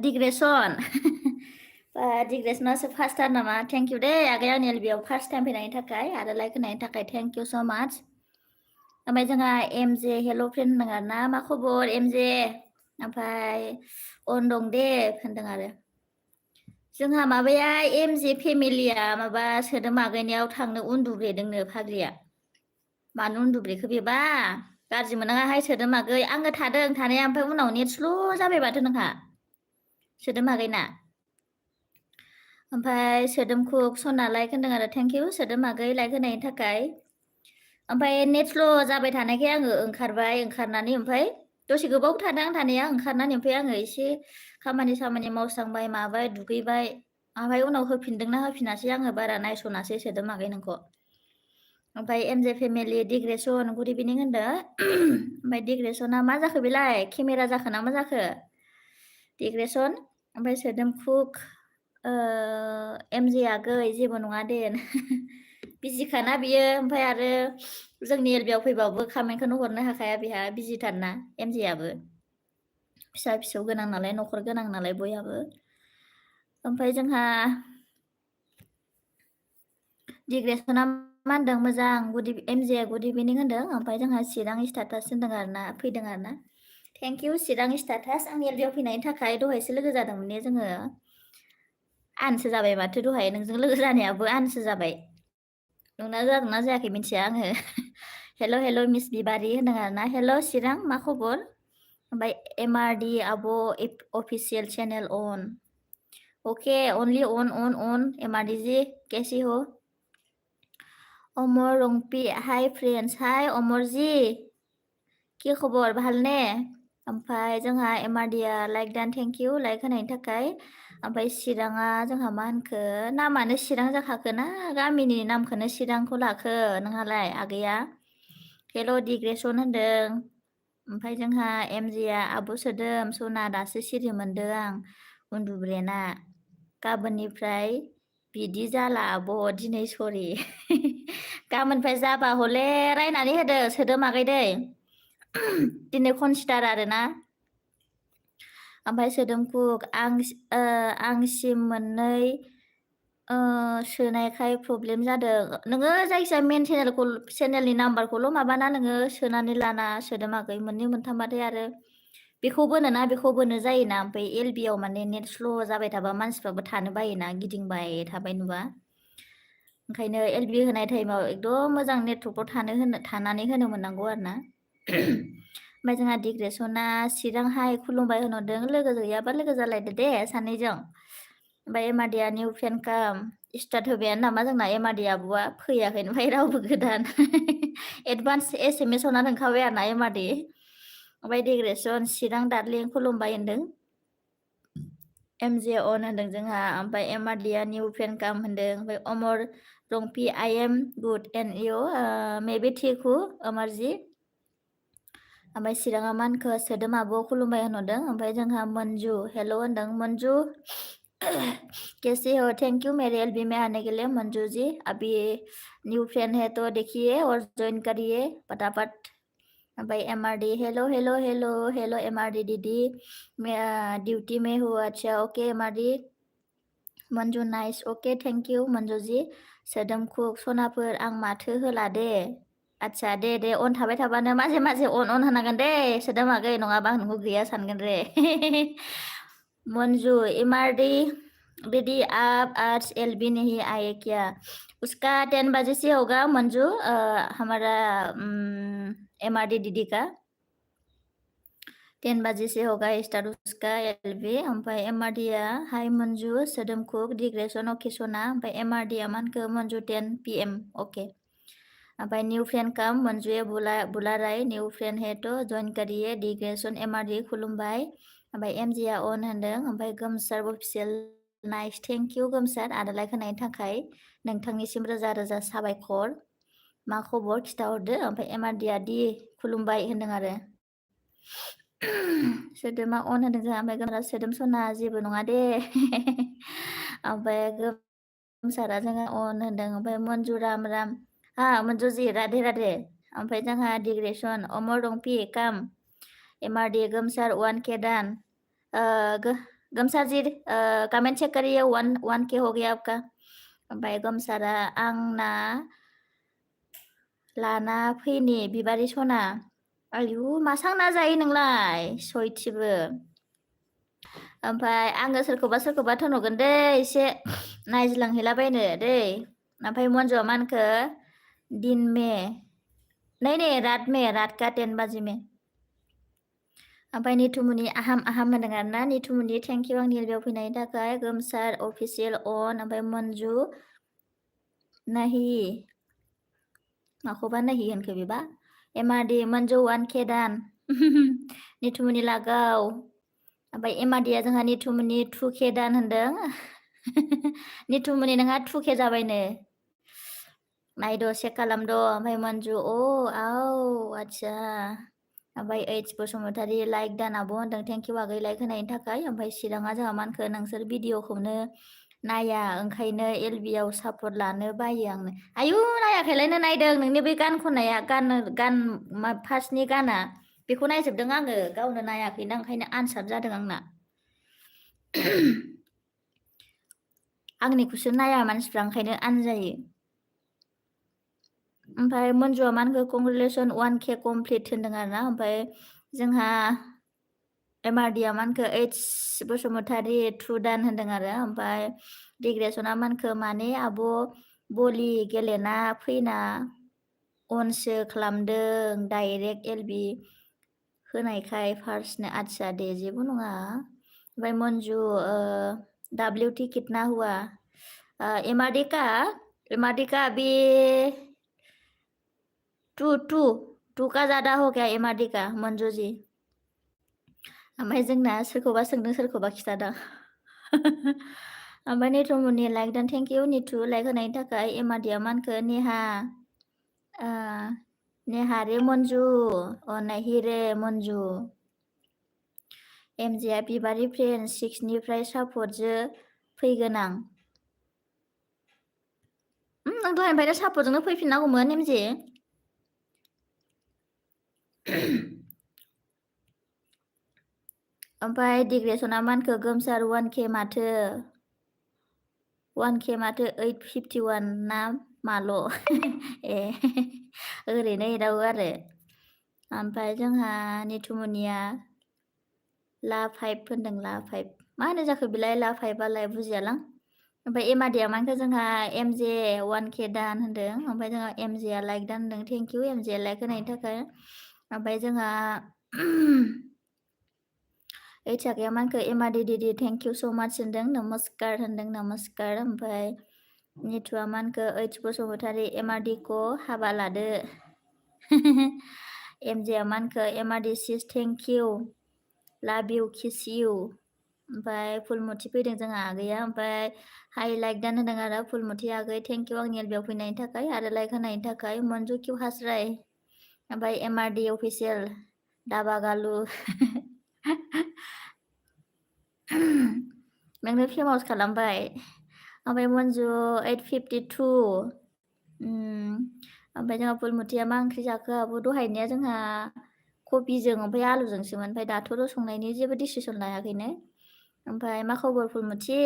Digression. Digressionआसो फार्स्टथार नामा? Thank you दे आगै आंनि एलबियाव फार्स्ट टाइम फैनायनि थाखाय आरो लाइक होनायनि थाखाय थेंक इउ स' माच। ओमफ्राय जोंहा एमजे हेल' फ्रेन्ड होनदों आरो ना मा खबर एमजे ओमफ्राय अन दं दे होनदों आरो जोंहा माबाया एमजे फेमिलिया माबा सोदोम आगैनियाव थांनो उन्दुब्रेदोंनो फाग्लिया मानो उन्दुब्रेखो बेबा गाज्रि मोनाङाहाय सोदोम आगै आङो थादों थानाया ओमफ्राय उनाव नेट स्ल' जाबाय माथो नोंहा सोदोम आगैना ओमफ्राय सोदोमखौ सना लाइक होनदों आरो थेंक इउ सोदोम आगै लाइक होनायनि थाखाय ओमफ्राय नेट स्ल' जाबाय थानायखाय आङो ओंखारबाय ओंखारनानै ओमफ्राय दसे गोबाव थादों आं थानाया ओंखारनानै ओमफ्राय आङो एसे खामानि सामानि मावस्रांबाय माबाय दुगैबाय ओमफ्राय उनाव होफिनदोंना होफिनासै आङो बारा नायस'नासै सोदोम आगै नोंखौ ओमफ्राय एमजे फेमिलि डिग्रेसन गुड इभिनिं होनदों ओमफ्राय डिग्रेसना मा जाखो बेलाय केमेरा जाखो ना मा जाखो डिग्रेसन ओमफ्राय सोदोम कुक एमजे आगै जेबो नङा दे बिजिखाना बियो ओमफ्राय आरो जोंनि एलबियाव फैबाबो खामेन्टखौनो हरनो हाखाया बेहा बिजिथारना एमजेआबो फिसा फिसौ गोनां नालाय न'खर गोनां नालाय बयहाबो ओमफ्राय जोंहा डिग्रेसना मा होनदों मोजां एमजे गुड इभिनिं होनदों ओमफ्राय जोंहा चिरां स्टाटास होनदों आरोना फैदों आरोना थेंक इउ चिरां स्टाटास आंनि एलबियाव फैनायनि थाखाय दहायसो लोगो जादोंमोन ने जोङो आनसो जाबाय माथो दहाय नोंजों लोगो जानायाबो आनसो जाबाय नोंना जादोंना जायाखै मिथिया आङो हेल' हेल' मिस बिबारि होनदों आरोना हेल' चिरां मा खबर ओमफ्राय एमआरडि आब' official channel on okay only on MRD ji कैसी हो अमर रंपी hi friends hi Amar ji কি खबर ভাল ने ओमफ्राय जोंहा एमआरडिया लाइक दान थेंक इउ लाइक होनायनि थाखाय ओमफ्राय चिराङा जोंहा मा होनखो नामानो चिरां जाखाखो ना गामिनि नामखौनो चिरांखौ लाखो नोंहालाय आगैया हेल' डिग्रेसन होनदों ओमफ्राय जोंहा एमजिया आब' सोदोम सना दासो सिरि मोनदों आं उन्दुब्रेना गाबोननिफ्राय बिदि जाला आब' दिनै सरि गाबोननिफ्राय जाबा हले रायनानै होदो सोदोम आगै दै दिनै कनसिडार आरोना ओमफ्राय सोदोमखु आंसिम मोननै सोनायखाय प्रब्लेम जादों नोङो जायखिजाया मेन चेनेलनि नाम्बारखौल' माबाना नोङो सोनानै लाना सोदोम आगै मोननै मोनथामबाथाय आरो बेखौ बोनोना बेखौ बोनो जायोना ओमफ्राय एलबियाव माने नेट स्ल' जाबाय थाबा मानसिफ्राबो थानो बायोना गिदिंबाय थाबाय नुबा ओंखायनो एलबि होनाय टाइमाव एकदम मोजां नेटवर्कआव थानानै होनो मोननांगौ आरो ना ओमफ्राय जोंहा डिग्रेसना चिरांहाय खुलुमबाय होनहरदों लोगो गैयाबा लोगो जालायदो दे सानैजों ओमफ्राय एमआरडिया निउ फ्रेन्ड काम स्टार्ट होबायानो नामा जोंना एमआरडि आब'आ फैयाखै ओमफ्राय रावबो गोदान एडभान्स एसएमएस हरना दोनखाबाय आरो ना एमआरडि ओमफ्राय डिग्रेसन चिरां दार्लिं खुलुमबाय होनदों एमजे अन होनदों जोंहा ओमफ्राय एमआरडिया निउ फ्रेन्ड काम होनदों ओमफ्राय अमर रंपि I am good and you maybe थिक हु अमरजि ओमफ्राय चिराङा मा होनखो सोदोम आब' खुलुमबाय होनहरदों ओमफ्राय जोंहा मन्जु हेल' होनदों मन्जु कैसे हो थैंक यू मेरे एलबी में आने के लिए मंजू जी अभी न्यू फ्रेंड है तो देखिए और ज्वाइन करिए फटाफट भाई MRD hello hello hello hello MRD दीदी मैं ड्यूटी में हूँ अच्छा okay MRD Manju nice okay thank you Manju ji सोदोम कुक सनाफोर आं माथो होला दे आच्छा दे दे अन थाबाय थाबानो माजे माजे अन होनांगोन दे सोदोम आगै नङाबा आं नोंखौ गैया सानगोन रे मंजू एमआरडी दीदी आप आज एलबी नहीं आए क्या उसका 10 बजे से होगा मंजू हमारा एमआरडी दीदी का 10 बजे से होगा स्टार्ट उसका एलबी ओमफ्राय एमआरडिया हाय मंजू सोदोम कुक डिग्रेसन ओके सना ओमफ्राय एमआरडिया मानखो मंजू 10 PM ओके ओमफ्राय न्यू फ्रेंड कम मंजू बुला राय न्यू फ्रेंड है तो जॉइन करिए डिग्रेसन एमआरडी खुलुमबाय ओमफ्राय एमजिया अन होनदों ओमफ्राय गोमसार अफिसियेल नाइस थेंक इउ गोमसार आरो लाइक होनायनि थाखाय नोंथांनिसिम रोजा रोजा साबायखर मा खबर खिथाहरदो ओमफ्राय एमआरडिया दि खुलुमबाय होनदों आरो सोदोमा अन होनदों जोंहा ओमफ्राय गोमसारा सोदोम सना जेबो नङा दे ओमफ्राय गोमसारा जोङो अन होनदों ओमफ्राय मन्जु राम राम हा मन्जु जी राधे राधे ओमफ्राय जोंहा डिग्रेसन अमर रंपि काम MRD गोमसार 1K डन गोमसार जी कमेंट चेक करिए 1K हो गया आपका ओमफ्राय गोमसारा आंना लाना फैनि बिबारि सना आयु मा सांना जायो नोंलाय सयथिबो ओमफ्राय आङो सोरखौबा थोनहरगोन दै एसे नायज्लांहैलाबायनो दै ओमफ्राय मन्जुआ मा होनखो दिन में नहीं रात का 10 बजे में ओमफ्राय निथुमुनि आहाम होनदों आरोना निथुमुनि थेंक इउ आंनि बेयाव फैनायनि थाखाय गोमसार अफिसियेल अन ओमफ्राय मन्जु नाहि माखौबा नाहि होनखो बेबा MRD मन्जु 1K दान निथुमुनि लागाव ओमफ्राय MRDया जोंहा निथुमुनि 2K दान होनदों निथुमुनि नोंहा 2K जाबायनो नायद' चेक खालामद' ओमफ्राय मन्जु आदसा ओमफ्राय H बसुमतारी लाइक दान आब' होनदों थेंक इउ आगै लाइक होनायनि थाखाय ओमफ्राय चिराङा जोंहा मा होनखो नोंसोर भिडिअखौनो नाया ओंखायनो LBआव सापर्ट लानो बायो आंनो आयु नायाखैलायनो नायदों नोंनि बे गान खननाया गान फार्स्टनि गाना बेखौ नायजोबदों आङो गावनो नायाखैना ओंखायनो आनसार जादों आंना आंनिखौसो नाया मानसिफ्रा ओंखायनो आनजायो ओमफ्राय मन्जुआ मा होनखो कंग्रेचुलेसन 1K कमप्लिट होनदों आरोना ओमफ्राय जोंहा MRDया मा होनखो H बसुमतारी 2 दान होनदों आरो ओमफ्राय डिग्रेसना मा होनखो माने आब' बलि गेलेना फैना अनसो खालामदों डाइरेक्ट LB होनायखाय फार्स्टनो आदसा दे जेबो नङा ओमफ्राय मन्जु WT कितना हुआ MRD का अभी 2 का ज़्यादा हो गया MRD का मन्जु जी ओमफ्राय जोंना सोरखौबा सोंदों सोरखौबा खिथादों ओमफ्राय निथुमुनि लाइक दान थेंक इउ निथु लाइक होनायनि थाखाय MRDया मा होनखो नेहा रे मन्जु नहीं रे मन्जु MJया बिबारि फ्रेन्ड 6निफ्राय सापर्टजो फैगोन आं नों दहायनिफ्रायनो सापर्टजोंनो फैफिननांगौमोन MJ ओमफ्राय डिग्रेसना मा होनखो गोमसार 1K माथो 851 ना माल' ए ओरैनो एदावो आरो ओमफ्राय जोंहा निथुमुनिया ला 5 होनदों ला 5 मा होनो जाखो बिलाय ला 5आलाय बुजियालां ओमफ्राय MRDया मा होनखो जोंहा MJ 1K दान होनदों ओमफ्राय जोंहा MJया लाइक दान होनदों थेंक इउ MJया लाइक होनायनि थाखाय ओमफ्राय जोंहा Hआगैया मा होनखो MRD दिदि थेंक इउ सो माच होनदों नमस्कार ओमफ्राय निथुआ मा होनखो H बसुमतारी MRD को हाबा लादो MJया मा होनखो MRD सिस थेंक इउ लाभ इउ किस इउ ओमफ्राय फुलमथि फैदों जोंहा आगैया ओमफ्राय हाइ लाइक दान होदों आरो फुलमथि आगै थेंक इउ आंनि बेयाव फैनायनि थाखाय आरो लाइक होनायनि थाखाय मन्जु किउ हास्राय ओमफ्राय MRD अफिसियेल दाबा गालु नोंनो फेमास खालामबाय ओमफ्राय मन्जु 852 ओमफ्राय जोंहा फुलमथिया मा ओंख्रि जाखो आब' दहायनिया जोंहा कबिजों ओमफ्राय आलुजोंसोमोन ओमफ्राय दाथ' संनायनि जेबो डिसिसन लायाखैनो ओमफ्राय मा खबर फुलमथि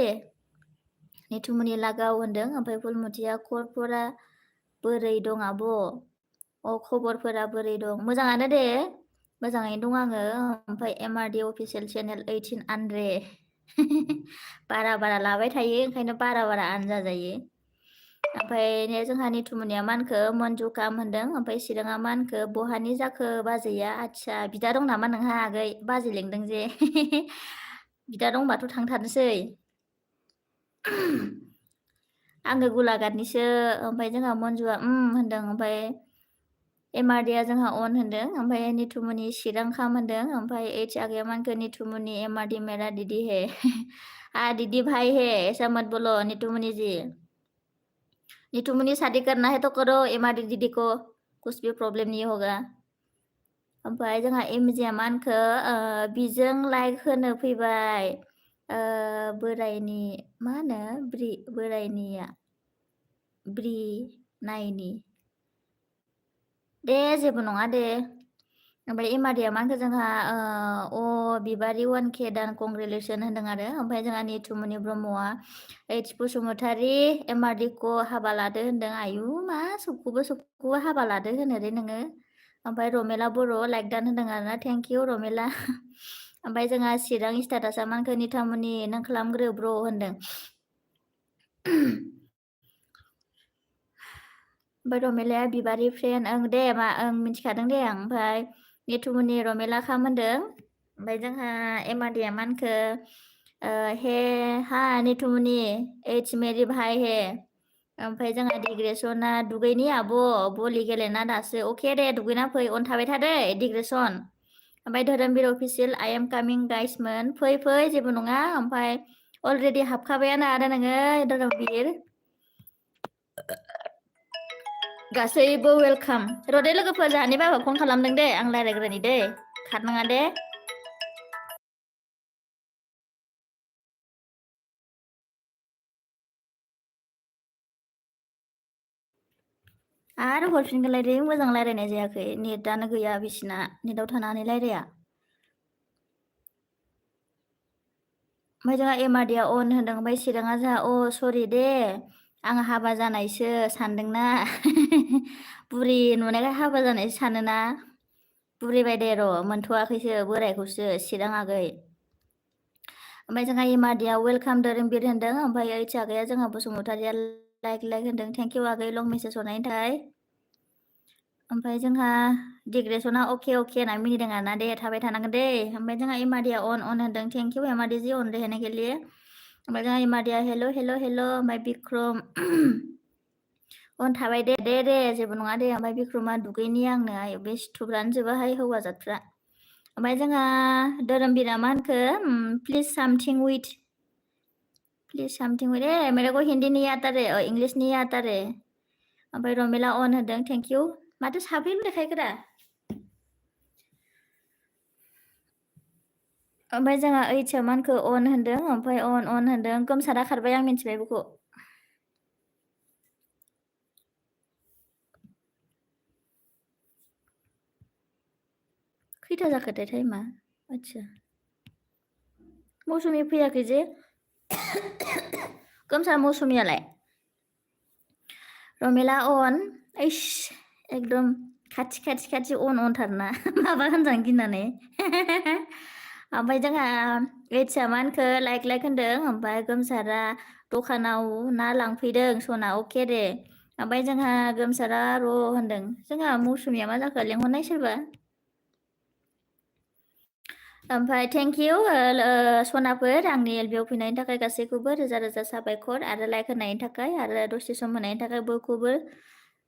निथुमुनि लागाव होनदों ओमफ्राय फुलमथिया खबरफोरा बोरै दं आब' खबरफोरा बोरै दं मोजाङानो दे मोजाङैनो दं आङो ओमफ्राय MRD अफिसियेल चेनेल 18 आनरे बारा लाबाय थायो ओंखायनो बारा आन जाजायो ओमफ्राय जोंहा निथुमुनिया मा होनखो मन्जु काम होनदों ओमफ्राय चिराङा मा होनखो बहानि जाखो बाजैया आदसा बिदा दं नामा नोंहा आगै बाजै लेंदों जे बिदा दंबाथ' थांथारनोसै आङो गलाघाटनिसो ओमफ्राय जोंहा मन्जुआ होनदों ओमफ्राय MRDया जोंहा अन होनदों ओमफ्राय निथुमुनि चिरां खाम होनदों ओमफ्राय H आगैया मा होनखो निथुमुनि MRD मेरा दीदी है दीदी भाई है ऐसा मत बोलो निथुमुनि जी निथुमुनि शादी करना है तो करो MRD दीदी को कुछ भी प्रॉब्लम नहीं होगा ओमफ्राय जोंहा MJया मा होनखो बिजों लाइक होनो फैबाय बोरायनि मा होनो बोरायनिया ब्रि नायनि दे जेबो नङा दे ओमफ्राय एमादिया मा होनखो जोंहा बिबारि 1K दान कंग्रेचुलेसन होनदों आरो ओमफ्राय जोंहा निथुमनि ब्रह्मआ H बसुमतारी एमादिख' हाबा लादो होनदों आयु मा सबखौबो हाबा लादो होनो रे नोङो ओमफ्राय रमेला बर' लाइक दान होनदों आरोना थेंक इउ रमेला ओमफ्राय जोंहा चिरां स्टेटासआ मा होनखो निथामनि नों खालामग्रो ब्र' होनदों ओमफ्राय रमेलाया बिबारि फ्रेन्ड ओं दे मा ओं मिथिखादों दे आं ओमफ्राय निथुमनि रमेला खाम होनदों ओमफ्राय जोंहा एमादिया मा होनखो हे हा निथुमनि H मेरि भाइ हे ओमफ्राय जोंहा डिग्रेसना दुगैनि आब' बलि गेलेना दासो अके दे दुगैना फै अन थाबाय थादे डिग्रेसन ओमफ्राय धोरोमबिर अफिसियेल आइ एम कामिं गाइसमोन फै जेबो नङा ओमफ्राय अलरेडि हाबखाबायानो आरो नोङो धोरोमबिर गासैबो वेलकाम रदे लोगोफोर जाहानि बाबा फन खालामदों दे आं रायज्लायग्रोनि दे खारनाङा दे आरो हरफिनगोनलाय दे मोजां रायज्लायनाय जायाखै नेटआनो गैया बिसिना नेटआव थानानै रायज्लाया ओमफ्राय जोंहा एमादिया अन होनदों ओमफ्राय चिराङा जोंहा सरि दे आं हाबा जानायसो सानदोंना बुरि नुनायखाय हाबा जानायसो सानोना बुरिबाय दे र' मोनथ'वाखैसो बोरायखौसो चिरां आगै ओमफ्राय जोंहा एमादिया वेलकाम धोरोमबिर होनदों ओमफ्राय ओइच आगैया जोंहा बसुमतारिया लाइक होनदों थेंक इउ आगै लं मेसेज हरनायनि थाखाय ओमफ्राय जोंहा डिग्रेसना अके होनना मिनिदों आरोना दे थाबाय थानांगोन दे ओमफ्राय जोंहा एमादिया अन होनदों थेंक इउ एमादि जी अन रहने के लिए ओमफ्राय जोंहा एमादिया हेल' ओमफ्राय बिक्रम अन थाबाय दे जेबो नङा दे ओमफ्राय बिक्रमा दुगैनि आंनो आयु बे सिथुफ्रानो जोबाहाय हौवाजादफ्रा ओमफ्राय जोंहा धोरोमबिरा मा होनखो प्लिज सामथिं विथ मेरे को हिंदी नहीं आता रे इंग्लिश नहीं आता रे ओमफ्राय रमेला अन होदों थेंक इउ माथो साब्रैल' देखायखोरा ओमफ्राय जोंहा ओइचआ मा होनखो अन होनदों ओमफ्राय अन होनदों गोमसारा खारबाय आं मिथिबाय बेखौ खैथा जाखोथाय टाइमा आच्छा मौसुमि फैयाखै जे गोमसार मौसुमियालाय रमेला अन ओइस एकदम खाथि अनथारना माबा होनजानो गिनानै ओमफ्राय जोंहा ओइचआ मा होनखो लाइक होनदों ओमफ्राय गोमसारा दखानाव ना लांफैदों सना अके दे ओमफ्राय जोंहा गोमसारा र' होनदों जोंहा मौसुमिया मा जाखो लेंहरनाय सोरबा ओमफ्राय थेंक इउ सनाफोर आंनि एलबिआव फैनायनि थाखाय गासैखौबो रोजा साबायखर आरो लाइक होनायनि थाखाय आरो दसे सम होनायनि थाखाय बयखौबो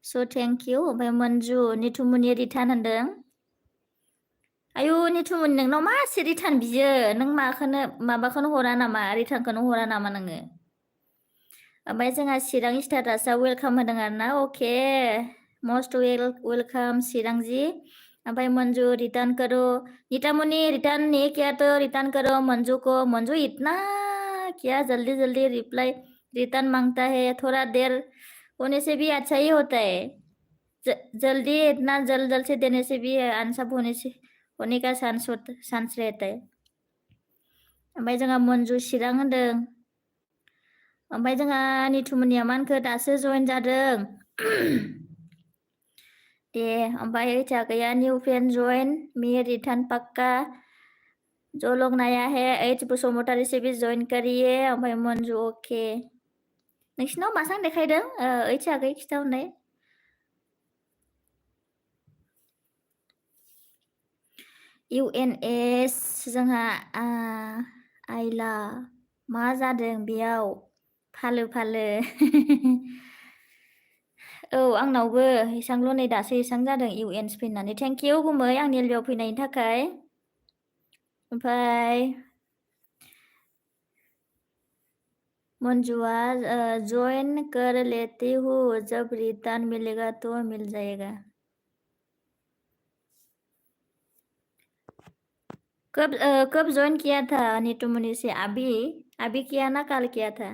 स' थेंक इउ ओमफ्राय मन्जु निथुमुनि रिटार्न होनदों आयु निथुमुनि नोंनाव मासे रिटार्न बियो नों माबाखौनो हरा नामा रिटार्नखौनो हरा नामा नोङो ओमफ्राय जोंहा चिरां स्टेटासआ वेलकाम होदों आरोना अके मस्ट वेलकाम चिरांजी ओमफ्राय मंजू रिटर्न करो नीतामुनि रिटर्न नहीं किया तो रिटर्न करो मंजू को मंजू इतना क्या जल्दी रिप्लाई रिटर्न मांगता है थोड़ा देर होने से भी अच्छा ही होता है जल्दी इतना जल्द से देने से भी आंसर होने का चांस रहता है ओमफ्राय जोंहा मंजू चिरां होनदों ओमफ्राय जोंहा निथुमुनिया मा होनखो दासो जइन जादों दे ओमफ्राय ओइचा गैया new friend join me return पक्का जो लोग नया है एच बसुमतारी से भी जॉइन करिए ओमफ्राय मंजू अके नोंसिनाव मा सां देखायदों ओइच आगै खिथाहरनाय UNS जोंहा आइला मा जादों बेयाव फालो औ आंनावबो इसांल' नै दासो इसां जादों UNS फैनानै थेंक इउ गुमै आंनि एलबिआव फैनायनि थाखाय ओमफ्राय मंजुआ ज्वाइन कर लेती हूँ जब रिटर्न मिलेगा तो मिल जाएगा कब ज्वाइन किया था नीतूमणि से अभी किया ना कल किया था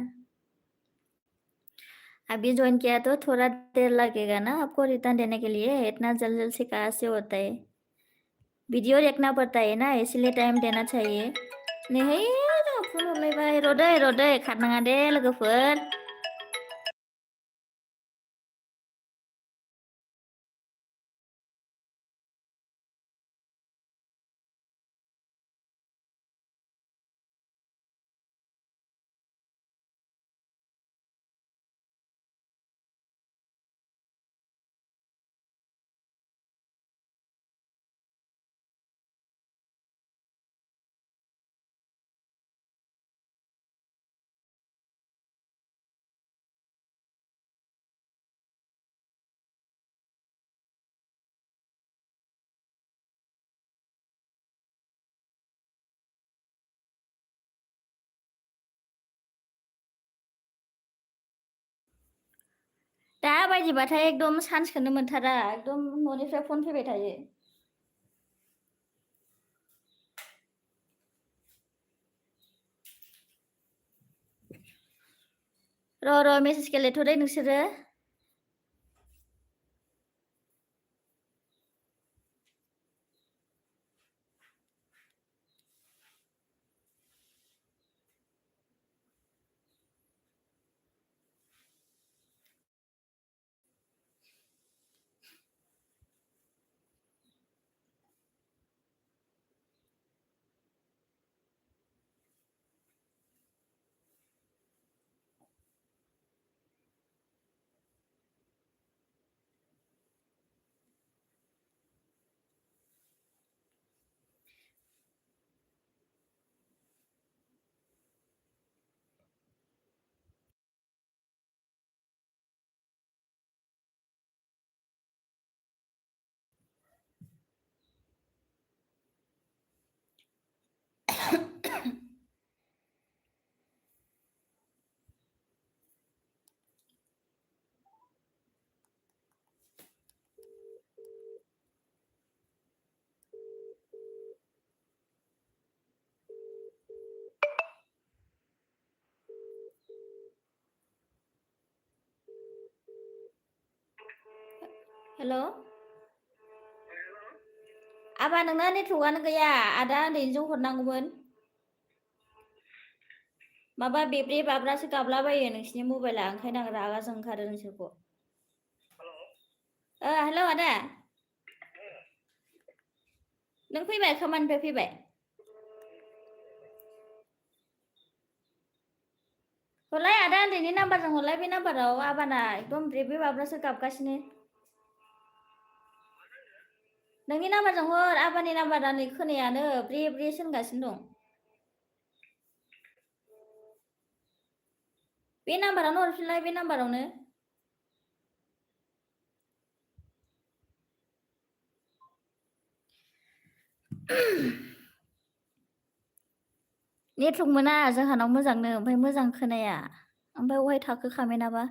अभी ज्वाइन किया तो थोड़ा देर लगेगा ना आपको रिटर्न देने के लिए इतना जल्द से कहाँ से होता है वीडियो देखना पड़ता है ना इसलिए टाइम देना चाहिए नै है जोंहा फन हरलायबाय रदै खारनाङा दे लोगोफोर दा बायदिबाथाय एकदम चान्सखौनो मोनथारा एकदम न'निफ्राय फन फैबाय थायो र' मेसेजखौ लिरथ'दे नोंसोरो हेल' आबा नोंना नेटवर्कआनो गैया आदा उन्दैजों हरनांगौमोन माबा बेब्रे बाब्रासो गाबलाबायो नोंसिनि मबाइला ओंखायनो आं रागा जोंखारो नोंसोरखौ हेल' आदा नों फैबाय खामानिनिफ्राय फैबाय हरलाय आदा उन्दैनि नाम्बारजों हरलाय बे नाम्बाराव आबाना एकदम ब्रेब्रे बाब्रासो गाबगासिनो नोंनि नाम्बारजों हर आबानि नाम्बारा नै खोनायानो ब्रे ब्रे होनगासिनो दं बे नाम्बारावनो हरफिनलाय बे नाम्बारावनो नेटवर्क मोना जोंहानाव मोजांनो ओमफ्राय मोजां खोनाया ओमफ्राय अहाय थाखो खामेनाबा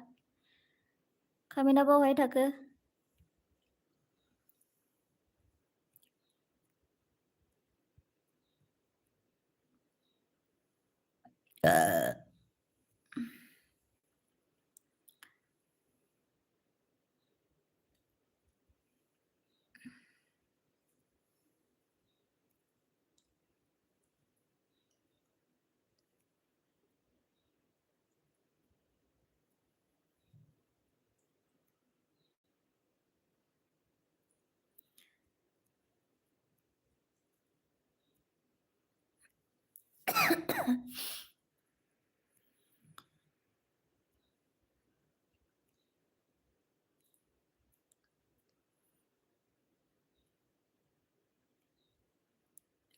अहाय थाखो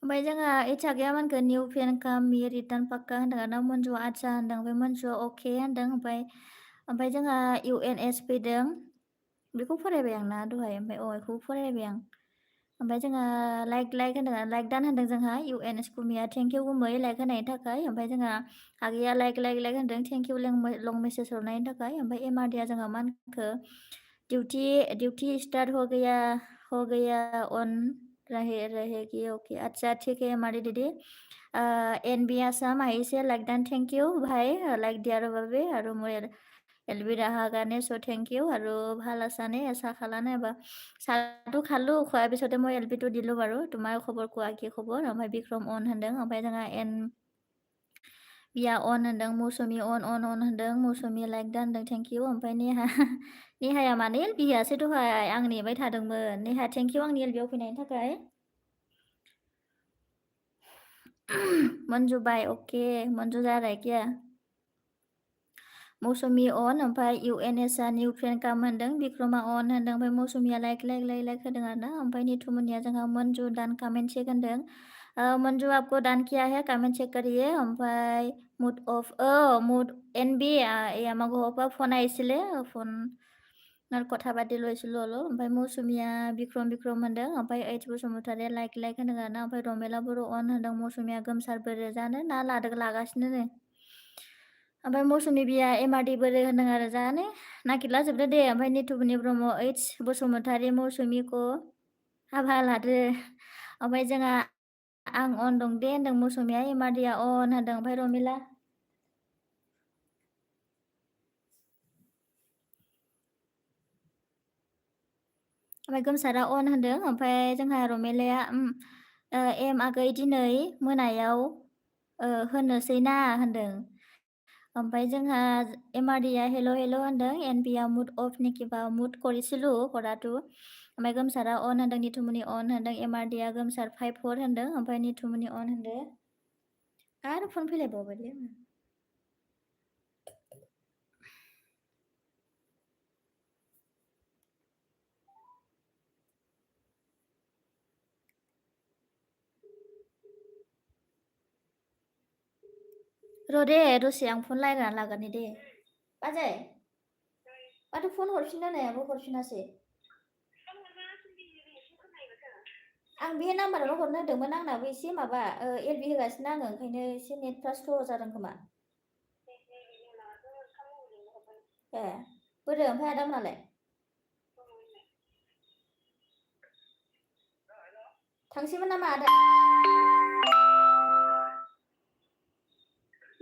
ओमफ्राय जोंहा इसा गैयामोनखो निउ पेन काम मि रिटार्न पाक्का होनदों ना मन्जुआ आदसा होनदों ओमफ्राय मन्जुआ अके होनदों ओमफ्राय जोंहा UNS फैदों बेखौ फरायबाय आं ना दहाय ओमफ्राय बेखौ फरायबाय आं ओमफ्राय जोंहा लाइक होनदों लाइक दान होनदों जोंहा UNS कुमिया थेंक इउ गुमै लाइक होनायनि थाखाय ओमफ्राय जोंहा आगैया लाइक होनदों थेंक इउ लं मेसेज हरनायनि थाखाय ओमफ्राय एमादिया जोंहा मा होनखो ड्यूटी स्टार्ट हो गया ऑन रहेगी ओके अच्छा ठीक है हमारी दीदी NB आसाम আহিছে लाइक दान थेंक इउ भाई लाइक दियार বাবে আৰু মই এলবি ৰাহাৰ কাৰণে চ' থেংক ইউ আৰু ভাল আছানে আশা খালানে বা চাহটো খালোঁ খোৱাৰ পিছতে মই এলবিটো দিলোঁ বাৰু তোমাৰ खबर কোৱা কি खबर ओमफ्राय बिक्रम अन होनदों ओमफ्राय जोंहा एन बिया अन होनदों मौसुमि अन होनदों मौसुमि लाइक दा होनदों थेंक इउ ओमफ्राय नेहा नेहाया मानो एलबि होआसै दहाय आं नेबाय थादोंमोन नेहा थेंक इउ आंनि एलबियाव फैनायनि थाखाय मंजू बाय ओके मंजू जा रहा है क्या मौसुमि अन ओमफ्राय इउएनएसआ निउ फ्रेन्ड काम होनदों बिक्रमा अन होनदों ओमफ्राय मौसुमिया लाइक होदों आरो ना ओमफ्राय निथुमनिया जोंहा मंजू दान कमेन्ट चेक होनदों मंजू आपको दान किया है कमेन्ट चेक करिए ओमफ्राय मुड अफ मुड एनबि আমাৰ ঘৰৰ পৰা ফোন আহিছিলে ফোন কথা পাতি লৈছিলোঁ অলপ ओमफ्राय मौसुमिया बिक्रम होनदों ओमफ्राय ओइच बसुमतारिया लाइक होदों आरो ना ओमफ्राय रमेला बर' अन होनदों मौसुमिया गोमसार बोरो जानो ना लागासिनो नो ओमफ्राय मौसुमि बिया एमआरडि बोरो होनदों आरो जानो नागिरला जोबदो दे ओमफ्राय निथुबुनि ब्रह्म ओइच बसुमतारि मौसुमिखौ हाबा लादो ओमफ्राय जोंहा आं अन दं दे होनदों मौसुमिया एमआरडिया अन होनदों ओमफ्राय रमिला ओमफ्राय गोमसारा अन होनदों ओमफ्राय जोंहा रमेलाया एम आगै दिनै मोनायाव होनोसै ना होनदों ओमफ्राय जोंहा एमआरडिया हेल' होनदों एनबिया मुड अफ निकिबा मुड কৰিছিলোঁ কৰাটো ओमफ्राय गोमसारा अन होनदों निथुमुनि अन होनदों एमआरडिया गोमसार 5-4 होनदों ओमफ्राय निथुमुनि अन होनदों आरो फन फैलायबावबायलै र' दे दसे आं फन रायलायना लागोन दे बाजै माथो फन हरफिननो होननायाबो हरफिनासै आं बे नाम्बारावनो हरनो होदोंमोन आंनाबो एसे माबा एलबि होगासिनो आङो ओंखायनो एसे नेटफ्रा स्ल' जादों खोमा ए बोरो ओमफ्राय आदामोनालाय थांसैमोन नामा आदा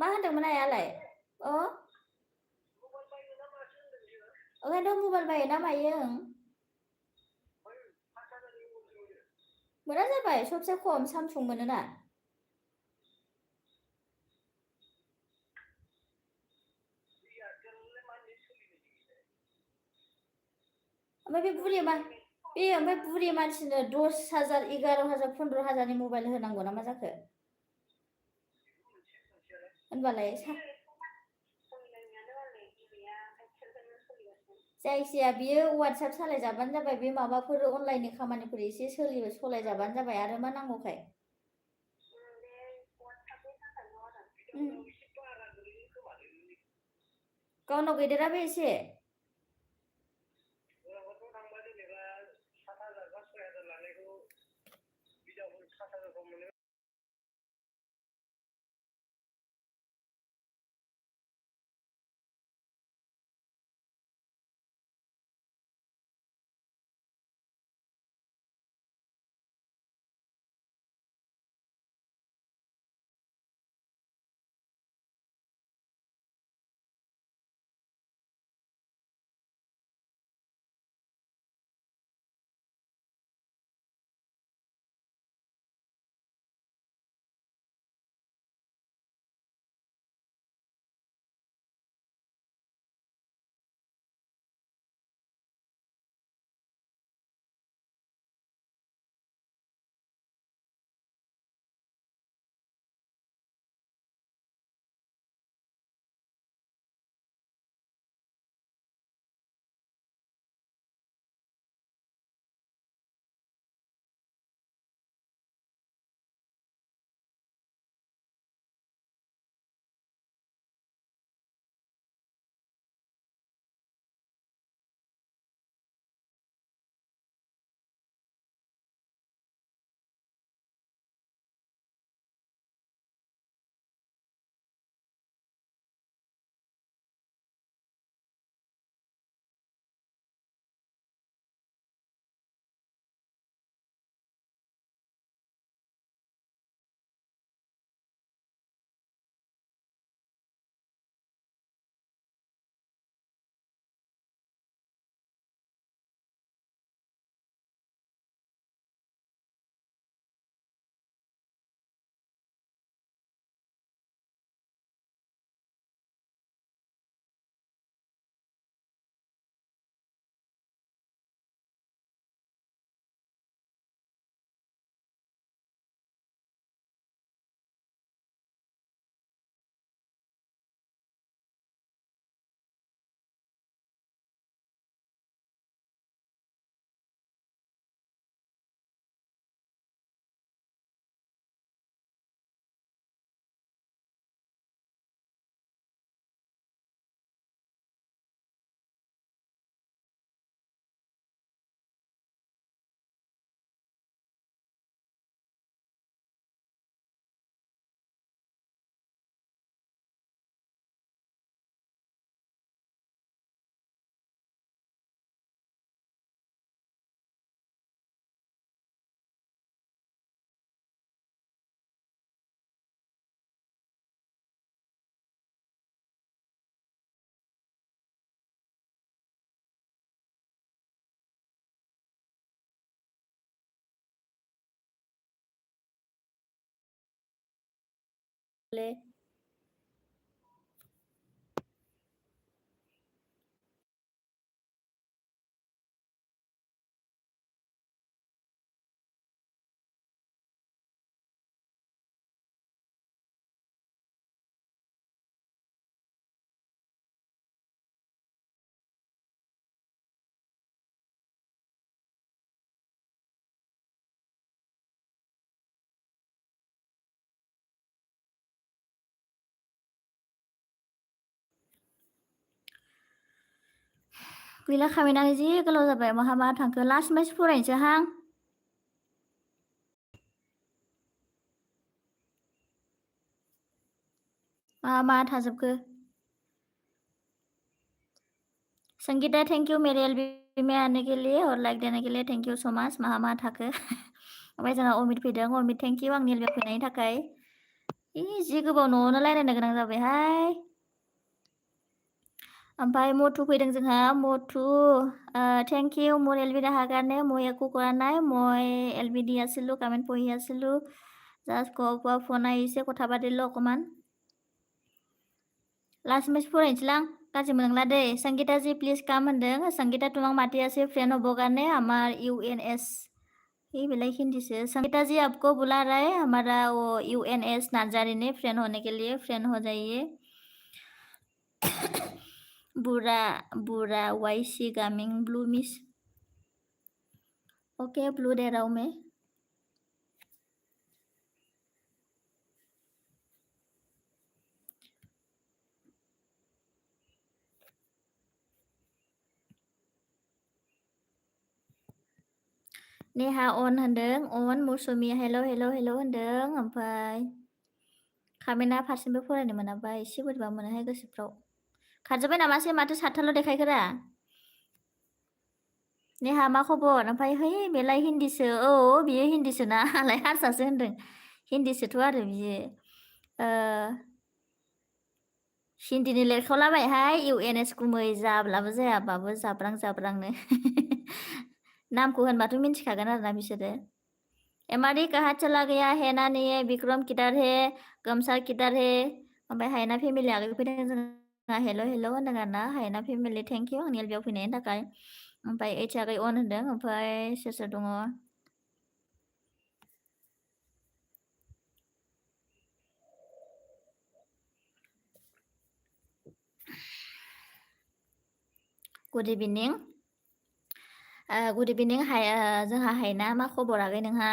मा होनदोंमोन आयालाय ओंखायनोथ' मबाइल बायो ना मायो मोना जाबाय सबसे खम सामसुं मोनोना ओमफ्राय बे बुरि मानसिनो 10,000 11,000 15,000नि मबाइल होनांगौ ना मा जाखो होनबालाय जायखिजाया बियो वाट्सएप सालायजाबानो जाबाय बे माबाफोर अनलाइननि खामानिफोर एसे सलायजाबानो जाबाय आरो मा नांगौखाय गावनाव गैदेराबो एसे गैला खामायनानै जि गोलाव जाबाय महाबा थांखो लास्ट मेच फरायनोसैहां मा थाजोबखो संगीता थैंक यू मेरे एलबी में आने के लिए और लाइक देने के लिए थैंक यू सो मच मा थाखो ओमफ्राय जोंहा अमित फैदों अमित थैंक यू आंनि एलबीआव फैनायनि थाखाय जि गोबाव न'आवनो रायलायनो गोनां जाबायहाय ओमफ्राय मथु फैदों जोंहा मथु थैंक यू मोर एलबीदा हागाने মই একো কৰা নাই মই এলবি দি আছিলোঁ কমেণ্ট পঢ়ি আছিলোঁ জাষ্ট কোৱা ফোন আহিছে কথা পাতিলোঁ অকণমান लास्ट मेच फरायनोसैलां गाज्रि मोनला दे संगीता जी प्लिज काम होनदों संगीता तुम्हां मातियासे फ्रेंड होबोगाने हमार यूएनएस ये बेलाय हिंदी से संगीता जी आपको बुला रहा है हमारा वो यूएनएस नार्जारी ने फ्रेंड होने के लिए फ्रेंड हो जाइए बुरा बुरा YC gaming blue miss okay blue दे रहा हूँ मैं नेहा अन होनदों अन मौसुमि हेल' हेल' हेल' होनदों ओमफ्राय खामेना फारसेबो फरायनो मोनाबा एसे बोरैबा मोनोहाय गोसोफ्राव खारजोब्बाय नामासै माथो सातथाल' देखायखोरा नेहा मा खबर ओमफ्राय है बेलाय हिन्दीसो औ बियो हिन्दीसो ना आलाय हारसासो होनदों हिन्दीसोथ' आरो बियो हिन्दीनि लिरखावलाबायहाय इउएनएस गुमै जाब्लाबो जायाबाबो जाब्रां जाब्रांनो नामखौ होनबाथ' मिन्थिखागोन आरोना बिसोरो एमारी कहाँ चला गया है ना नहीं है विक्रम किधर है गमसार किधर है ओमफ्राय हायना फेमिलि आगै फैदों जोंहा हेल' हेल' होनदों आरोना हायना फेमिलि थेंक इउ आंनि एलबिआव फैनायनि थाखाय ओमफ्राय एच आगै अन होनदों ओमफ्राय सोर सोर दङ गुड इभिनिं जोंहा हायना मा खबर आगै नोंहा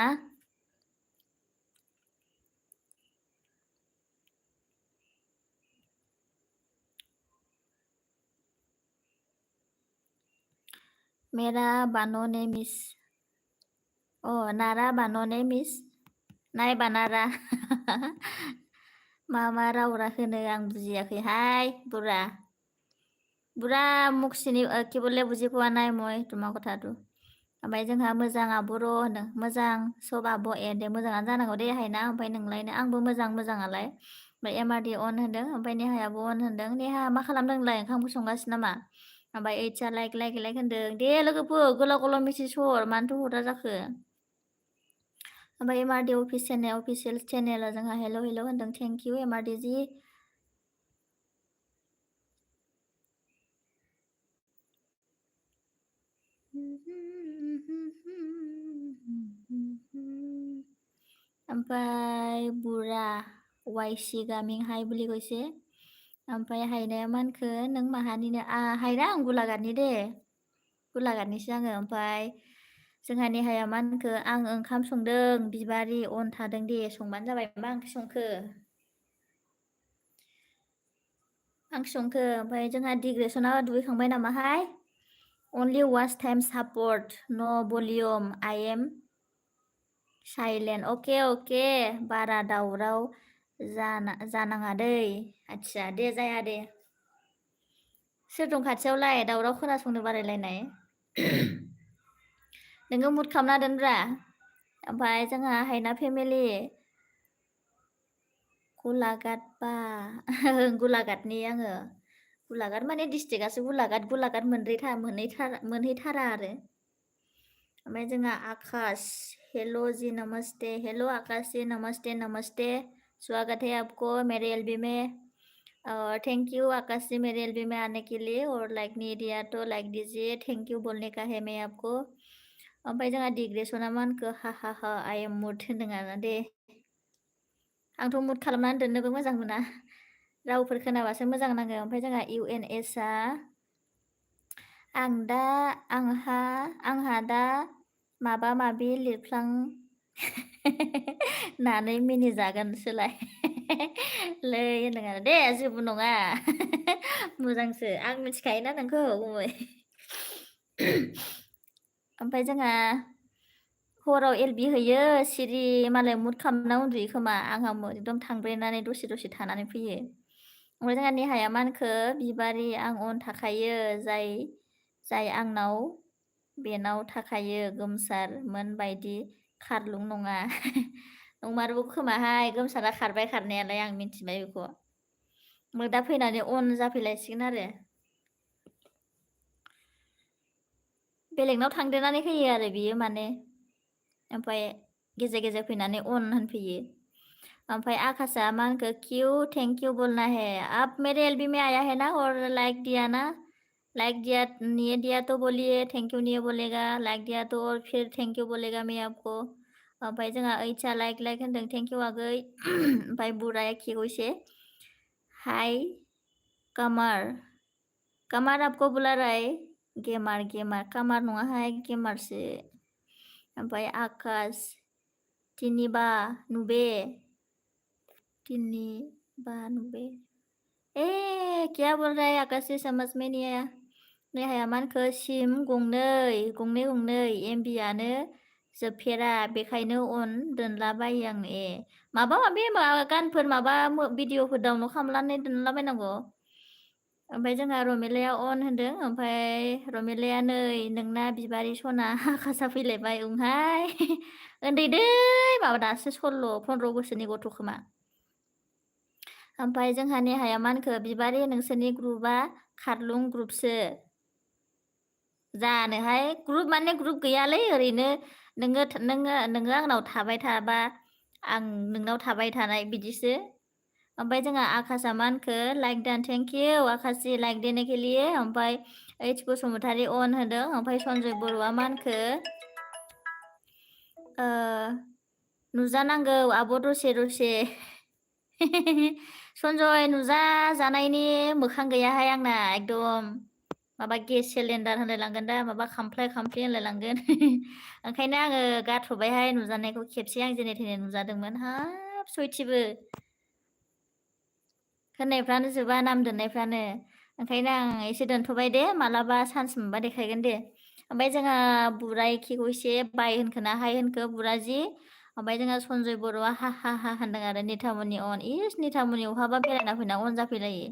मेरा बान'ने मिस नारा बान'ने मिस नाय बानारा मा राव होनो आं बुजियाखैहाय बुरा मुखसिनि कि बोले बुजि पोৱা নাই মই তোমাৰ কথাটো ओमफ्राय जोंहा मोजाङा बर' होनदों मोजां सब आब' दे मोजाङानो जानांगौ दे हायना ओमफ्राय नोंलायनो आंबो मोजाङालाय ओमफ्राय एमआरडि अन होनदों ओमफ्राय नेहायाबो अन होनदों नेहा मा खालामदों नोंलाय ओंखामखौ संगासिनो नामा ओमफ्राय एइचआ लाइक होनदों दे लोगोफोर गोलाव गोलाव मेसेज हर मानोथो हरा जाखो ओमफ्राय एमआरडि अफिसियेल चेनेला जोंहा हेल' होनदों थेंक इउ एमआरडि जी ओमफ्राय बुरा वाइसि गामिं हाय बुलि কৈছে ओमफ्राय हायनाया मा होनखो नों माहानिनो हायना आं गलाघाटनि दे गलाघाटनिसो आङो ओमफ्राय जोंहा नेहाया मा होनखो आं ओंखाम संदों बिबारि अन थादों दे संबानो जाबाय मा ओंख्रि संखो ओमफ्राय जोंहा डिग्रेसना दुगैखांबाय नामाहाय only watch time support no volume I am silent अके बारा दावराव जानाङा दै आच्छा दे जाया दे सोर दं खाथियावलाय दावराव खोनासंनो बारायलायनाय नोङो मुट खालामना दोनब्रा ओमफ्राय जोंहा हायना फेमिलि गलाघाटनि आङो गलाघाट माने डिस्ट्रिक्टआसो गलाघाट मोनहैथारा आरो ओमफ्राय जोंहा आकाश हेल' जी नमस्ते हेल' आकाश जी नमस्ते स्वागत है आपको मेरे एलबी में और थैंक यू आकाश जी मेरे एलबी में आने के लिए और लाइक नहीं दिया तो लाइक दीजिए थैंक यू बोलने का है मैं आपको ओमफ्राय जोंहा डिग्रेसना मा होनखो हा आइ एम मुड होनदों आरोना दे आंथ' मुड खालामनानै दोननोबो मोजां मोना रावफोर खोनाबासो मोजां नाङो ओमफ्राय जोंहा इउएनएसआ आंहा दा माबा माबि लिरफ्लां नानै मिनिजागोनसोलाय लै होनदों आरो दे जेबो नङा मोजांसो आं मिथिखायोना नोंखौ गुमै ओमफ्राय जोंहा हराव एलबि होयो सिरि मालाय मुड खालामना उन्दुयो खोमा आंहा एकदम थांब्रेनानै दसे थानानै फैयो ओमफ्राय जोंहा नेहाया मा होनखो बिबारि आं अन थाखायो जाय आंनाव बेनाव थाखायो गोमसारमोन बायदि खारलुं नङा नंमारगौ खोमाहाय गोमसारा खारबाय खारनायालाय आं मिथिबाय बेखौ ओमफ्राय दा फैनानै अन जाफैलायसिगोन आरो बेलेगनाव थांदेरनानै होयो आरो बियो माने ओमफ्राय गेजेर फैनानै अन होनफैयो ओमफ्राय आकाशा मा होनखो क्यू थैंक यू बोलना है आप मेरे एलबी में आया है ना और लाइक दिया ना लाइक दिया नहीं दिया तो बोलिए थैंक यू नहीं बोलेगा लाइक दिया तो और फिर थैंक यू बोलेगा मैं आपको ओमफ्राय जोंहा ओइचा लाइक होनदों थैंक यू आगै ओमफ्राय बुराया खिगौ एसे हाय कमर आपको बुला रहा है गेमार कमर नङाहाय गेमारसो ओमफ्राय आकाश तिनिबा नुबे क्या बोल रहा है आकाश से समझ में नहीं आया नेहाया मा होनखो सिम गंनै एमबियानो जोबफेरा बेखायनो अन दोनलाबायो आं माबा माबि गानफोर माबा भिडिअफोर डाउनलड खालामनानै दोनलाबायनांगौ ओमफ्राय जोंहा रमिलाया अन होनदों ओमफ्राय रमिलाया नै नोंना बिबारि सना आकाशा फैलायबाय ओंहाय उन्दैदै माबा दासो 15 बोसोरनि गथ' खोमा ओमफ्राय जोंहा नेहाया मा होनखो बिबारि नोंसोरनि ग्रुपआ खारलुं ग्रुपसो जानोहाय ग्रुप माने ग्रुप गैयालै ओरैनो नोङो आंनाव थाबाय थाबा आं नोंनाव थाबाय थानाय बिदिसो ओमफ्राय जोंहा आकाशा मा होनखो लाइक डान थेंक इउ आकाशी लाइक देने के लिए ओमफ्राय ओइच बसुमतारी अन होदों ओमफ्राय सन्जय बर'आ मा होनखो नुजानांगौ आब' दसे सन्जय नुजा जानायनि मोखां गैयाहाय आंना एकदम माबा गेस सिलिन्डार होनलायलांगोन दा माबा खामफ्लाय होनलायलांगोन ओंखायनो आङो गारथ'बायहाय नुजानायखौ खेबसे आं जेने थेने नुजादोंमोन हाब सयथिबो होननायफ्रानो जोबा नाम दोननायफ्रानो ओंखायनो आं एसे दोनथ'बाय दे मालाबा चान्स मोनबा देखायगोन दे ओमफ्राय जोंहा बुरायखिखौ एसे बाय होनखोना हाय होनखो बुराजि ओमफ्राय जोंहा सन्जय बर'आ हा होनदों आरो निथामनि अन इस निथामनि अहाबा बेरायना फैना अन जाफैलायो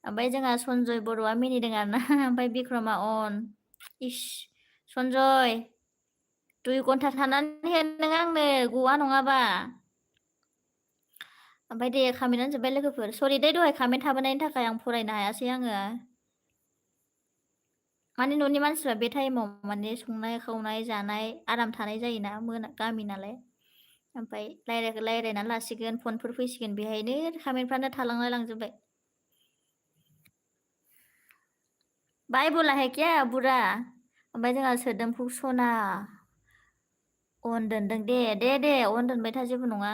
ओमफ्राय जोंहा सन्जय बर'आ मिनिदों आरोना ओमफ्राय बिक्रमा अन इस सन्जय 2 घन्टा थानानै हो नों आंनो गवा नङाबा ओमफ्राय दे खामानियानो जोब्बाय लोगोफोर सरि दे दहाय खामेन्ट थाबोनायनि थाखाय आं फरायनो हायासै आङो माने न'नि मानसिफ्रा बे टाइमाव माने संनाय खावनाय जानाय आराम थानाय जायोना गामि नालाय ओमफ्राय रायज्लायनानै लासिगोन फनफोर फैसिगोन बेहायनो खामेन्टफ्रानो थालांलाय लांजोब्बाय बाय बोला है क्या बुरा ओमफ्राय जोंहा सोदोमफु सना अन दोनदों दे अन दोनबाय था जेबो नङा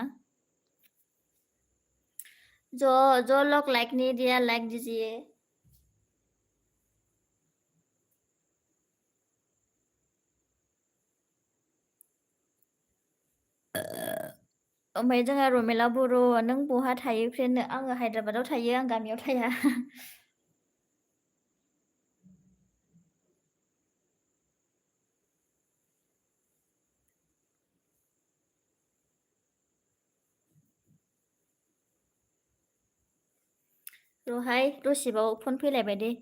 जो लोग लाइक नहीं दिया लाइक दीजिए ओमफ्राय जोंहा रमेला बर' नों बहा थायो फ्रेन्ड आङो हायद्राबादाव थायो आं गामियाव थाया रहाय दसेबाव फन फैलायबाय दे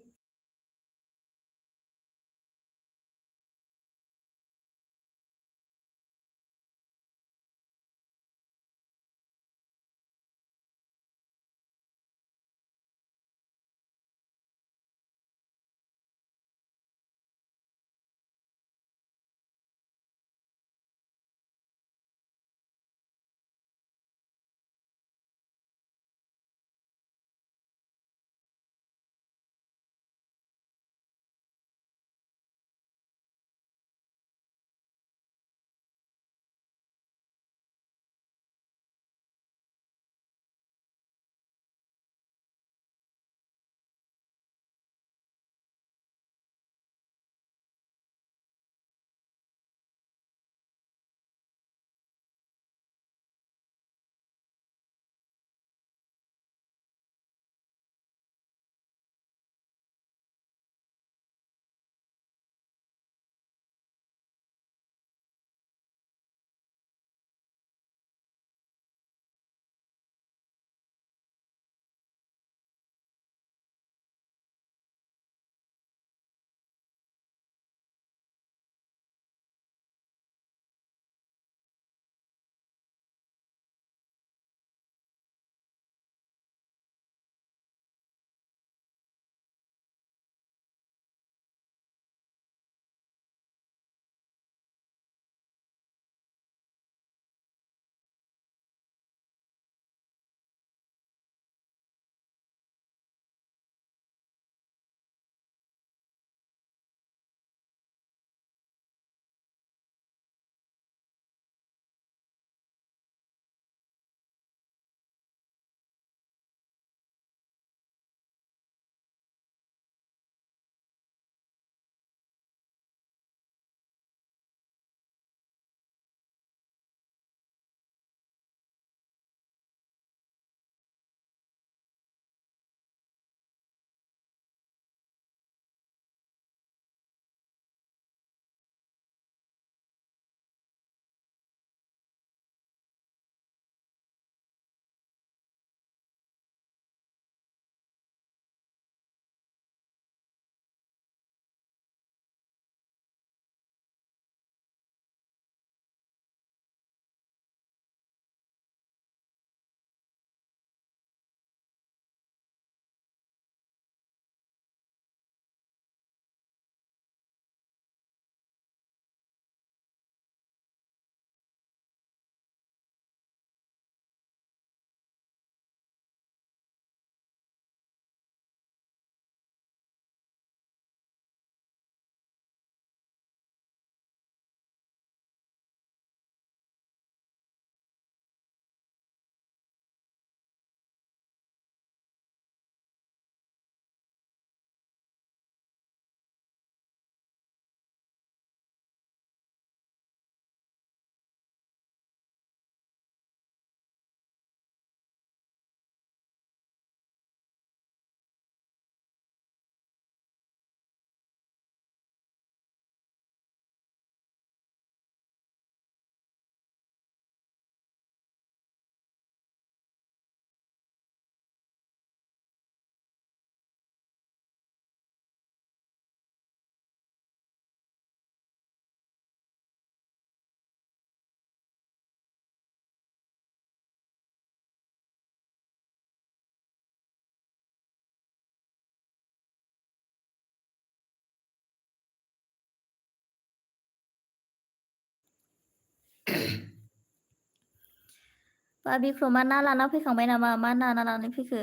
बा बिक्रमा ना लाना फैखांबाय नामा मा ना लानानै फैखो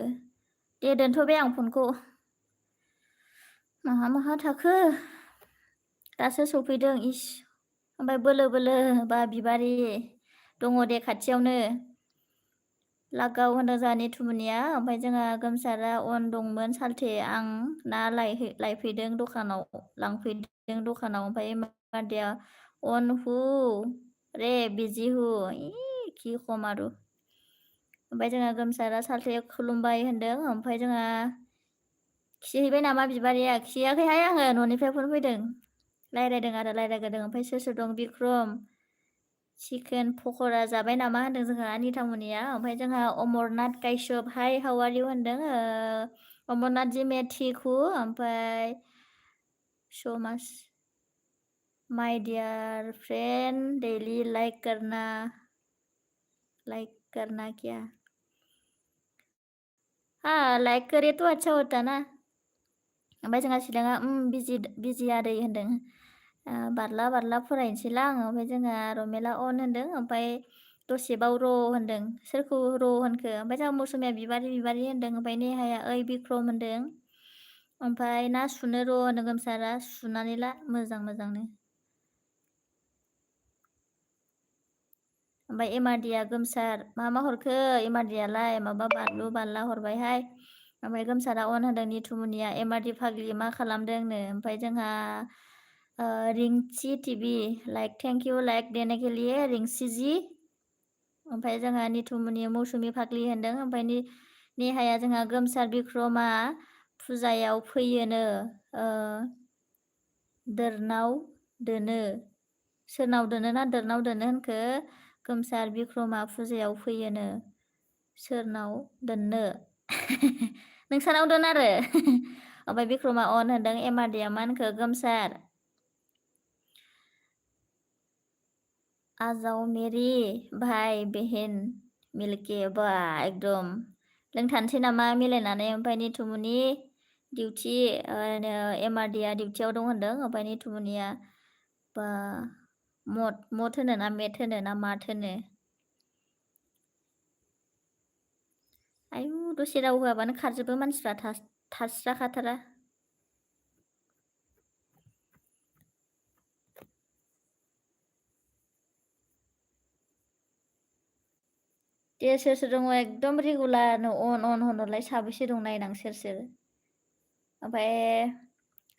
दे दोनथ'बाय आं फनखौ माहा थाखो दासो सफैदों इस ओमफ्राय बोलो बा बिबारि दङ दे खाथियावनो लागाव होनदों जोंहानि थुमुनिया ओमफ्राय जोंहा गोमसारा अन दंमोन सालथे आं ना लायफैदों दखानाव लांफैदों दखानाव ओमफ्राय मादिया अन हु रे बिजि हु खि खमारु ओमफ्राय जोंहा गोमसारा सालथे खुलुमबाय होनदों ओमफ्राय जोंहा खिहैबाय नामा बिबारिया खियाखैहाय आङो न'निफ्राय फन फैदों रायज्लायगोदों ओमफ्राय सोर दं बिक्रम चिकेन पक'रा जाबाय नामा होनदों जोंहा निथामुनिया ओमफ्राय जोंहा Amarnath Kashyap hi how are U होनदों अमरनाथ जी मैं ठीक हूँ ओमफ्राय सो मच माय डियर फ्रेंड डेली लाइक करना क्या हाँ लाइक करे तो अच्छा होता ना ओमफ्राय जोंहा सिलाङा बिजि आदै होनदों बारला फरायनोसैलां ओमफ्राय जोंहा रमेला अन होनदों ओमफ्राय दसेबाव र' होनदों सोरखौ र' होनखो ओमफ्राय जोंहा मौसुमिया बिबारि होनदों ओमफ्राय नेहाया ओइ बिक्रम होनदों ओमफ्राय ना सुनो र' होनदों गोमसारा सुनानै ला मोजांनो ओमफ्राय एमारदिया गोमसार मा हरखो एमारदियालाय माबा बारला हरबायहाय ओमफ्राय गोमसारा अन होनदों निथुमुनिया एमारदि फाग्लि मा खालामदोंनो ओमफ्राय जोंहा Rinsi TV like thank you like देने के लिए रिंसि जी ओमफ्राय जोंहा निथुमुनि मौसुमि फाग्लि होनदों ओमफ्राय नेहाया जोंहा गोमसार बिक्रमा फुजायाव फैयोनो दोरनाव दोनो सोरनाव दोनो ना दोरनाव दोनो होनखो गोमसार बिक्रमा फुजायाव फैयोनो सोरनाव दोननो नोंसानाव दोन आरो ओमफ्राय बिक्रमा अन होनदों एमारदिया मा होनखो गोमसार आजाव मेरी भाई बहन मिलके बा एकदम लोंथानोसै नामा मिलायनानै ओमफ्राय निथुमुनि डिउटि एमारदिया डिउटियाव दं होनदों ओमफ्राय निथुमुनिया बा मद होनो ना मेट होनो ना मात होनो आयु दसे राव होआबानो खारजोबो मानसिफ्रा थास्राखाथारा दे सोर दङ एकदम रेगुलारनो अन होनहरलाय साबेसे दं नायनां सोर ओमफ्राय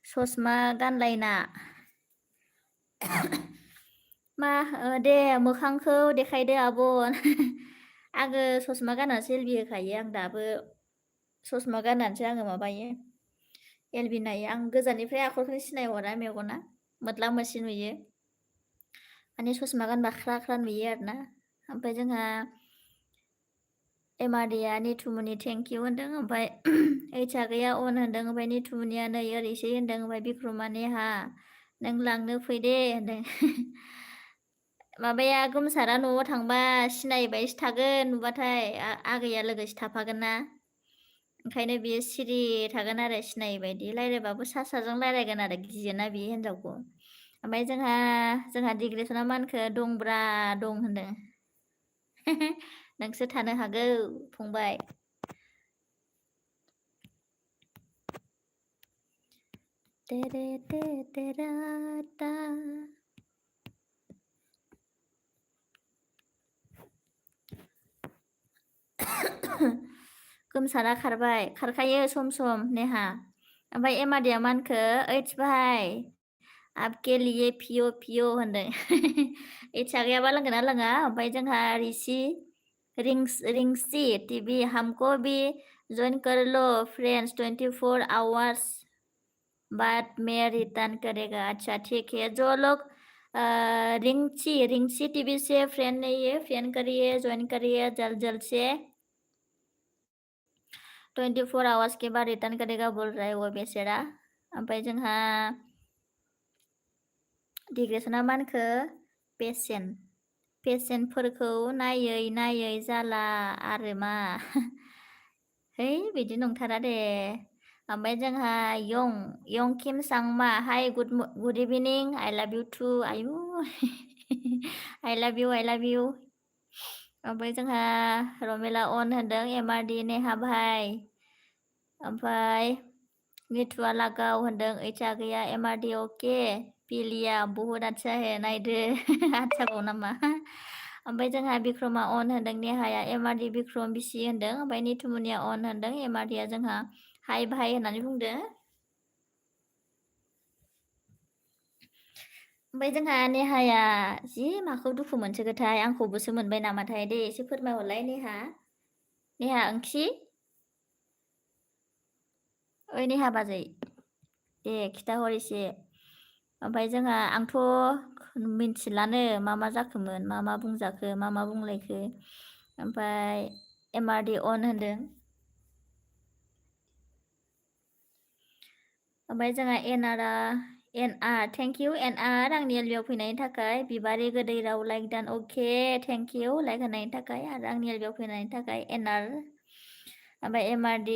ससमा गानलायना मा दे मोखांखौ देखायदो आब' आङो ससमा गाननानै सेलफि होखायो आं दाबो ससमा गाननानैसो आङो माबायो एलबि नायो आं गोजाननिफ्राय आखरखौनो सिनायहरा मेगना मोद्ला मोसि नुयो माने ससमा गानबा ख्रा नुयो आरोना ओमफ्राय जोंहा एमारदिया निथुमुनि थेंक इउ होनदों ओमफ्राय ओइसा गैया अन होनदों ओमफ्राय निथुमुनिया नै ओरैसो होनदों ओमफ्राय बिक्रमा नेहा नों लांनो फै दे होनदों माबाया गोमसारा न'आव थांबा सिनायबायसो थागोन नुबाथाय आगैया लोगोसे थाफागोन ना ओंखायनो बियो सिरि थागोन आरो सिनायै बायदि रायज्लायबाबो साजों रायज्लायगोन आरो गियोना बे हिन्जावखौ ओमफ्राय जोंहा डिग्रेसना मा होनखो दंब्रा दं होनदों नोंसो थानो हागौ फंबाय तेरे ते तेरा ता गोमसारा खारबाय खारखायो सम नेहा ओमफ्राय एमारदिया मा होनखो ओइस भाई आपके लिए पियो होनदों इच्छा गैयाबा लोंगोन ना लोङा ओमफ्राय जोंहा रिंसि टीवी हमको भी ज्वाइन कर लो फ्रेंड्स 24 आवर्स बाद मैं रिटर्न करेगा अच्छा ठीक है जो लोग रिंसी टीवी से फ्रेंड नहीं है फ्रेंड करिए ज्वाइन करिए जल्द से 24 आवर्स के बाद रिटर्न करेगा बोल रहा है वो बेचारा ओमफ्राय जोंहा डिग्रेसना मा होनखो पेसेन्टफोरखौ नायै जाला आरो मा है बिदि नंथारा दे ओमफ्राय जोंहा यं किम Sangma hi good evening I लाभ इउ टु आयु आई लाभ इउ ओमफ्राय जोंहा रमेला अन होनदों MRD नेहा भाइ ओमफ्राय निथुआ लागाव होनदों ओइसा गैया MRD अके पिलिया बहुद आतसा हे नायदो आतसाबाव नामा ओमफ्राय जोंहा बिक्रमा अन होनदों नेहाया MRD बिक्रम बिसि होनदों ओमफ्राय निथुमुनिया अन होनदों MRDया जोंहा हाय भाइ होननानै बुंदो ओमफ्राय जोंहा नेहाया जि माखौ दुखु मोनसोगोथाय आंखौबोसो मोनबाय नामाथाय दे एसे फोरमायहरलाय नेहा ओंख्रि ओइ नेहा बाजै दे खिथाहर एसे ओमफ्राय जोंहा आंथ' मिन्थिलानो मा जाखोमोन मा बुंजाखो मा बुंलायखो ओमफ्राय MRD अन होनदों ओमफ्राय जोंहा NR थेंक इउ NR आंनि एलबियाव फैनायनि थाखाय बिबारि गोदै राव लाइक दान अके थेंक इउ लाइक होनायनि थाखाय आरो आंनि एलबियाव फैनायनि थाखाय NR ओमफ्राय MRD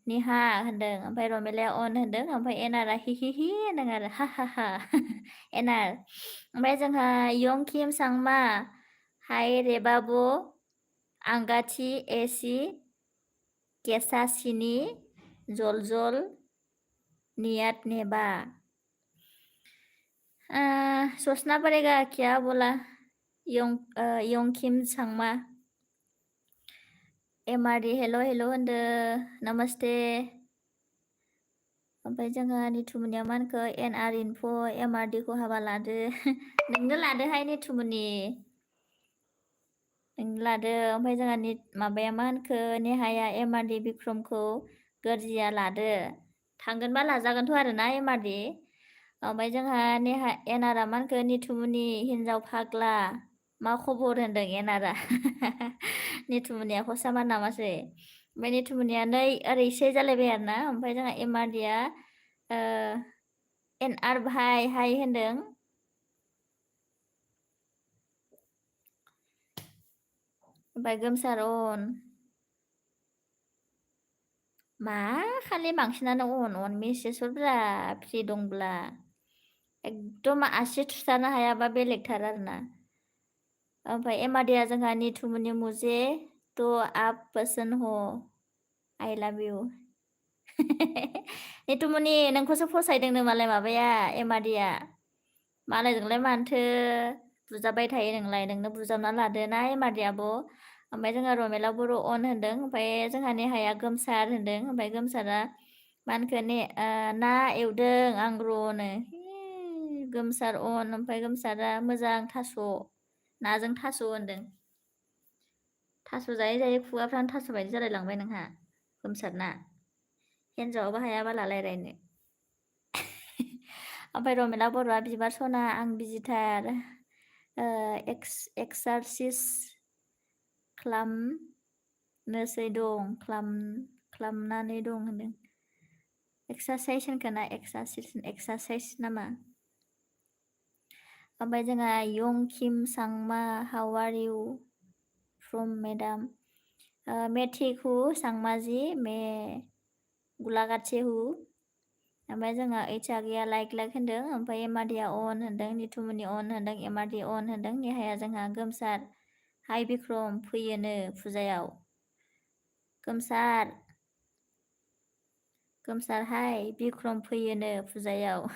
निहा होनदों ओमफ्राय रमेलाया अन होनदों ओमफ्राय NRआ हि होनदों आरो हा NR ओमफ्राय जोंहा यंकिम सांमा हाय रेबाबो आंगाथि एसि केसासिनि जल नियात नेबा सोचना पड़ेगा क्या बोला यंकिम सांमा MRD हेल' होनदो नमस्ते ओमफ्राय जोंहा निथुमुनिया मा होनखो NR इनफ' MRD खौ हाबा लादो नोंनो लादोहाय निथुमुनि नों लादो ओमफ्राय जोंहा माबाया मा होनखो नेहाया MRD बिक्रमखौ गोरजिया लादो थांगोनबा लाजागोनथ' आरोना MRD ओमफ्राय जोंहा NRआ मा होनखो निथुमुनि हिन्जाव फाग्ला मा खबर होनदों NRआ निथुमुनिया खसामान नामासै ओमफ्राय निथुमुनिया नै ओरैसे जालायबाय आरोना ओमफ्राय जोंहा MRDआ NR भाइ हाय होनदों ओमफ्राय गोमसार अन मा खालि बांसिनानो अन मेसेज हरब्रा फ्रि दंब्ला एकदम आसि थुथानो हायाबा बेलेगथार आरोना ओमफ्राय MRDआ जोंहा निथुमुनि मुजे तो आप पसंद हो I love you निथुमुनि नोंखौसो फसायदोंनो मालाय माबाया MRDआ मालायजोंलाय मानोथो बुजाबबाय थायो नोंलाय नोंनो बुजाबना लादो ना MRDआबो ओमफ्राय जोंहा रमेला बर' अन होनदों ओमफ्राय जोंहा नेहाया गोमसार होनदों ओमफ्राय गोमसारा मा होनखो ना एवदों आं र'नो गोमसार अन ओमफ्राय गोमसारा मोजां थास' नाजों थास' होनदों थास' जायै खुगाफ्रानो थास' बायदि जालायलांबाय नोंहा गोमसारना हिन्जावाबो हाया बाला रायलायनो ओमफ्राय रमेला बर'आ बिबार सना आं बिजिथार एक्सारसिस खालामनोसै दं खालामनानै दं होनदों एक्सारसाइस होनखोना एक्सारसाइस नामा ओमफ्राय जोंहा Yangkim Sangma how are you from madam मेथिखु सांमाजी मे गुलागाचे हु ओमफ्राय जोंहा ओइसा गैया लाइक होनदों ओमफ्राय MRDआ अन होनदों निथुमुनि अन होनदों MRD अन होनदों नेहाया जोंहा गोमसार हाय बिक्रम फैयोनो फुजायाव गोमसार हाय बिक्रम फैयोनो फुजायाव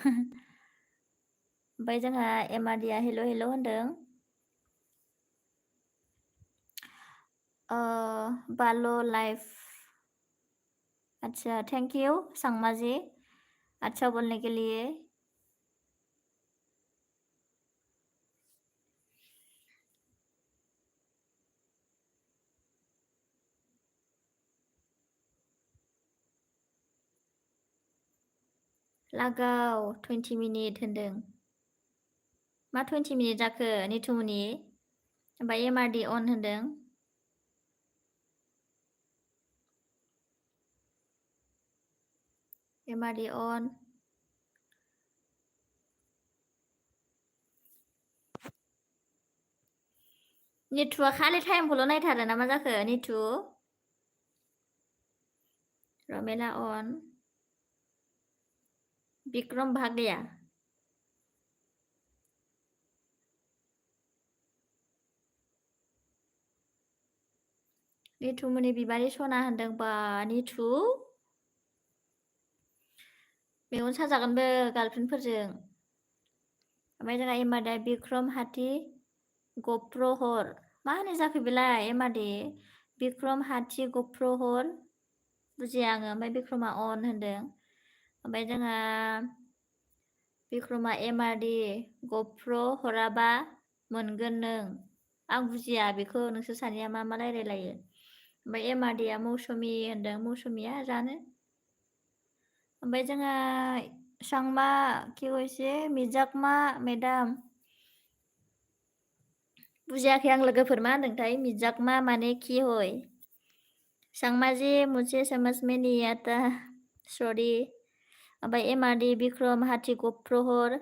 ओमफ्राय जोंहा MRDआ हेल' होनदों बाल' लाइफ अच्छा थैंक यू सांमा जी अच्छा बोलने के लिए लागाव 20 मिनिट होनदों मा 20 मिनिट जाखो निथुमुनि ओमफ्राय MRD अन होनदों MRD अन निथुआ खालि टाइमखौल' नायथारो ना मा जाखो निथु रमेला अन बिक्रम भाग गया निथुमोननि बिबारि सना होनदों बा निथु मेगन साजागोनबो गार्लफ्रेन्डफोरजों। ओमफ्राय जोंहा एमारदा बिक्रम हाथि गप्रहर मा होनो जाखो बेलाय एमारदे बिक्रम हाथि गप्रहर बुजिया आङो। ओमफ्राय बिक्रमा अन होनदों। ओमफ्राय जोंहा बिक्रमा एमारदि गप्र हराबा मोनगोन नों। आं बुजिया बेखौ नोंसोर सानैया मा मा रायलायलायो। ओमफ्राय एमारदिया मौसुमि होनदों मौसुमिया जानो। ओमफ्राय जोंहा सांमा कि কৈছে मिजाकमा मेडाम बुजियाखै आं लोगोफोर मा होनदोंथाय मिजाकमा माने कि हय सांमाजी मुझे समझ में नहीं आता सॉरी। ओमफ्राय एमारदि बिक्रम हाथि गप्रहर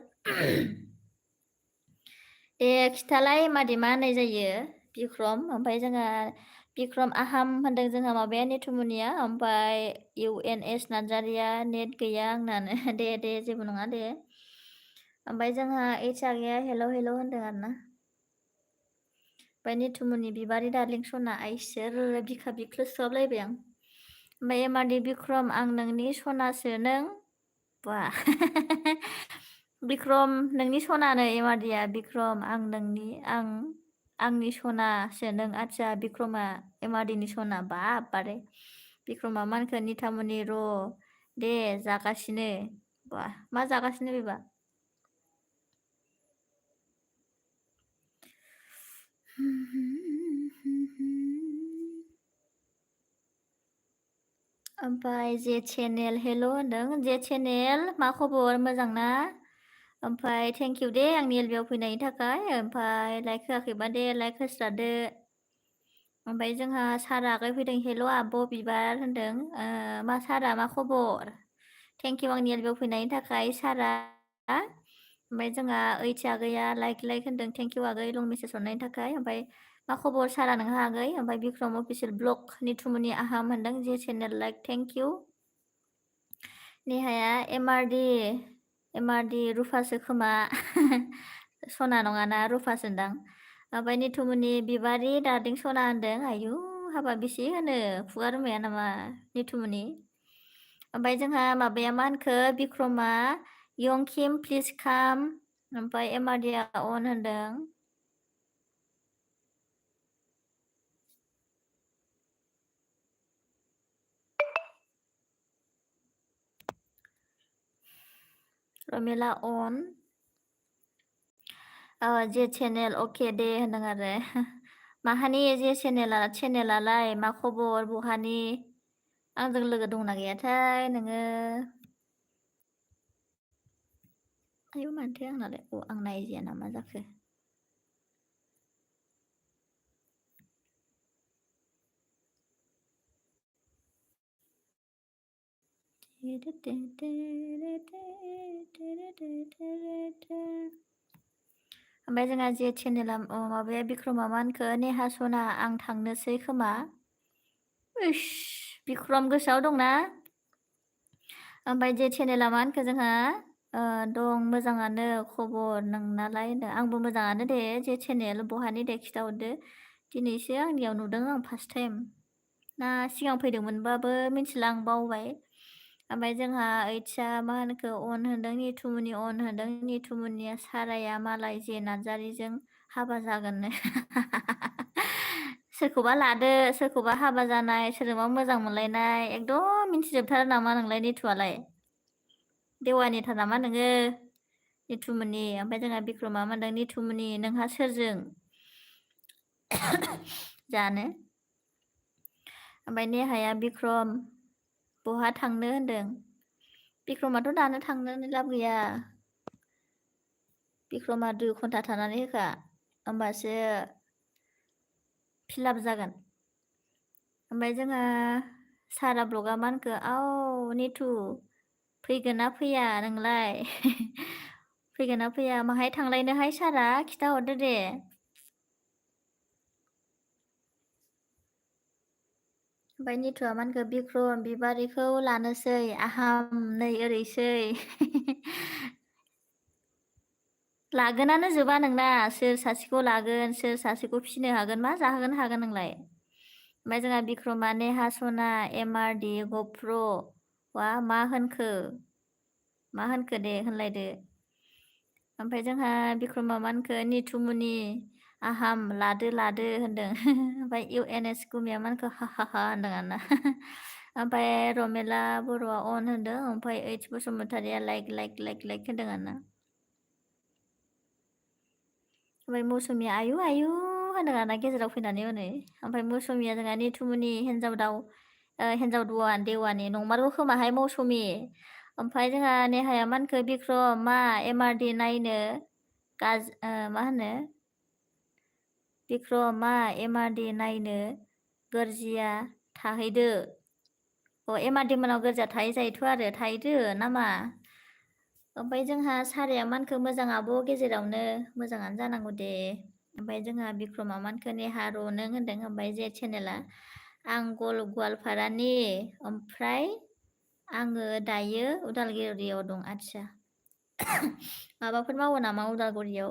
दे खिथालाय एमारदि मा होननाय जायो बिक्रम। ओमफ्राय जोंहा बिक्रम आहाम होनदों जोंहा माबाया निथुमुनिया। ओमफ्राय UNS नार्जारिया नेट गैया आंनानो दे दे जेबो नङा दे। ओमफ्राय जोंहा एचआ गैया हेल' हेल' होनदों आरोना। ओमफ्राय निथुमुनि बिबारि दार्लिं सना आइसोर बिखा बिख्लोबस्राबलायबाय आं। ओमफ्राय एमारदि बिक्रम आं नोंनि सनासो नों बा बिक्रम नोंनि सनानो एमारदिया बिक्रम आंनि सनासो नों आदसा बिक्रमा एमारदिनि सना बाब बारे बिक्रमा मा होनखो निथामुनि र' दे जागासिनो बा मा जागासिनो बेबा ओमफ्राय जे चेनेल हेल' होनदों जे चेनेल मा खबर मोजां ना। ओमफ्राय थेंक इउ दे आंनि एलबियाव फैनायनि थाखाय। ओमफ्राय लाइक होआखैबा दे लाइक होस्रादो। ओमफ्राय जोंहा सारा आगै फैदों हेल' आब' बिबार होनदों मा सारा मा खबर थेंक इउ आंनि एलबियाव फैनायनि थाखाय सारा। ओमफ्राय जोंहा ओइथि आगैया लाइक होनदों थेंक इउ आगै लं मेसेज हरनायनि थाखाय। ओमफ्राय मा खबर सारा नोंहा आगै। ओमफ्राय बिक्रम अफिसियेल ब्लग निथुमुनि आहाम होनदों जे चेनेल लाइक थेंक इउ। नेहाया एमारदि रुफासो खोमा सना नङाना रुफासोदां। ओमफ्राय निथुमुनि बिबारि दार्लिं सना होनदों आयु हाबा बेसे होनो खुगा रोमाया नामा निथुमुनि। ओमफ्राय जोंहा माबाया मा होनखो बिक्रमा यंकिम प्लिज काम। ओमफ्राय एमारदिया अन होनदों। रमेला अन जे चेनेल अके दे होनदों आरो माहानि जे चेनेलालाय मा खबर बहानि आंजों लोगो दंना गैयाथाय नोङो। आयु मानोथो आंनालाय आं नायजिया ना मा जाखो। ओमफ्राय जोंहा जे चेनेला माबाया बिक्रमा मा होनखो नेहा सना आं थांनोसै खोमा। इस बिक्रम गोसोआव दंना। ओमफ्राय जे चेनेला मा होनखो जोंहा दं मोजाङानो खबर नोंनालाय होनदों आंबो मोजाङानो दे जे चेनेल बहानि दे खिथाहरदो दिनैसो आंनियाव नुदों आं फार्स्ट टाइम ना सिगां फैदोंमोनबाबो मिथिला आं बावबाय। ओमफ्राय जोंहा ओइथिया मा होनखो अन होनदों निथुमुनि अन होनदों निथुमुनिया साराया मालाय जे नार्जारिजों हाबा जागोननो सोरखौबा लादो सोरखौबा हाबा जानाय सोरजोंबा मोजां मोनलायनाय एकदम मिथिजोबथारो नामा नोंलाय निथुआलाय देवानिथार नामा नोङो निथुमुनि। ओमफ्राय जोंहा बिक्रमा मा होनदों निथुमुनि नोंहा सोरजों जानो। ओमफ्राय नेहाया बिक्रम बहा थांनो होनदों। बिक्रमाथ' दानो थांनानै लाब गैया। बिक्रमा 2 घन्टा थानानै होखा होमबासो फिलाप जागोन। ओमफ्राय जोंहा सारा ब्लगा मा होनखो निथु फैगोन ना फैया नोंलाय फैगोन ना फैया माहाय थांलायनोहाय सारा खिथाहरदो दे। ओमफ्राय निथुआ मा होनखो बिक्रम बिबारिखौ लानोसै आहाम नै ओरैसै लागोनानो जोबा नोंना सोर सासेखौ लागोन सोर सासेखौ फिसिनो हागोन मा जाहोगोन हागोन नोंलाय। ओमफ्राय जोंहा बिक्रमा नेहा सना एमआरडि गप्र मा होनखो दे होनलायदो ओमफ्राय जोंहा बिक्रमा मा होनखो निथुमुनि आहाम लादो होनदों ओमफ्राय इउएनएस गुमिया मा होनखो हा होनदों आरोना ओमफ्राय रमेला बर'आ अन होनदों ओमफ्राय ओइच बसुमतारिया लाइक होनदों आरोना ओमफ्राय मौसुमिया आयु होनदों आरोना गेजेराव फैनानै हनै ओमफ्राय मौसुमिया जोंहा निथुमुनि हिन्जाव देवानि नंमारगौ खोमाहाय मौसुमि ओमफ्राय जोंहा नेहाया मा होनखो बिक्रम मा एमआरडि नायनो मा होनो बिक्रम मा एमआरडि नायनो गोरजिया थाहैदो एमआरडि मोनाव गोरजिया थाहैजायोथ' आरो थाहैदो नामा ओमफ्राय जोंहा साराया मा होनखो मोजां आब' गेजेरावनो मोजाङानो जानांगौ दे ओमफ्राय जोंहा बिक्रमा मा होनखो नेहा र'नों होनदों ओमफ्राय जे चेनेला आं गवालपारानि ओमफ्राय आङो दायो उदालगुरियाव दं आदसा माबाफोर मावो नामा उदालगुरियाव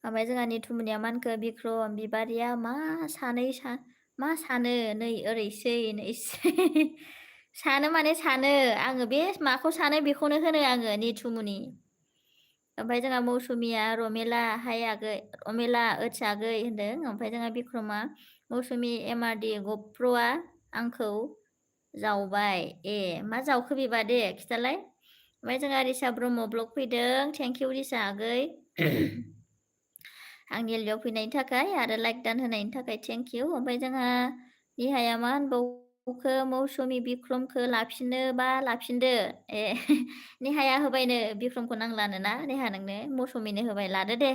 ओमफ्राय जोंहा निथुमुनिया मा होनखो बिक्रम बिबारिया मा सानो नै ओरैसै सानो माने सानो आङो बे माखौ सानो बेखौनो होनो आङो निथुमुनि ओमफ्राय जोंहा मौसुमिया रमेला हाय आगै रमेला ओत्स आगै होनदों ओमफ्राय जोंहा बिक्रमा मौसुमि एमआरडि गप्र'आ आंखौ जावबाय मा जावखो बेबा दे खिथालाय ओमफ्राय जोंहा रिसा ब्रह्म ब्लग फैदों थेंकिउ रिसा आगै आंनि एलबियाव फैनायनि थाखाय आरो लाइक दान होनायनि थाखाय थेंकिउ ओमफ्राय जोंहा निहाया मा होनबावखो मौसुमि बिक्रमखौ लाफिनदो नेहाया होबायनो बिक्रमखौ नांलानो ना नेहा नोंनो मौसुमिनो होबाय लादो दे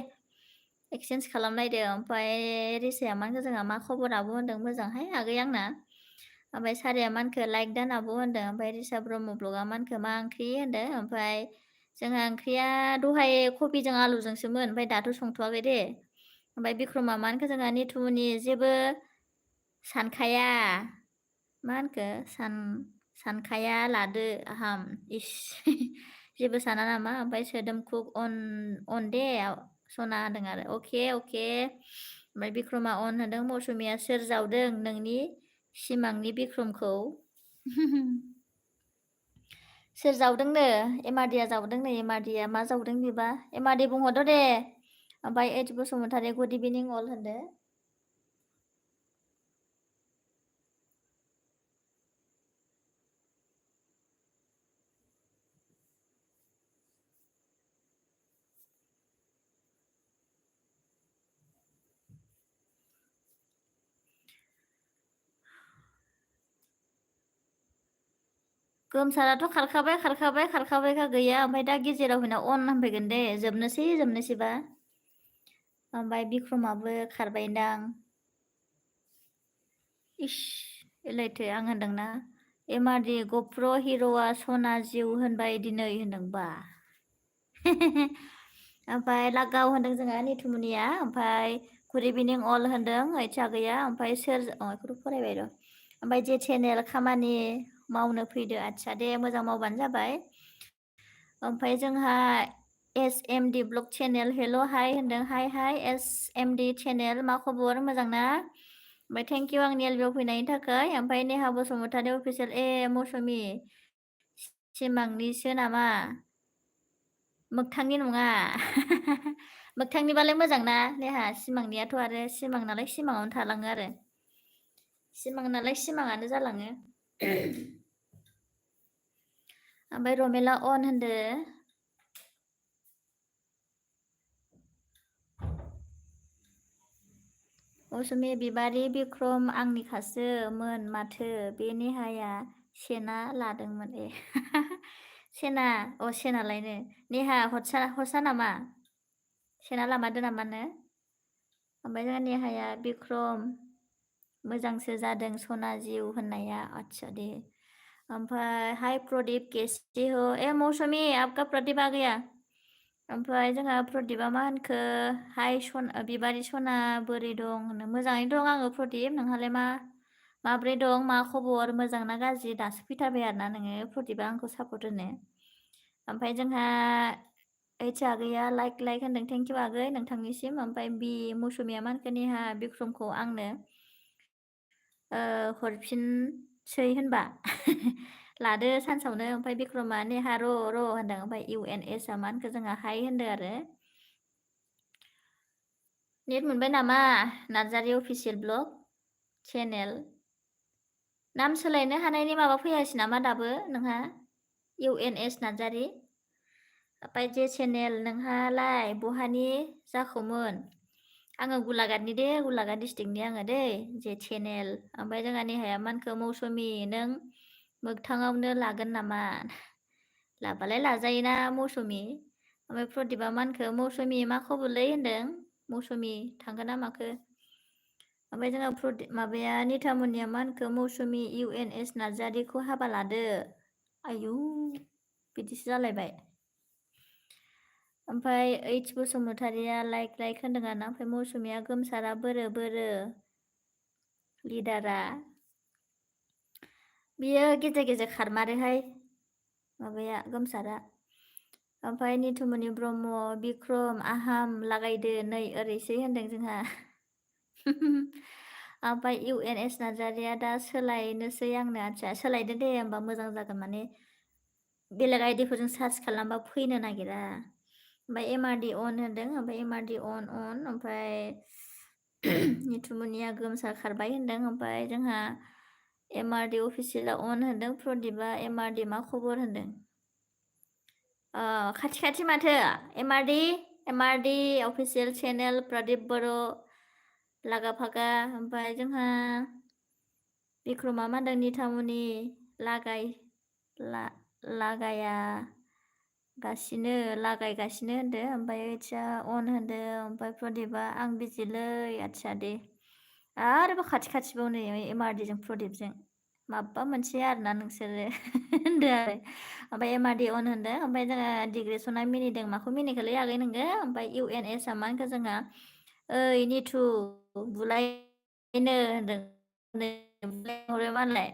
एक्सचेन्ज खालामलायदो ओमफ्राय रिसाया मा होनखो जोंहा मा खबर आब' होनदों मोजांहाय आगै आंना ओमफ्राय सारिया मा होनखो लाइक दान आब' होनदों ओमफ्राय रिसा ब्रह्म ब्लगआ मा होनखो मा ओंख्रि होनदों ओमफ्राय जोंहा ओंख्रिया दहाय कबिजों आलुजोंसोमोन ओमफ्राय दाथ' संथ'वाखै दे ओमफ्राय बिक्रमा मा होनखो जोंहा निथुमुनि जेबो सानखाया मा होनखो सानखाया लादो आहाम जेबो साना नामा ओमफ्राय सोदोमखुक अन दे सना होनदों आरो अके ओमफ्राय बिक्रमा अन होनदों मौसुमिया सोर जावदों नोंनि सिमांनि बिक्रमखौ सोर जावदोंनो एमआरडिया जावदोंनो एमआरडिया मा जावदों बेबा एमआरडि बुंहरदो दे ओमफ्राय ओइच बसुमतारी गुड इभिनिं अल होनदो गोमसाराथ' खारखाबायखा गैया ओमफ्राय दा गेजेराव फैना अन होनफैगोन दे जोबनोसैबा ओमफ्राय बिक्रमाबो खारबायदां एलायथो आं होनदोंना एमआरडि गप्र हिर'आ सना जिउ होनबाय दिनै होनदोंबा ओमफ्राय लागाव होनदों जोंहा निथुमुनिया ओमफ्राय गुड इभिनिं अल होनदों ओइसा गैया ओमफ्राय सोर बेखौथ' फरायबाय र' ओमफ्राय जे चेनेल खामानि मावनो फैदो आदसा दे मोजां मावबानो जाबाय ओमफ्राय जोंहा एसएमडि ब्लग चेनेल हेल' हाय होनदों हाय एसएमडि चेनेल मा खबर मोजां ना ओमफ्राय थेंकिउ आंनि एलबियाव फैनायनि थाखाय ओमफ्राय नेहा बसुमतारी अफिसियेल मौसुमि सिमांनिसो नामा मोगथांनि नङा मोगथांनिबालाय मोजां ना नेहा सिमांनियाथ' आरो सिमां नालाय सिमाङावनो थालाङो आरो सिमां नालाय सिमाङानो जालाङो ओमफ्राय रमेला अन होनदो मौसुमि बिबारि बिक्रम आंनिखासोमोन माथो बे नेहाया सेना लादोंमोन सेनालायनो नेहा हरसा नामा सेना लामारदो नामानो ओमफ्राय जोंहा नेहाया बिक्रम मोजांसो जादों सना जिउ होननाया आदसा दे ओमफ्राय हाय प्रदीप कैसे हो मौसुमि आपका प्रदीप आ गया ओमफ्राय जोंहा प्रदीपआ मा होनखो हाय बिबारि सना बोरै दं होनो मोजाङैनो दं आङो प्रदीप नोंहालाय माब्रै दं मा खबर मोजां ना गाज्रि दासो फैथारबाय आरोना नोङो प्रदीपआ आंखौ सापर्ट होनो ओमफ्राय जोंहा ओइच आगैया लाइक होनदों थेंकिउ आगै नोंथांनिसिम ओमफ्राय बि मौसुमिया मा होनखो नेहा बिक्रमखौ आंनो हरफिनसै होनबा लादो सानसावनो ओमफ्राय बिक्रमा नेहा र' होनदों ओमफ्राय UNS आ मा होनखो जोंहा हाय होनदो आरो नेट मोनबाय नामा नार्जारि अफिसियेल ब्लग चेनेल नाम सोलायनो हानायनि माबा फैयासै नामा दाबो नोंहा UNS नार्जारि ओमफ्राय जे चेनेल नोंहालाय बहानि जाखौमोन आङो गुलाघाटनि दे गुलाघाट डिस्ट्रिक्टनि आङो दे जे चेनेल ओमफ्राय जोंहा नेहाया मानखो मौसुमि नों मोगथाङावनो लागोन नामा लाबालाय लाजायोना मौसुमि ओमफ्राय प्रदिपा मानखो मौसुमि मा खबरलै होनदों मौसुमि थांगोन ना माखो ओमफ्राय जोंहा माबाया निथामनिया मा होनखो मौसुमि UNS नार्जारिखौ हाबा लादो आयु बिदिसो जालायबाय ओमफ्राय बसुमतारिया लाइक होनदों आरोना ओमफ्राय मौसुमिया गोमसारा बोरो लिडारा बियो गेजेर खारमारोहाय माबाया गोमसारा ओमफ्राय निथुमनि ब्रह्म बिक्रम आहाम लागायदो नै ओरैसै होनदों जोंहा ओमफ्राय UNS नार्जारिया दा सोलायनोसै आंनो आदसा सोलायदो दे होमबा मोजां जागोन माने बेलेग आइडिफोरजों सार्च खालामबा फैनो नागिरा ओमफ्राय MRD अन होनदों ओमफ्राय MRD अन ओमफ्राय निथुमनिया गोमसा खारबाय होनदों ओमफ्राय जोंहा MRD अफिसियेला अन होनदों प्रदिपा MRD मा खबर होनदों खाथि माथो MRD अफिसियेल चेनेल प्रदिप बर' लागा फागा ओमफ्राय जोंहा बिक्रमा मा होनदों निथामुनि लागायगासिनो होनदो ओमफ्राय अन होनदो ओमफ्राय प्रदिपा आं बिजिलै आदसा दे आरोबाव खाथिबाव नै MRDजों प्रदिपजों माबा मोनसे आरोना नोंसोरो होनदो आरो ओमफ्राय MRD अन होनदो ओमफ्राय जोंहा डिग्रेसना मिनिदों माखौ मिनिखोलै आगै नोङो ओमफ्राय UNS आ मा होनखो जोंहा ओइ निथु बुलायनो होनदों बुलायहरो मालाय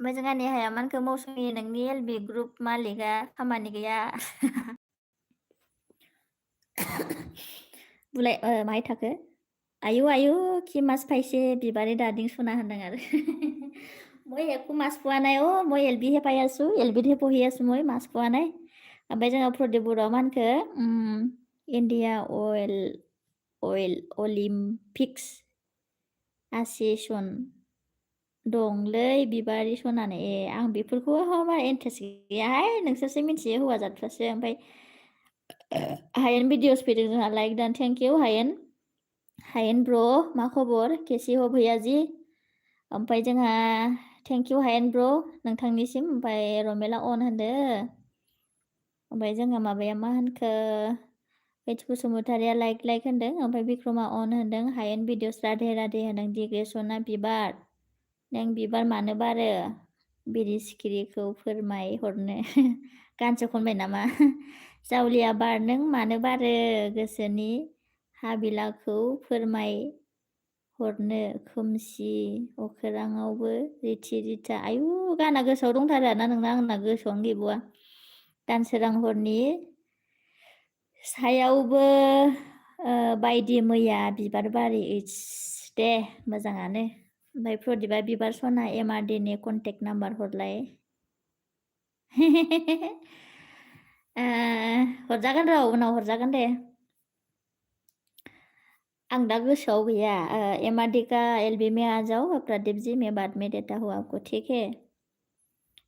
ओमफ्राय जोंहा नेहाया मा होनखो मौसुमि नोंनि LB ग्रुप मालिकआ खामानि गैया बुलाय माहाय थाखो आयु कि मास फाइसे बिबारे दादिं सना होनदों आरो মই একো মাছ পোৱা নাই মই LBহে পাই আছো LBতহে পঢ়ি আছো মই মাছ পোৱা নাই ओमफ्राय जोंहा प्रदिप बर'आ मा होनखो इन्डिया अलिम्पिक्स एस'सिएशन दंलै बिबारि सनानो आं बेफोरखौ बारा इन्टारेस्ट गैयाहाय नोंसोरसो मिन्थियो हौवाजादफ्रासो ओमफ्राय हायेन भिडिअस फैदों जोंहा लाइक दान थेंक इउ हायेन ब्र' मा खबर केसि ह भैयाजी ओमफ्राय जोंहा थेंक इउ हायेन ब्र' नोंथांनिसिम ओमफ्राय रमेला अन होनदो ओमफ्राय जोंहा माबाया मा होनखो बसुमतारिया लाइक होनदों ओमफ्राय बिक्रमा अन होनदों हायेन भिडिअस राधे होनदों डिग्रेसना बिबार नों बिबार मानो बारो बिरि सिखिरिखौ फोरमायहरनो गानसो खनबाय नामा जावलिया बार नों मानो बारो गोसोनि हाबिलाखौ फोरमायहरनो खोमसि अखोराङावबो रिथा आयु गाना गोसोआव दंथारो आरोना नोंना आंना गोसोआवनो गैबावा दानसोरां हरनि सायावबो बायदि मैया बिबार बारि दे मोजाङानो ओमफ्राय प्रदिपा बिबार सना MRD नि कन्टेक्ट नाम्बार हरलाय हरजागोन र' उनाव हरजागोन दे आं दा गोसोआव गैया MRD का LB में आ जाओ प्रदीप जी मैं बाद में देता हूँ आपको ठीक है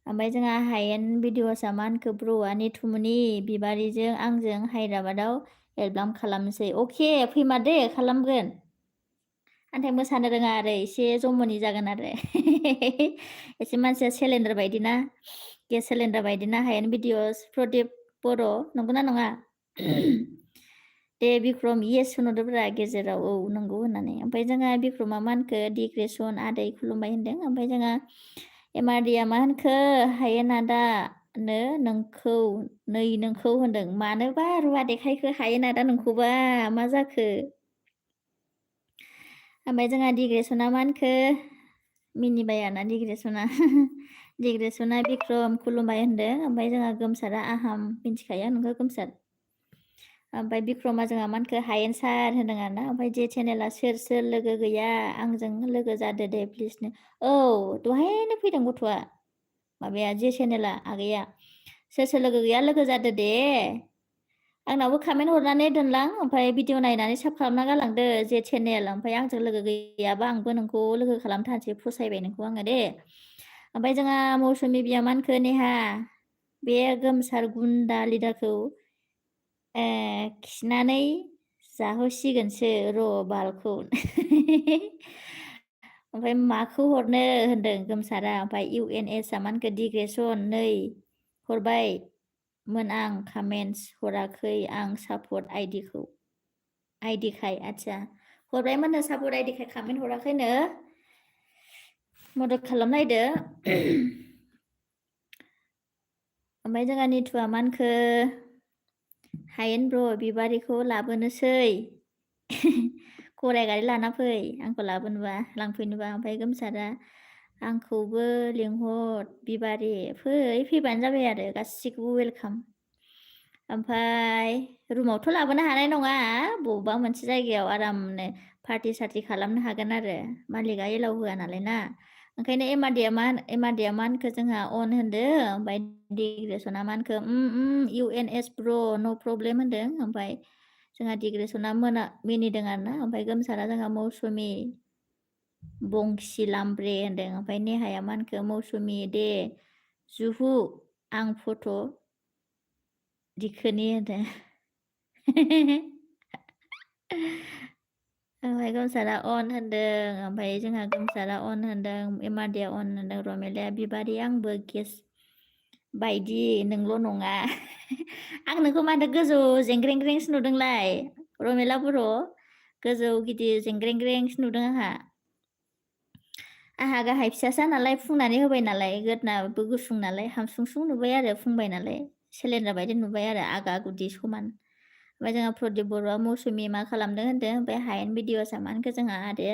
ओमफ्राय जोंहा हायेन भिडिअसआ मा होनखो ब्र'आ निथुमनि बिबारिजों आंजों हायद्राबादाव एलबाम खालामनोसै अके फैमारदे खालामगोन नाथाय मोसानो रोङा आरो एसे जमनि जागोन आरो एसे मानसिया सिलिन्डार बायदि ना गेस सिलिन्डार बायदि ना हायेन भिडिअस प्रदीप बर' नंगौना नङा दे बिक्रम येस होनहरदोब्रा गेजेराव औ नंगौ होननानै ओमफ्राय जोंहा बिक्रमा मा होनखो डिग्रेसन आदै खुलुमबाय होनदों ओमफ्राय जोंहा MRDया मा होनखो हायेन आदानो नोंखौ होनदों मानोबा रुवा देखायखो हायेन आदा नोंखौबा मा जाखो ओमफ्राय जोंहा डिग्रेसना मा होनखो मिनिबाय आरोना डिग्रेसना बिक्रम खुलुमबाय होनदों ओमफ्राय जोंहा गोमसारा आहाम मिन्थिखायो नोंखौ गोमसार ओमफ्राय बिक्रमा जोंहा मानखो हायेन सार होनदों आरोना ओमफ्राय जे चेनेला सोर लोगो गैया आंजों लोगो जादो दे प्लिजनो औ दहायनो फैदों गथ'आ माबाया जे चेनेला आगैया सोर लोगो गैया लोगो जादो दे आंनावबो कमेन्ट हरनानै दोनलां ओमफ्राय भिडिअ नायनानै साब खालामना गालांदो जे चेनेल ओमफ्राय आंजों लोगो गैयाबा आंबो नोंखौ लोगो खालामथारसै फसायबाय नोंखौ आङो दे ओमफ्राय जोंहा मौसुमि बियामानखो नेहा बे गोमसार गुन्दा लिडारखौ खिनानै जाहोसिगोनसो र' बालखौ ओमफ्राय माखौ हरनो होनदों गोमसारा ओमफ्राय UNS मानखो डिग्रेसन नै हरबायमोन आं कमेन्टस हराखै आं सापर्ट आइडिखाय आदसा हरबायमोननो सापर्ट आइडिखाय कमेन्ट हराखैनो मदद खालामनायदो ओमफ्राय जोंहा निथुआ मानखो हायेन ब्र बिबारिखौ लाबोनोसै गराय गारि लाना फै आंखौ लाबोनोबा लांफैनोबा ओमफ्राय गोमसारा आंखौबो लिंहर बिबारि फैबानो जाबाय आरो गासिखौबो वेलकाम ओमफ्राय रुमावथ' लाबोनो हानाय नङा बबेबा मोनसे जायगायाव आरामनो पार्टि सार्टि खालामनो हागोन आरो मालिकआ एलाव होआ नालाय ना ओंखायनो एमारडिया मानखो जोंहा अन होनदो ओमफ्राय डिग्रेसना मानखो UNS ब्र न' प्रब्लेम होनदों ओमफ्राय जोंहा डिग्रेसना मिनिदों आरोना ओमफ्राय गोमसारा जोंहा मौसुमि बंसि लामब्रे होनदों ओमफ्राय नेहाया मानखो मौसुमि दे जुहु आं फट' दिखोनि होनदों ओमफ्राय गोमसारा अन होनदों ओमफ्राय जोंहा गोमसारा अन होनदों एमारडिया अन होनदों रमेलाया बिबारि आंबो गेस बायदि नोंल' नङा आं नोंखौ माथो गोजौ जेंग्रेंग्रेंसो नुदोंलाय रमेला बर' गोजौ गिदिर जेंग्रेंग्रेंसो नुदों आंहा गाहाय फिसासा नालाय फुंनानै होबाय नालाय गोदनाबो गुसुं नालाय हामसुंसुं नुबाय आरो फुंबाय नालाय सिलिन्डार बायदि नुबाय आरो आगा गुदि समान ओमफ्राय जोंहा प्रदीप बर'आ मौसुमि मा खालामदों होनदों ओमफ्राय हायेन भिडिअ सामानखो जोंहा आरो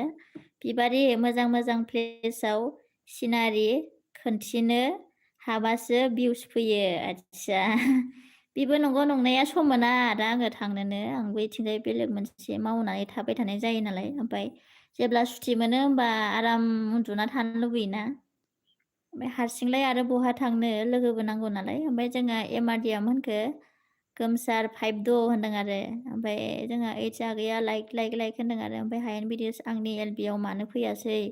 बिबारि मोजां प्लेसाव सिनारि खोन्थिनो हाबासो भिउस फैयो आदसा बेबो नंगौ नंनाया सम मोना दा आङो थांनोनो आंबो इथिंजाय बेलेग मोनसे मावनानै थाबाय थानाय जायो नालाय ओमफ्राय जेब्ला सुटि मोनो होमबा आराम उन्दुना थानो लुबैयोना ओमफ्राय हारसिंलाय आरो बहा थांनो लोगोबो नांगौ नालाय ओमफ्राय जोंहा एमारडिया मोनखो गोमसार 5 होनदों आरो ओमफ्राय जोंहा ओइस आगैया लाइक होनदों आरो ओमफ्राय हायेन भिडिअस आंनि LBआव मानो फैयासै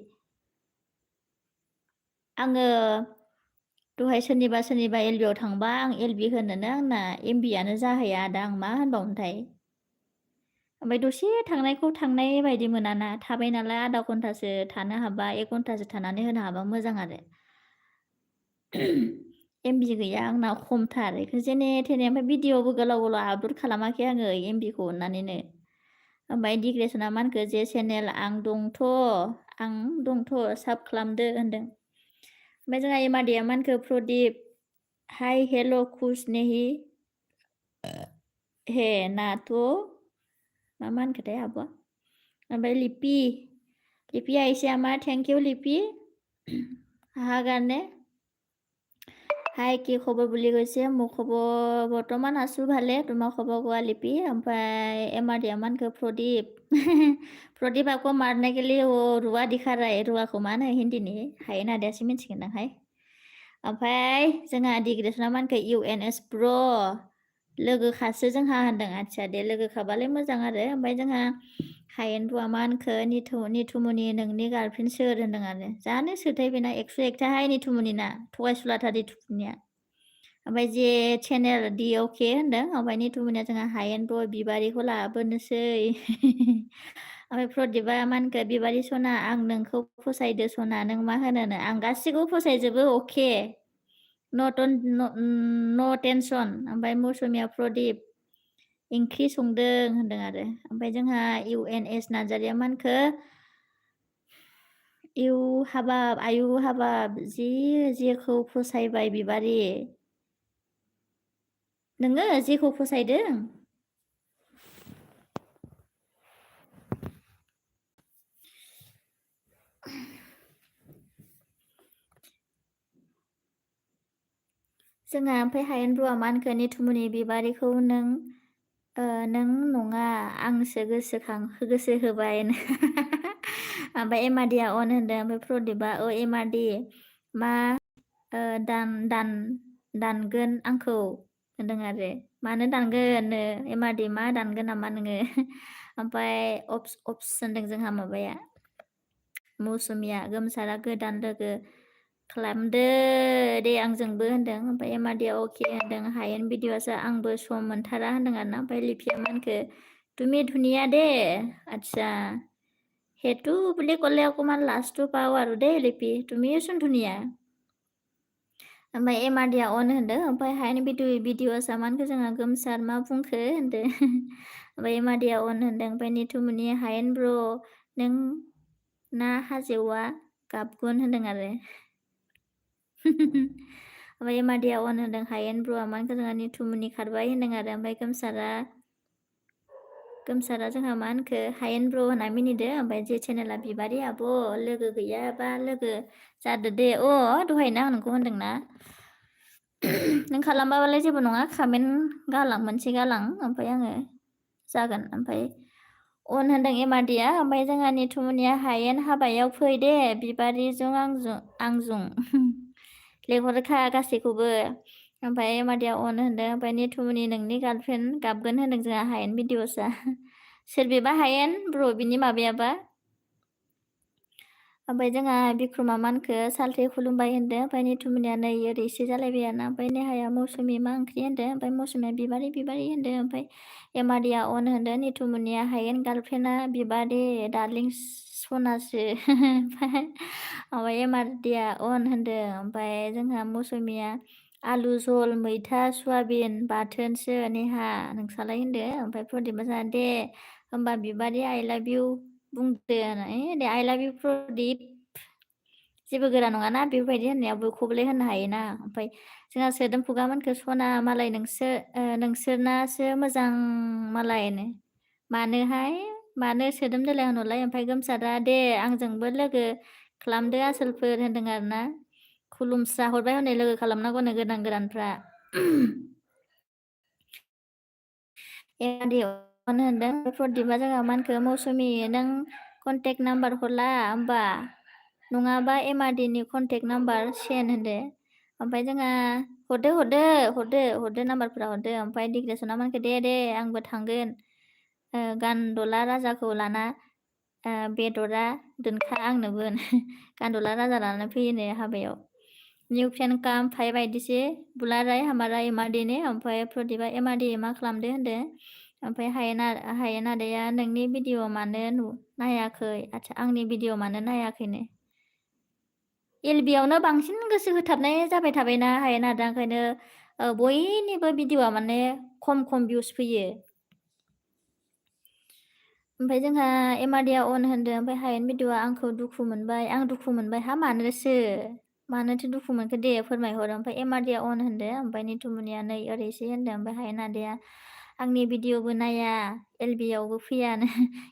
आङो दहाय सोरनिबा LBआव थांबा आं LB होनोनो आंना MBआनो जाहैया दा आं मा होनबावनोथाय ओमफ्राय दसे थांनायखौ थांनाय बायदि मोनाना थाबाय नालाय आधा घन्टासो थानो हाबा 1 घन्टासो थानानै होनो हाबा मोजां आरो MB गैया आंना खमथार बेखौ जेने थेने ओमफ्राय भिडिअबो गोलाव आपल'ड खालामाखै आङो MBखौ अननानैनो ओमफ्राय डिग्रेसना मानखो जे चेनेल आं दंथ' साब खालामदो होनदों ओमफ्राय जोंहा एमारडिया मानखो प्रदीप हाय हेल' खुश नेहि हे नाथ' मा मानखोथाय आब'आ ओमफ्राय लिपि आइसे आमार थेंक इउ लिपि হাহা কাৰণে হাই কি খবৰ বুলি কৈছে মোৰ খবৰ বৰ্তমান আছোঁ ভালে তোমাৰ খবৰ কোৱা লিপি ओमफ्राय एमारडिया मानखो प्रदीप आपको मारने के लिए वो रुआ दिखा रहा है रुआखौ मा होनो हिन्दीनि हायेन आदायासो मिन्थिगोनदांहाय ओमफ्राय जोंहा डिग्रेसना मानखो UNS ब्र लोगोखासो जोंहा होनदों आदसा दे लोगोखाबालाय मोजां आरो ओमफ्राय जोंहा हायेन बुवा मा होनखो निथुमुनि नोंनि गार्लफ्रेन्ड सोर होनदों आरो जानो सोरथाय बेना 101थाहाय निथुमुनिना थगायसुलाथार निथुमुनिया ओमफ्राय जे चेनेल DOK होनदों ओमफ्राय निथुमुनिया जोंहा हायेन ब्र बिबारिखौ लाबोनोसै ओमफ्राय प्रदीपआ मा होनखो बिबारि सना आं नोंखौ फसायदो सना नों मा होनोनो आं गासिखौबो फसायजोबो अके न' टेनसन ओमफ्राय मौसुमिया प्रदीप ओंख्रि संदों होनदों आरो ओमफ्राय जोंहा UNS नार्जारिया मानखो आयु हाबाब जेखौ फसायबाय बिबारि नोङो जेखौ फसायदों जोंहा ओमफ्राय हायेन ब्रुआ मा होनखो निथुमुनि बिबारिखौ नों नों नङा आंसो गोसो होबाय ओमफ्राय एमादिया अन होनदों ओमफ्राय प्रदिपा एमादि मा दानगोन आंखौ होनदों आरो मानो दानगोननो एमादि मा दानगोन नामा नोङो ओमफ्राय अप्स होनदों जोंहा माबाया मौसुमिया गोमसारा गोदान लोगो खालामदो दे आंजोंबो होनदों ओमफ्राय एमादिया अके होनदों हायेन भिडिअ'सो आंबो सम मोनथारा होनदों आरोना ओमफ्राय लिपिया मानखो তুমি ধুনীয়া দে আচ্ছা সেইটো বুলি ক'লে অকণমান লাজটো পাওঁ আৰু দেই লিপি তুমিওচোন ধুনীয়া ओमफ्राय एमादिया अन होनदों ओमफ्राय हायेन भिडिअ सामानखौ जोंहा गोमसार मा बुंखो होनदों ओमफ्राय एमादिया अन होनदों ओमफ्राय निथुमुनि हायेन ब्र नों ना हाजोआ गाबगोन होनदों आरो ओमफ्राय एमादिया अन होनदों हायेन ब्र मानखौ जोंहा निथुमुनि खारबाय होनदों आरो ओमफ्राय गोमसारा जोंहा मा होनखो हायेन ब्र होनना मिनिदो ओमफ्राय जे चेनेला बिबारि आब' लोगो गैयाबा लोगो जादो दे दहायनो आं नोंखौ होनदोंना नों खालामबालाय जेबो नङा कमेन्ट गालां मोनसे गालां ओमफ्राय आङो जागोन ओमफ्राय अन होनदों एमादिया ओमफ्राय जोंहा निथुमुनिया हायेन हाबायाव फै दे बिबारिजों आंजों लेंहरखा गासैखौबो ओमफ्राय एमादिया अन होनदों ओमफ्राय निथुमुनि नोंनि गार्लफ्रेन्ड गाबगोन होनदों जोंहा हायेन भिडिअसआ सोर बेबा हायेन ब्र बिनि माबायाबा ओमफ्राय जोंहा बिक्रमा मानखो सालथे खुलुमबाय होनदों ओमफ्राय निथुमुनिया नै ओरैसे जालायबाय आरोना ओमफ्राय नेहाया मौसुमि मा ओंख्रि होनदों ओमफ्राय मौसुमिया बिबारि होनदों ओमफ्राय एमादिया अन होनदों निथुमुनिया हायेन गार्लफ्रेन्डआ बिबारि डार्लिं सनासो ओमफ्राय एमादिया अन होनदों ओमफ्राय जोंहा मौसुमिया आलु झल मैथा सयाबिन बाथोनसो नेहा नोंसालाय होनदों ओमफ्राय प्रदिपा जोंहा दे होमबा बिबारि आइ लाभ इउ बुंदो दे आइ लाभ इउ प्रदिप जेबो गोरा नङाना बेफोरबायदि होननायाव बयखौबोलाय होननो हायोना ओमफ्राय जोंहा सोदोम खुगामोनखो सना मालाय नोंसोरनासो मोजां मालायनो मानो सोदोम दोलाय होनहरलाय ओमफ्राय गोमसारा दे आंजोंबो लोगो खालामदो आसोलफोर होनदों आरोना खुलुमस्रा हरबाय हनै लोगो खालामनांगौनो गोदानफ्रा एमादि अन होनदों प्रदिपा जोंहा मानखो मौसुमि नों कन्टेक्ट नाम्बार हरला होमबा नङाबा एमादिनि कन्टेक्ट नाम्बार सेन होनदो ओमफ्राय जोंहा हरदो नाम्बारफोरा हरदो ओमफ्राय डिग्रेसना मानखो दे आंबो थांगोन गान्दला राजाखौ लाना बेदरा दोनखा आंनोबो गान्दला राजा लानानै फैयोनो हाबायाव निउ फेन काम फाइ बायदिसो बुलाराय हामारा एमादिनो ओमफ्राय प्रदिपा एमादि मा खालामदो होनदो ओमफ्राय हायेन आदाया नोंनि भिडिअ मानो नायाखै आच्छा आंनि भिडिअ मानो नायाखैनो एलबियावनो बांसिन गोसो होथाबनाय जाबाय थाबायना हायेन आदा ओंखायनो बयनिबो भिडिअआ माने खम भिउस फैयो ओमफ्राय जोंहा एमादिया अन होनदों ओमफ्राय हायेन भिडिअआ आंखौ दुखु मोनबाय हा मानोथो दुखु मोनखो दे फोरमायहर ओमफ्राय एमादिया अन होनदों ओमफ्राय निथुमुनिया नै ओरैसो होनदों ओमफ्राय हायेन आदाया आंनि भिडिअबो नाया एलबियावबो फैयानो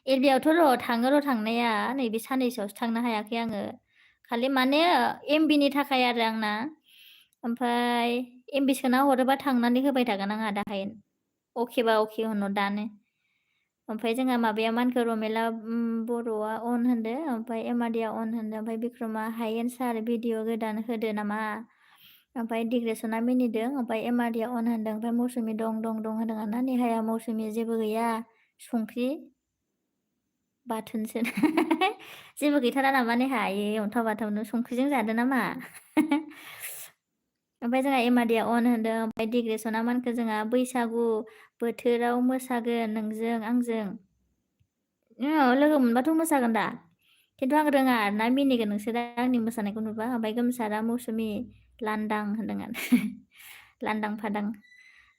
एलबियावथ' थाङो थांनाया नैबे साननैसोआवसो थांनो हायाखै आङो खालि माने एमबिनि थाखाय आरो आंना ओमफ्राय एमबि सोना हरोबा थांनानै होबाय थागोन आंहा दाहाय अकेबा अके होनहर दानो ओमफ्राय जोंहा माबाया मानखो रमेला बर'आ अन होनदो ओमफ्राय एमादिया अन होनदो ओमफ्राय बिक्रमा हायेन सार भिडिअ गोदान होदो नामा ओमफ्राय डिग्रेसना मिनिदों ओमफ्राय एमादिया अन होनदों ओमफ्राय मौसुमि दं होनदों आरोना नेहाया मौसुमि जेबो गैया संख्रि बाथोनसो जेबो गैथारा नामा नेहा अन्थाव बाथावनो संख्रिजों जादो नामा ओमफ्राय जोंहा एमादिया अन होनदों ओमफ्राय डिग्रेसना मानखो जोंहा बैसागु बोथोराव मोसागोन नोंजों आंजों लोगो मोनबाथ' मोसागोन दा खिन्थु आं रोङा आरोना मिनिगोन नोंसोर आंनि मोसानायखौ नुबा ओमफ्राय गोमसारा मौसुमि लान्दां होनदों आरो लान्दां फादां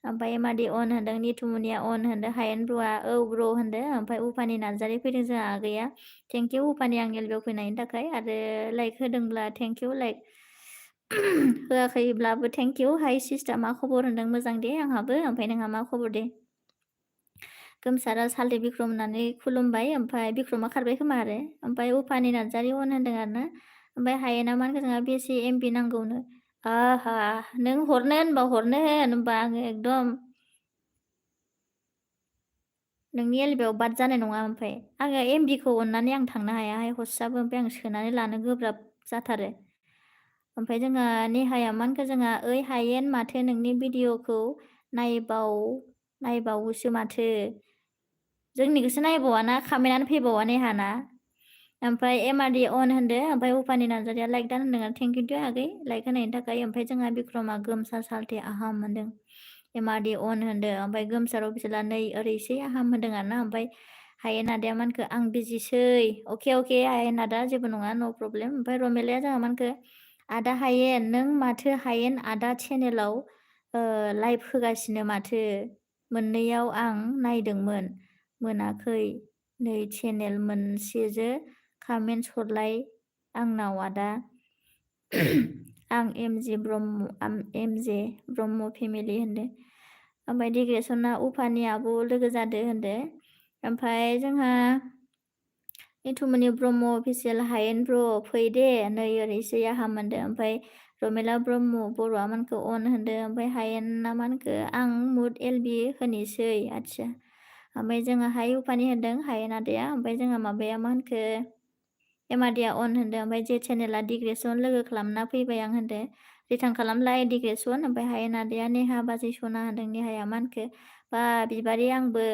ओमफ्राय एमादि अन होनदों निथुमुनिया अन होनदों हायेन ब्र'आ ब्र' होनदों ओमफ्राय उफानि नार्जारि फैदों जोंहा आगैया थेंकिउ उफानि आं एलबियाव फैनायनि थाखाय आरो लाइक होदोंब्ला थेंकिउ लाइक होआखैब्लाबो थेंकिउ हाय सिस्टार मा खबर होनदों मोजां दे आंहाबो ओमफ्राय नोंहा मा खबर दे गोमसारा सालथे बिक्रम होननानै खुलुमबाय ओमफ्राय बिक्रमा खारबाय खोमा आरो ओमफ्राय उफानि नार्जारि अन होनदों आरोना ओमफ्राय हायेना मानखो जोंहा बेसे एमबि नांगौनो नों हरनो होनबा हरनो होन होनबा आङो एकदम नोंनि एलबियाव बाद जानाय नङा ओमफ्राय आङो एमबिखौ अननानै आं थांनो हायाहाय हस्टआबो ओमफ्राय आं सोनानै लानो गोब्राब जाथारो ओमफ्राय जोंहा नेहाया मा होनखो जोंहा ओइ हायेन माथो नोंनि भिडिअखौ नायबावोसो माथो जोंनिखौसो नायबावाना खामायनानै फैबावा नेहाना ओमफ्राय एमआरडि अन होनदो ओमफ्राय उफानि नार्जारिया लाइक दान होनदों थेंक इउ आगै लाइक होनायनि थाखाय ओमफ्राय जोंहा बिक्रमा गोमसार सालथे आहाम होनदों एमआरडि अन होनदो ओमफ्राय गोमसाराव बिसोरला नै ओरैसै आहाम होनदों आरोना ओमफ्राय हायेन आदाया मानखो आं बिजिसै अके हायेन आदा जेबो नङा न' प्रब्लेम ओमफ्राय रमेलाया जोंहा मानखो आदा हायेन नों माथो हायेन आदा चेनेलाव लाइभ होगासिनो माथो मोननैयाव आं नायदोंमोन मोनाखै नै चेनेल मोनसेजो कमेन्टस हरलाय आंनाव आदा आं एमजे ब्रह्म फेमिलि होनदो ओमफ्राय डिग्रेसना उफानि आब' लोगो जादो होनदो ओमफ्राय जोंहा निथुमनि ब्रह्म अफिसियेल हायेन ब्र फै दे नै ओरैसै आहा मोनदो ओमफ्राय रमेला ब्रह्म बर'आ मानखो अन होनदो ओमफ्राय हायेना मानखो आं मुद एलबि होनोसै आदसा ओमफ्राय जोङो हाय उफानि होनदों हायेन आदाया ओमफ्राय जोंहा माबाया मा होनखो एमादिया अन होनदो ओमफ्राय जे चेनेला डिग्रेसन लोगो खालामना फैबाय आं होनदो रिटार्न खालामलाय डिग्रेसन ओमफ्राय हायेन आदाया नेहा बाजै सना होनदों नेहाया मा होनखो बा बिबारि आंबो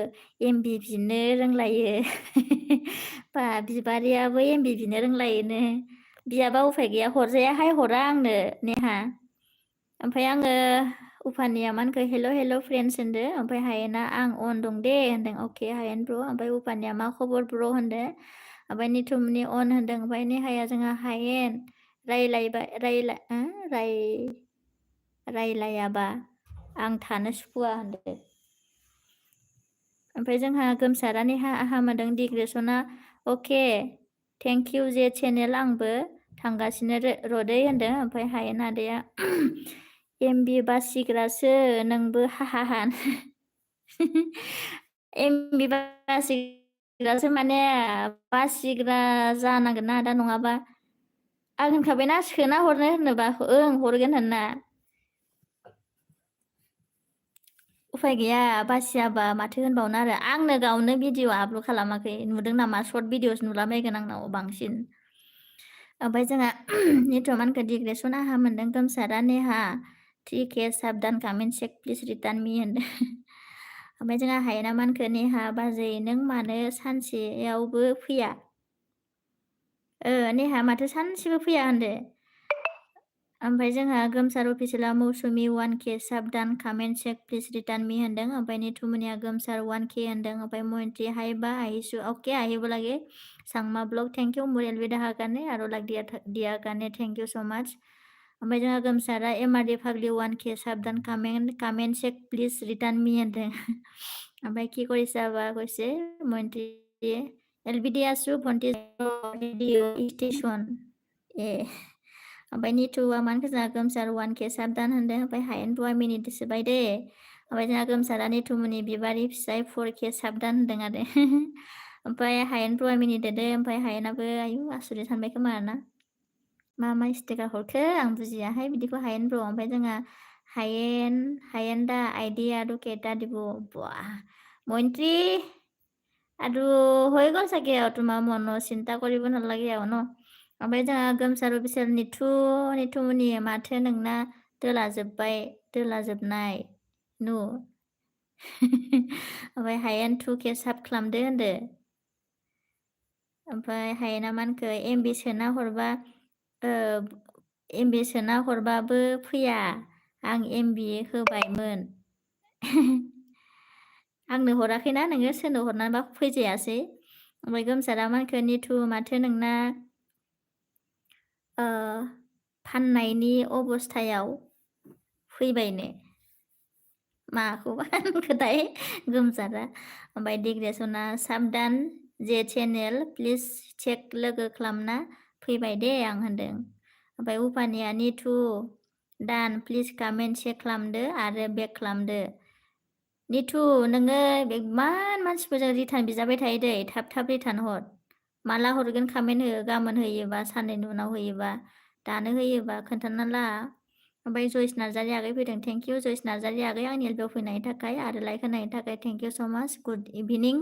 एमबि बिनो रोंलायो बा बिबारियाबो एमबि बिनो रोंलायोनो बियाबा उफाय गैया हरजायाहाय हरा आंनो नेहा ओमफ्राय आङो उफानिया मा होनखो हेल' फ्रेन्ड्स होनदो ओमफ्राय हायेना आं अन दं दे होनदों अके हायेन ब्र ओमफ्राय उफानिया मा खबर ब्र होनदो ओमफ्राय निथुमनि अन होनदों ओमफ्राय नेहाया जोंहा हायेन रायलायाबा आं थानो सुखुवा होनदो ओमफ्राय जोंहा गोमसारा नेहा आहा मोनदों डिग्रेसना अके थेंक इउ जे चेनेल आंबो थांगासिनो रदै होनदों ओमफ्राय हायेन आदाया एमबि बासिग्रासो नोंबो हाहाहा एमबि बासिग्रासो माने बासिग्रा जानांगोन ना आदा नङाबा आं होनखाबायना सोना हरनो होनोबा ओं हरगोन होनना उफाय गैया बासियाबा माथो होनबावनो आरो आंनो गावनो भिडिअ आपल'ड खालामाखै नुदों नामा सर्ट भिडिअस नुलाबायगोन आंनाव बांसिन ओमफ्राय जोंहा निथ'मानखो डिग्रेसन आहा मोनदों गोमसारा नेहा 3K साबधान कामेन्ट चेक प्लिज रिटार्न मी होनदों ओमफ्राय जोंहा हायेना मानखो नेहा बाजै नों मानो सानसेयावबो फैया नेहा माथो सानसेबो फैया होनदो ओमफ्राय जोंहा गोमसार अफिसियेला मौसुमि 1K साबधान कामेन्ट चेक प्लिज रिटार्न मी होनदों ओमफ्राय निथुमनिया गोमसार 1K होनदों ओमफ्राय मयन्ट्रि हायबा आहिसु अके আহিব লাগে Sangma blog thank you murrel बिदा हागाने आरो लाइक दिया गाने थेंक इउ सो माच ओमफ्राय जोंहा गोमसारा एमआरडि फाग्लि 1K साबधान कामेन्ट चेक प्लिज रिटार्न मी होनदों ओमफ्राय কি কৰিছে বা কৈছে ময়ন্ত্ৰী एलबिडि आसु भन्टी रेडिअ स्टेशन ओमफ्राय निथुआ मानखो जोंहा गोमसार 1K साबधान होनदों ओमफ्राय हायेन बुवा मिनिट सोबाय दे ओमफ्राय जोंहा गोमसारा निथुमुनि बिबारि फिसाय 4K साबधान होनदों आरो ओमफ्राय हायेन बुवा मिनिट दे ओमफ्राय हायेनाबो आयु आसुरि सानबाय खोमा आरोना मा स्टिकार हरखो आं बुजियाहाय बिदिखौ हायेन ब्र ओमफ्राय जोंहा हायेन दा आइडि आरो केटा দিব বাহ মন্ত্ৰী আৰু হৈ গ'ল চাগে আৰু তোমাৰ মনৰ চিন্তা কৰিব নালাগে আৰু ন ओमफ्राय जोंहा गोमसार अफिसियेल निथुमुनि माथो नोंना दोलाजोबनाय नु ओमफ्राय हायेन 2K साब खालामदो होनदो ओमफ्राय हायेना मानखो एमबि सोना हरबाबो फैया आं एमबि होबायमोन आंनो हराखैना नोङो सोरनो हरनानैबा फैजायासै ओमफ्राय गोमसारा मानखो निथु माथो नोंना फाननायनि अबस्थायाव फैबायनो माखौबा होनखोथाय गोमसारा ओमफ्राय डिग्रेसना साबधान जे चेनेल प्लिज चेक लोगो खालामना फैबाय दे आं होनदों ओमफ्राय उफानिया निथु दान प्लिज कामेन्ट चेक खालामदो आरो बेक खालामदो निथु नोङो इमान मानसिफोरजों रिटार्न बिजाबाय थायो दै थाब रिटार्न हर माला हरगोन कामेन्ट हो गाबोन होयोबा साननैनि उनाव होयोबा दानो होयोबा खोन्थाना ला ओमफ्राय जयस नार्जारि आगै फैदों थेंक इउ जयस नार्जारि आगै आंनि एलबेआव फैनायनि थाखाय आरो लाइक होनायनि थाखाय थेंक इउ स' माच गुड इभिनिं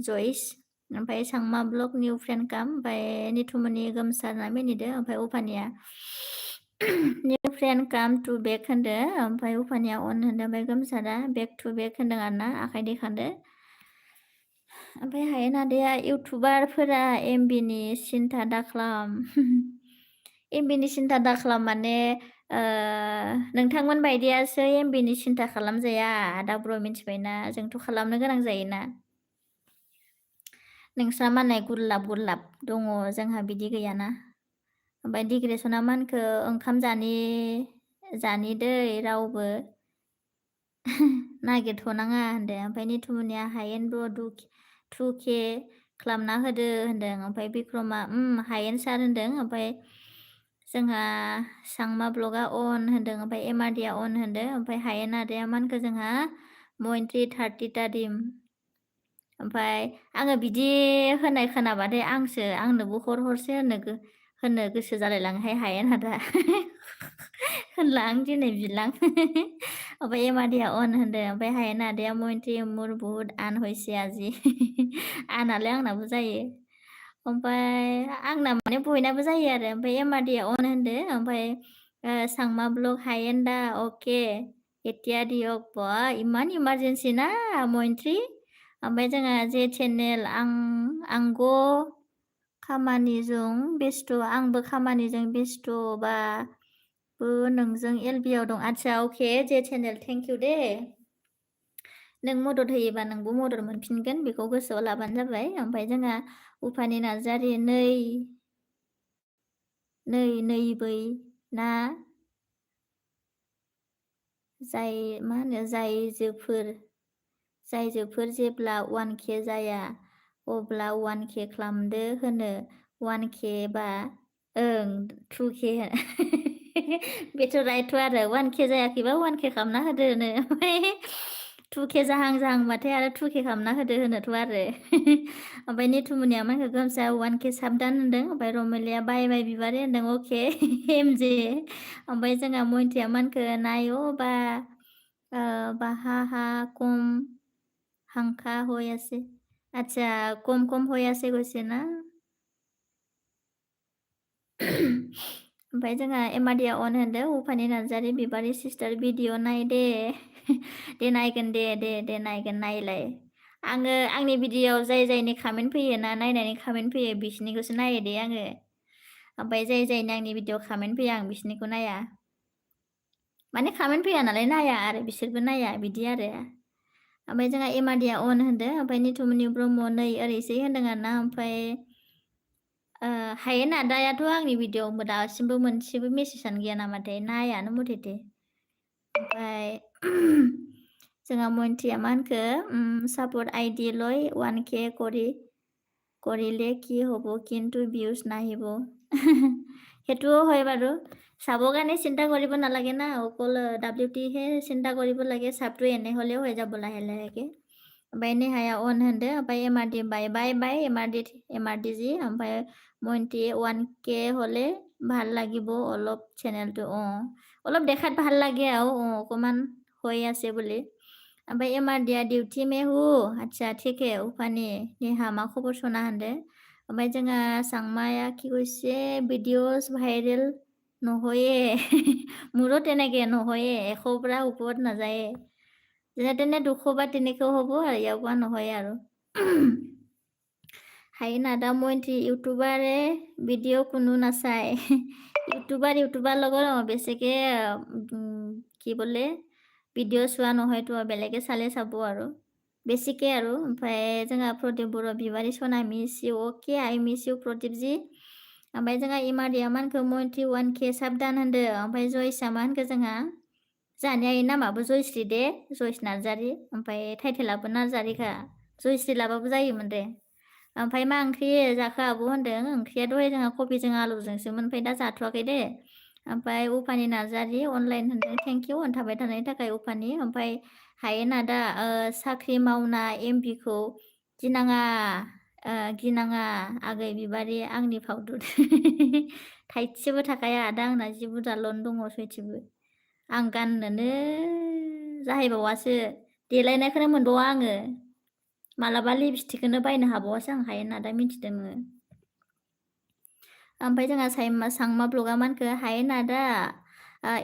जयस ओमफ्राय सांमा ब्लग निउ फ्रेन्ड काम ओमफ्राय निथुमनि गोमसारना मिनिदो ओमफ्राय उफानिया निउ फ्रेन्ड काम टु बेक होनदो ओमफ्राय उफानिया अन होनदो ओमफ्राय गोमसारा बेक टु बेक होनदों आरोना आखाइ दैखांदो ओमफ्राय हायेन आदाया इउटुबारफोरा एमबिनि सिन्था दाख्लाम एमबिनि सिन्था दाख्लाम माने नोंथांमोन बायदियासो एमबिनि सिन्था खालामजाया आदा ब्र मिथिबायना जोंथ' खालामनो गोनां जायोना नोंस्रा मालाय गुरलाब दङ जोंहा बिदि गैयाना ओमफ्राय डिग्रेसना मानखो ओंखाम जानि दै रावबो नागिरथ'नाङा होनदों ओमफ्राय निथुमनिया हायेन ब्र 2K खालामना होदो होनदों ओमफ्राय बिक्रमा हायेन सार होनदों ओमफ्राय जोंहा सांमा ब्लगा अन होनदों ओमफ्राय एमआरडिया अन होनदों ओमफ्राय हायेन आदाया मानखो जोंहा 30ता दिम ओमफ्राय आङो बिदि होनाय खोनाबाथाय आंनोबो हरसे होननो गोसो जालायलाङोहाय हायेन आदा होनलां दिनै बिलां ओमफ्राय एमआरडिया अन होनदों ओमफ्राय हायेन आदाया मइन्ट्रि मुर बुहुत आन हयसे आजि आनालाय आंनाबो जायो ओमफ्राय आंना माने बयनाबो जायो आरो ओमफ्राय एमआरडिया अन होनदो ओमफ्राय सांमा ब्लग हायेन दा अके एतिया दियक बा इमान इमारजेन्सि ना मइन्ट्रि ओमफ्राय जोंहा जे चेनेल आंग' खामानिजों बेस्थ' आंबो खामानिजों बेस्थ'बा नोंजों एलबिआव दं आदसा अके जे चेनेल थेंक इउ दे नों मदद होयोबा नोंबो मदद मोनफिनगोन बेखौ गोसोआव लाबानो जाबाय ओमफ्राय जोंहा उफानि नार्जारि नै बै ना जायजोफोर जेब्ला 1K जाया अब्ला 1K खालामदो होनो 1K बा ओं 2K बेथ' राइट आरो 1K जायाखैबा 1K खालामना होदो होनो ओमफ्राय 2K जाहांबाथाय आरो 2K खालामना होदो होनोथ' आरो ओमफ्राय निथुमनिया मानखौ गोमसा 1K साबदान होनदों ओमफ्राय रमेलिया बाय बिबारि होनदों अके एमजे ओमफ्राय जोंहा मइन्ट्रिया मानखौ नायो बाहा कम हांखा हयासे आচ্ছা कम हयासे गयसे ना ओमफ्राय जोंहा एमआरडिया अन होनदों उफानि नार्जारि बिबारि सिस्टार भिडिअ नाय दे नायगोन दे नायगोन नायलाय आङो आंनि भिडिअआव जायनि कमेन्ट फैयो ना नायनानै कमेन्ट फैयो बिसोरनिखौसो नायो दे आङो ओमफ्राय जायनि आंनि भिडिअआव कमेन्ट फैया आं बिसोरनिखौ नाया माने कमेन्ट फैया नालाय नाया आरो बिसोरबो नाया बिदि आरो ओमफ्राय जोंहा एमआरडिया अन होनदों ओमफ्राय निथुमनि ब्रह्म नै ओरैसै होनदों आरोना ओमफ्राय हायेन आदायाथ' आंनि भिडिअआव दासिमबो मोनसेबो मेसेजआनो गैया नामाथाय नायानो मथेथे ओमफ्राय जोंहा मइन्ट्रिया मा होनखो सापर्ट आइडि लय 1K কৰিলে কি হ'ব কিন্তু ভিউজ নাহিব সেইটোও হয় বাৰু চাবৰ কাৰণে চিন্তা কৰিব নালাগে না অকল WTহে চিন্তা কৰিব লাগে চাবটো এনে হ'লেও হৈ যাব লাহেকে ओमफ्राय नेहाया अन होनदो ओमफ्राय एमआरडि बाय एमआरडि जी ओमफ्राय मइन्ट्रि 1K হলে ভাল লাগিব অলপ চেনেলটো অলপ দেখাত ভাল লাগে আৰু অকমান হৈ আছে বুলি ओमफ्राय एमआरडिया डिउटि में हूँ आচ্ছা ठीक है उफानि नेहा मा खबर सना होनदो ओमफ्राय जोंहा सांमाया কি কৈছে ভিডিঅ'জ ভাইৰেল নহয়ে মোৰো তেনেকে নহয়ে 100 পৰা ওপৰত নাযায়ে যেনে তেনে 200 বা 300 হ'ব আৰু ইয়াৰ পৰা নহয় আৰু হাই নাদা মইন্ট্ৰি ইউটিউবাৰে ভিডিঅ' কোনো নাচায় ইউটিউবাৰ লগত বেছিকে কি বোলে ভিডিঅ' চোৱা নহয়তো বেলেগে চালে চাব আৰু बेसिके आरो ओमफ्राय जोंहा प्रदीप बर' बिबारि सना मिस इउ अके आइ मिस इउ प्रदीप जी ओमफ्राय जोंहा इमारिया मानखौ मइन्ट्रि 1K साबदान होनदो ओमफ्राय जयसा मा होनखो जोंहा जानिया नामाबो जयश्री दे जयस नार्जारि ओमफ्राय टाइटेलाबो नार्जारिखा जयश्री लाबाबो जायोमोन दे ओमफ्राय मा ओंख्रि जाखो आब' होनदों ओंख्रिया दहाय जोंहा कबिजों आलुजोंसोमोन ओमफ्राय दा जाथ'वाखै दे ओमफ्राय उफानि नार्जारि अनलाइन होनदों थेंक इउ थाबाय थानायनि थाखाय उफानि ओमफ्राय हायेन आदा साख्रि मावना एमबिखौ गिनाङा आगै बिबारि आंनि फावदुर थाइसेबो थाखाया आदा आंना 10 बुरजा लन दङ सयथिबो आं गाननोनो जाहैबावासो देलायनायखौनो मोनबावा आङो मालाबा लिपस्टिकखौनो बायनो हाबावासो आं हायेन आदा मिथिदों नोङो ओमफ्राय जोंहा सांमा ब्लगा मानखो हायेन आदा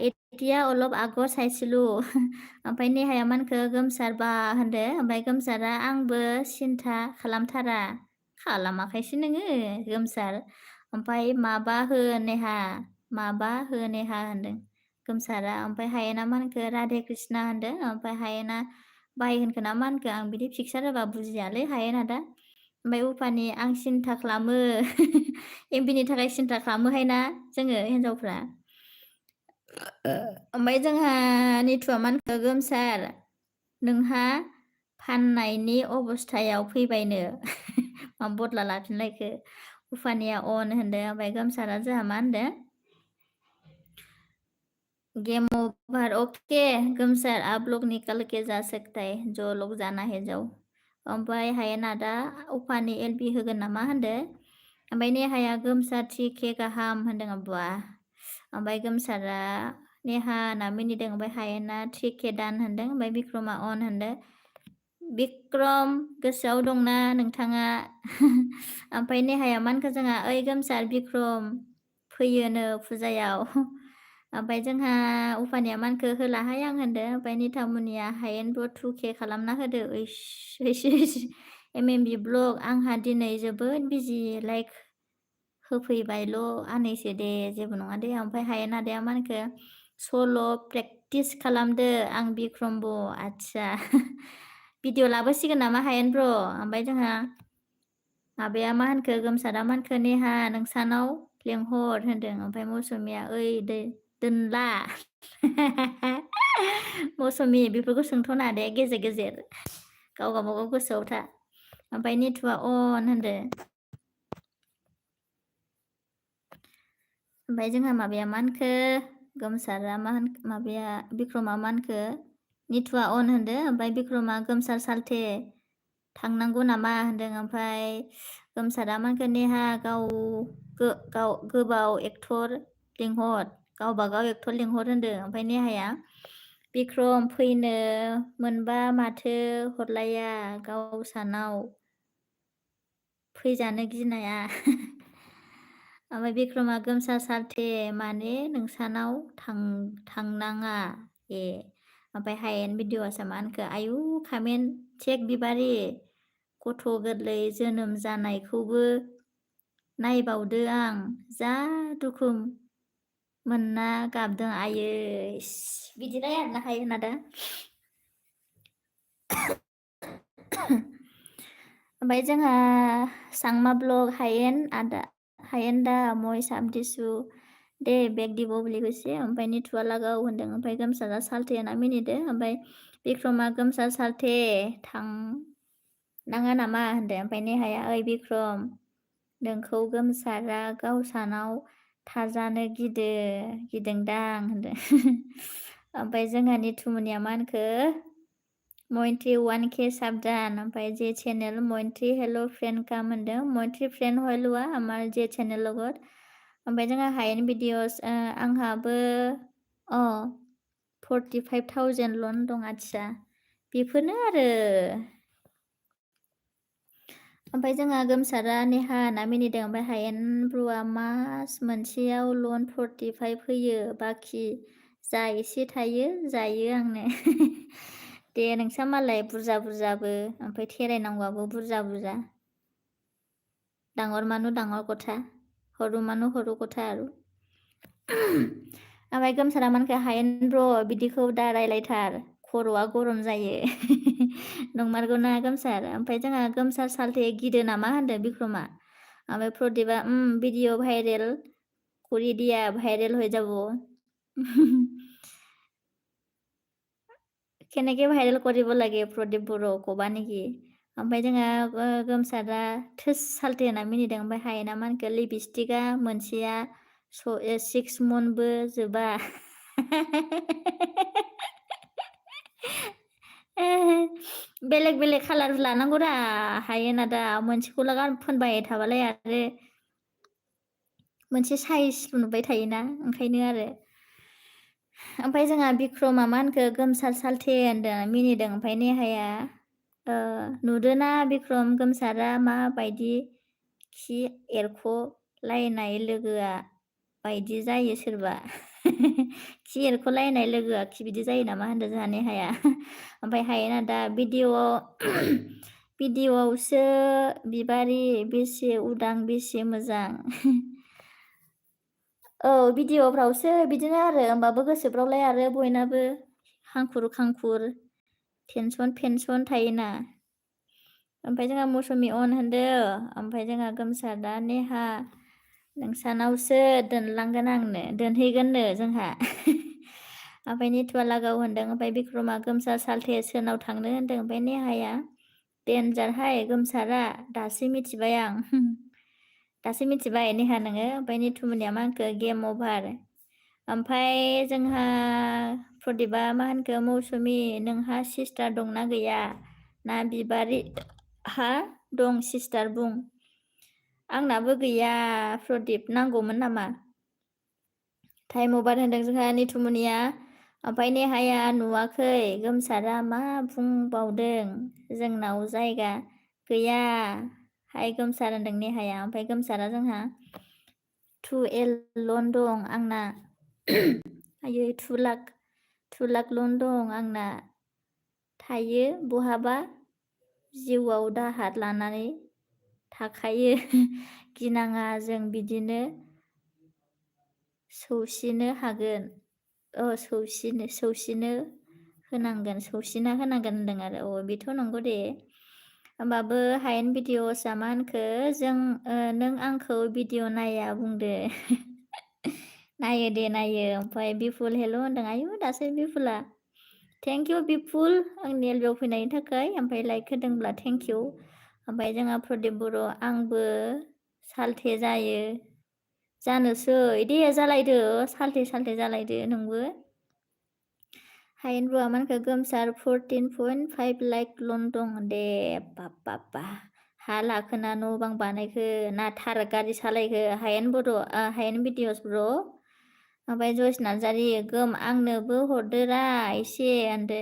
एथिया अलप आगर सायसिलु ओमफ्राय नेहाया मानखो गोमसार बा होनदो ओमफ्राय गोमसारा आंबो सिन्था खालामथारा खालामाखैसो नोङो गोमसार ओमफ्राय माबा हो नेहा माबा हो नेहा होनदों गोमसारा ओमफ्राय हायेना मानखो राधे कृष्णा होनदों ओमफ्राय हायेना बाय होनखो ना मानखो आं बिदि फिक्सार होबा बुजियालै हायेन आदा ओमफ्राय उफानि आं सिन्था खालामो एमबिनि थाखाय सिन्था खालामोहाय ना जोङो हिन्जावफ्रा ओमफ्राय जोंहा निथुआ मानखो गोमसार नोंहा फाननायनि अबस्थायाव फैबायनो मा बदला लाफिनलायखो उफानिया अन होनदों ओमफ्राय गोमसारा जोंहा मा होनदों गेम ओवर ओके गोमसार आप लोग निकल के जा सकता है जो लोग जाना है जाओ ओमफ्राय हायेन आदा उफानि एलबि होगोन नामा होनदो ओमफ्राय नेहाया गोमसार 3K गाहाम होनदों आबुआ ओमफ्राय गोमसारा नेहा ना मिनिदों ओमफ्राय हायेना 3K दान होनदों ओमफ्राय बिक्रमा अन होनदों बिक्रम गोसोआव दंना नोंथाङा ओमफ्राय नेहाया मानखो जोंहा ओइ गोमसार बिक्रम फैयोनो फुजायाव ओमफ्राय जोंहा उफानिया मानखो होलाहाय आं होनदो ओमफ्राय निथामुनिया हायेनबो 2K खालामना होदो MMB ब्लग आंहा दिनै जोबोद बिजि लाइक होफैबायल' आनैसो दे जेबो नङा दे ओमफ्राय हायेन आदाया मानखो सल' प्रेक्टिस खालामदो आं बिक्रमबो आदसा भिडिअ लाबोसिगोन नामा हायेन ब्र ओमफ्राय जोंहा माबाया मा होनखो गोमसारा मानखो नेहा नोंसानाव लेंहर होनदों ओमफ्राय मौसुमिया ओइ दोनला मौसुमि बेफोरखौ सोंथ'ना दे गेजेर गेजेर गाव गावबागाव गोसोआव था ओमफ्राय निथुआ अन होनदो ओमफ्राय जोंहा माबाया मानखो गोमसारा मा होन माबाया बिक्रमा मानखो निथुआ अन होनदो ओमफ्राय बिक्रमा गोमसार सालथे थांनांगौ नामा होनदों ओमफ्राय गोमसारा मानखो नेहा गाव गोबाव एक्टर लिंहर गावबागाव एक्टर लिंहर होनदों ओमफ्राय नेहाया बिक्रम फैनो मोनबा माथो हरलाया गावसानाव फैजानो गिनाया ओमफ्राय बिक्रमा गोमसार सालथे माने नोंसानाव थांनाङा ए ओमफ्राय हायेन भिडिअ'आसो मा होनखो आयु खामेन चेक बिबारि गथ' गोरलै जोनोम जानायखौबो नायबावदो आं जा दुखु मोनना गाबदों आयै बिदिलाय आरोना हायेन आदा ओमफ्राय जोंहा सांमा ब्लग हायेन आदा हायेन दा मय साबदिसु दे बेग दिब बुलि गैसे ओमफ्राय निथुआ लागाव होनदों ओमफ्राय गोमसारा सालथे होना मिनिदो ओमफ्राय बिक्रमा गोमसार सालथे थांनाङा नामा होनदों ओमफ्राय नेहाया ओइ बिक्रम नोंखौ गोमसारा गावसानाव थाजानो गिदोंदां होनदों ओमफ्राय जोंहा निथुमुनिया मा होनखो मयन्ट्रि 1K साबदान ओमफ्राय जे चेनेल मयन्ट्रि हेल' फ्रेन्ड काम होनदों मयन्ट्रि फ्रेन्ड हयलुआ आमार जे चेनेल लगत ओमफ्राय जोंहा हायेन भिडिअस आंहाबो 45,000 लन दं आदसा बेफोरनो आरो ओमफ्राय जोंहा गोमसारा नेहा ना मिनिदों ओमफ्राय हायेन ब्रुआ मास मोनसेयाव लन 45 फैयो बाखि जा एसे थायो जायो आंनो दे नोंसा मालाय बुरजा बुरजाबो ओमफ्राय थेरायनांगौआबो बुरजा बुरजा डाঙर मानु डाঙर कथा हरु मानु हरु कथा आरो ओमफ्राय गोमसारा मानखो हायेन ब्र बिदिखौ दा रायलायथार खर'आ गरम जायो नंमारगौना गोमसार ओमफ्राय जोंहा गोमसार सालथे गिदो नामा होनदों बिक्रमा ओमफ्राय प्रदीपआ भिडिअ भाइरेल কৰি দিয়া ভাইৰেল হৈ যাব কেনেকৈ ভাইৰেল কৰিব লাগে प्रदीप बर' কবা নেকি ओमफ्राय जोंहा गोमसारा थोस सालथे होना मिनिदों ओमफ्राय हायेना मानखो लिपस्टिकआ मोनसेया 6 मनबो जोबा बेलेग बेलेग कालार लानांगौरा हायेन आदा मोनसेखौल' फोनबाय थाबालाय आरो मोनसे साइज नुबाय थायोना ओंखायनो आरो ओमफ्राय जोंहा बिक्रमा मा होनखो गोमसार सालथे होनदों मिनिदों ओमफ्राय नेहाया नुदोना बिक्रम गोमसारा माबायदि खि एरख'लायनाय लोगोआ बायदि जायो सोरबा खि एरख'लायनाय लोगोआ खि बिदि जायो नामा होनदों जोंहा नेहाया ओमफ्राय हायेना दा भिडिअ'आवसो बिबारि बेसे उदां बेसे मोजां औ भिडिअ'फ्रावसो बिदिनो आरो होमबाबो गोसोफ्रावलाय आरो बयनाबो हांखुर खांखुर टेनसन थायोना ओमफ्राय जोंहा मौसुमि अन होनदो ओमफ्राय जोंहा गोमसारा नेहा नोंसानावसो दोनलांगोन आंनो दोनहैगोननो जोंहा ओमफ्राय निथुआ लागाव होनदों ओमफ्राय बिक्रमा गोमसार सालथे सोरनाव थांनो होनदों ओमफ्राय नेहाया देनजारहाय गोमसारा दासो मिथिबाय आं दासो मिथिबाय नेहा नोङो ओमफ्राय निथुमोननिया मा होनखो गेम अभार ओमफ्राय जोंहा प्रदिपा मा होनखो मौसुमि नोंहा सिस्टार दंना गैया ना बिबारि हा दं सिस्टार बुं आंनाबो गैया प्रदिप नांगौमोन नामा टाइम अभार होनदों जोंहा निथुमनिया ओमफ्राय नेहाया नुवाखै गोमसारा मा बुंबावदों जोंनाव जायगा गैया हाय गोमसार होनदों नेहाया ओमफ्राय गोमसारा जोंहा 2L लन दं आंना आयै 2 लाख लन दं आंना थायो बहाबा जिउआव दाहार लानानै थाखायो गिनाङा जों बिदिनो सौसिनो हागोन सौसिनो होनांगोन सौसिना होनांगोन होनदों आरो बेथ' नंगौ दे होमबाबो हायेन भिडिअ'सआ मा होनखो नों आंखौ भिडिअ' नाया बुंदो नायो दे नायो ओमफ्राय बिपुल हेल' होनदों आयु दासो बिपुला थेंक इउ बिपुल आंनि एलबेयाव फैनायनि थाखाय ओमफ्राय लाइक होदोंब्ला थेंक इउ ओमफ्राय जोंहा प्रदिप बर' आंबो सालथे जायो जानोसै दे जालायदो सालथे जालायदो नोंबो हायेन ब्र'आ मा होनखो गोमसार 14.5 लाख लन दं दे बाबा हा लाखोना न' बां बानायखो ना थार गारि सालायखो हायेन भिडिअस ब्र' ओमफ्राय जयस नार्जारि गोम आंनोबो हरदोरा एसे होनदो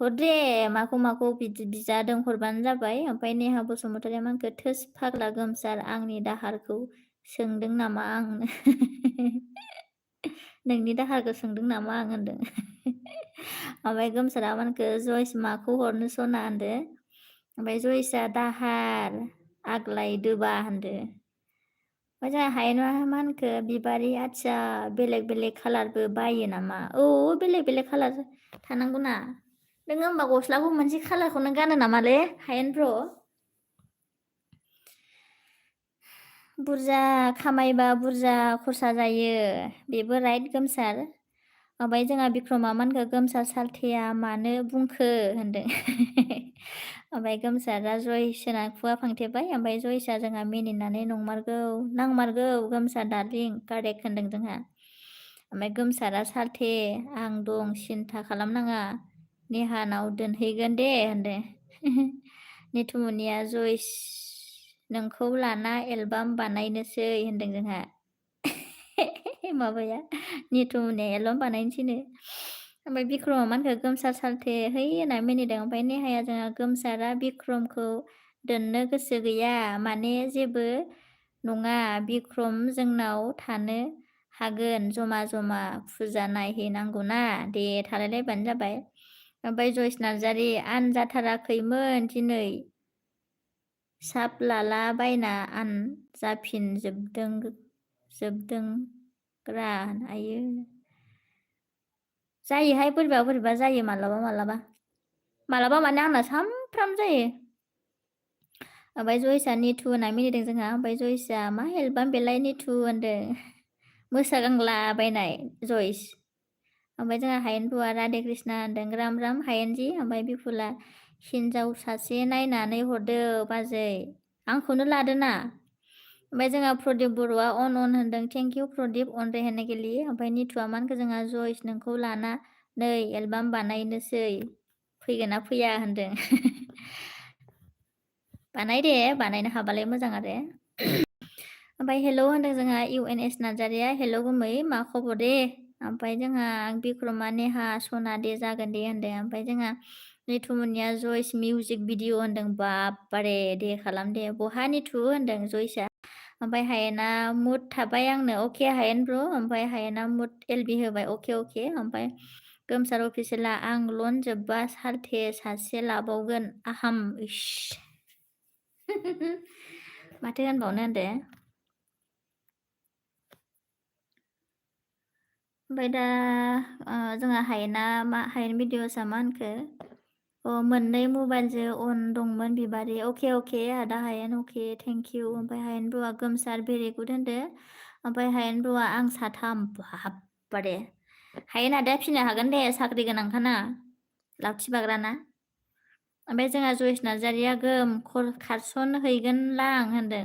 हरदे माखौ बिजादों हरबानो जाबाय ओमफ्राय नेहा बसुमतारिया मा होनखो थोस फाग्ला गोमसार आंनि दाहारखौ सोंदों नामा आं नोंनि दाहारखौ सोंदों नामा आं होनदों ओमफ्राय गोमसारा मा होनखो जयस माखौ हरनो सना होनदो ओमफ्राय जयसआ दाहार आग्लायदोबा होनदो ओमफ्राय जोंहा हायेना मा होनखो बिबारि आदसा बेलेग खालारबो बायो नामा बेलेग खालार थानांगौ ना नोङो होमबा गस्लाखौ मोनसे खालारखौनो गानो नामाले हायेन ब्र' बुरजा खामायबा बुरजा खरसा जायो बेबो राइट गोमसार ओमफ्राय जोंहा बिक्रमा मा होनखो गोमसार सालथेया मानो बुंखो होनदों ओमफ्राय गोमसारा जयसना खुगा फांथेबाय ओमफ्राय जयसा जोंहा मिनिनानै नांमारगौ गोमसार दार्लिं कारेक्ट होनदों जोंहा ओमफ्राय गोमसारा सालथे आं दं सिन्था खालामनाङा नेहानाव दोनहैगोन दे होनदों निथुमुनिया जयस नोंखौ लाना एलबाम बानायनोसै होनदों जोंहा माबाया निथुमुनिया एलबाम बानायनोसैनो ओमफ्राय बिक्रमा मा होनखो गोमसार सालथे है होनना मिनिदों ओमफ्राय नेहाया जोंहा गोमसारा बिक्रमखौ दोननो गोसो गैया माने जेबो नङा बिक्रम जोंनाव थानो हागोन जमा फुजा नायहैनांगौना दे थालायलायबानो जाबाय ओमफ्राय जयस नार्जारि आनजाथाराखैमोन दिनै साब लाला बायना जोबदोंग्रा आयो जायोहाय बोरैबा जायो मालाबा माने आंना सामफ्राम जायो ओमफ्राय जयसा निथु होनना मिनिदों जोंहा ओमफ्राय जयसा मा एलबाम बेलाय निथु होनदों मोसागांलाबायनाय जयस ओमफ्राय जोंहा हायेन बुवा राधे कृष्णा होनदों राम हायेनजी ओमफ्राय बिपुला हिन्जाव सासे नायनानै हरदो बाजै आंखौनो लादोना ओमफ्राय जोंहा प्रदिप बर'आ अन होनदों थेंक इउ प्रदिप अनरे होननो गेलेयो ओमफ्राय निथुआ मा होनखो जोंहा जयस नोंखौ लाना नै एलबाम बानायनोसै फैगोन ना फैया होनदों बानायनो हाबालाय मोजां आरो ओमफ्राय हेल' होनदों जोंहा UNS नार्जारिया हेल' गुमै मा खबर दे ओमफ्राय जोंहा बिक्रमा नेहा सना दे जागोन दे होनदों ओमफ्राय जोंहा निथुमनिया जयस मिउजिक भिडिअ होनदों बापरे दे खालाम दे बहा निथु होनदों जयसआ ओमफ्राय हायेना मुड थाबाय आंनो अके हायेन ब्र ओमफ्राय हायेना मुड एलबि होबाय अके ओमफ्राय गोमसार अफिसियेला आं लन जोब्बा सालथे सासे लाबावगोन आहाम इस माथो होनबावनो होनदो ओमफ्राय दा जोंहा हायेन भिडिअसआ मा होनखो मोननै मबाइलजों अन दंमोन बिबारि अके आदा हायेन अके थेंक इउ ओमफ्राय हायेन ब्र'आ गोमसार भेरि गुड होनदो ओमफ्राय हायेन ब्र'आ आं साथाम बापरे हायेन आदाया फिनो हागोन दे साख्रि गोनांखाना लावथि बाग्राना ओमफ्राय जोंहा जयस नार्जारिया गोम खारसन हैगोनलां होनदों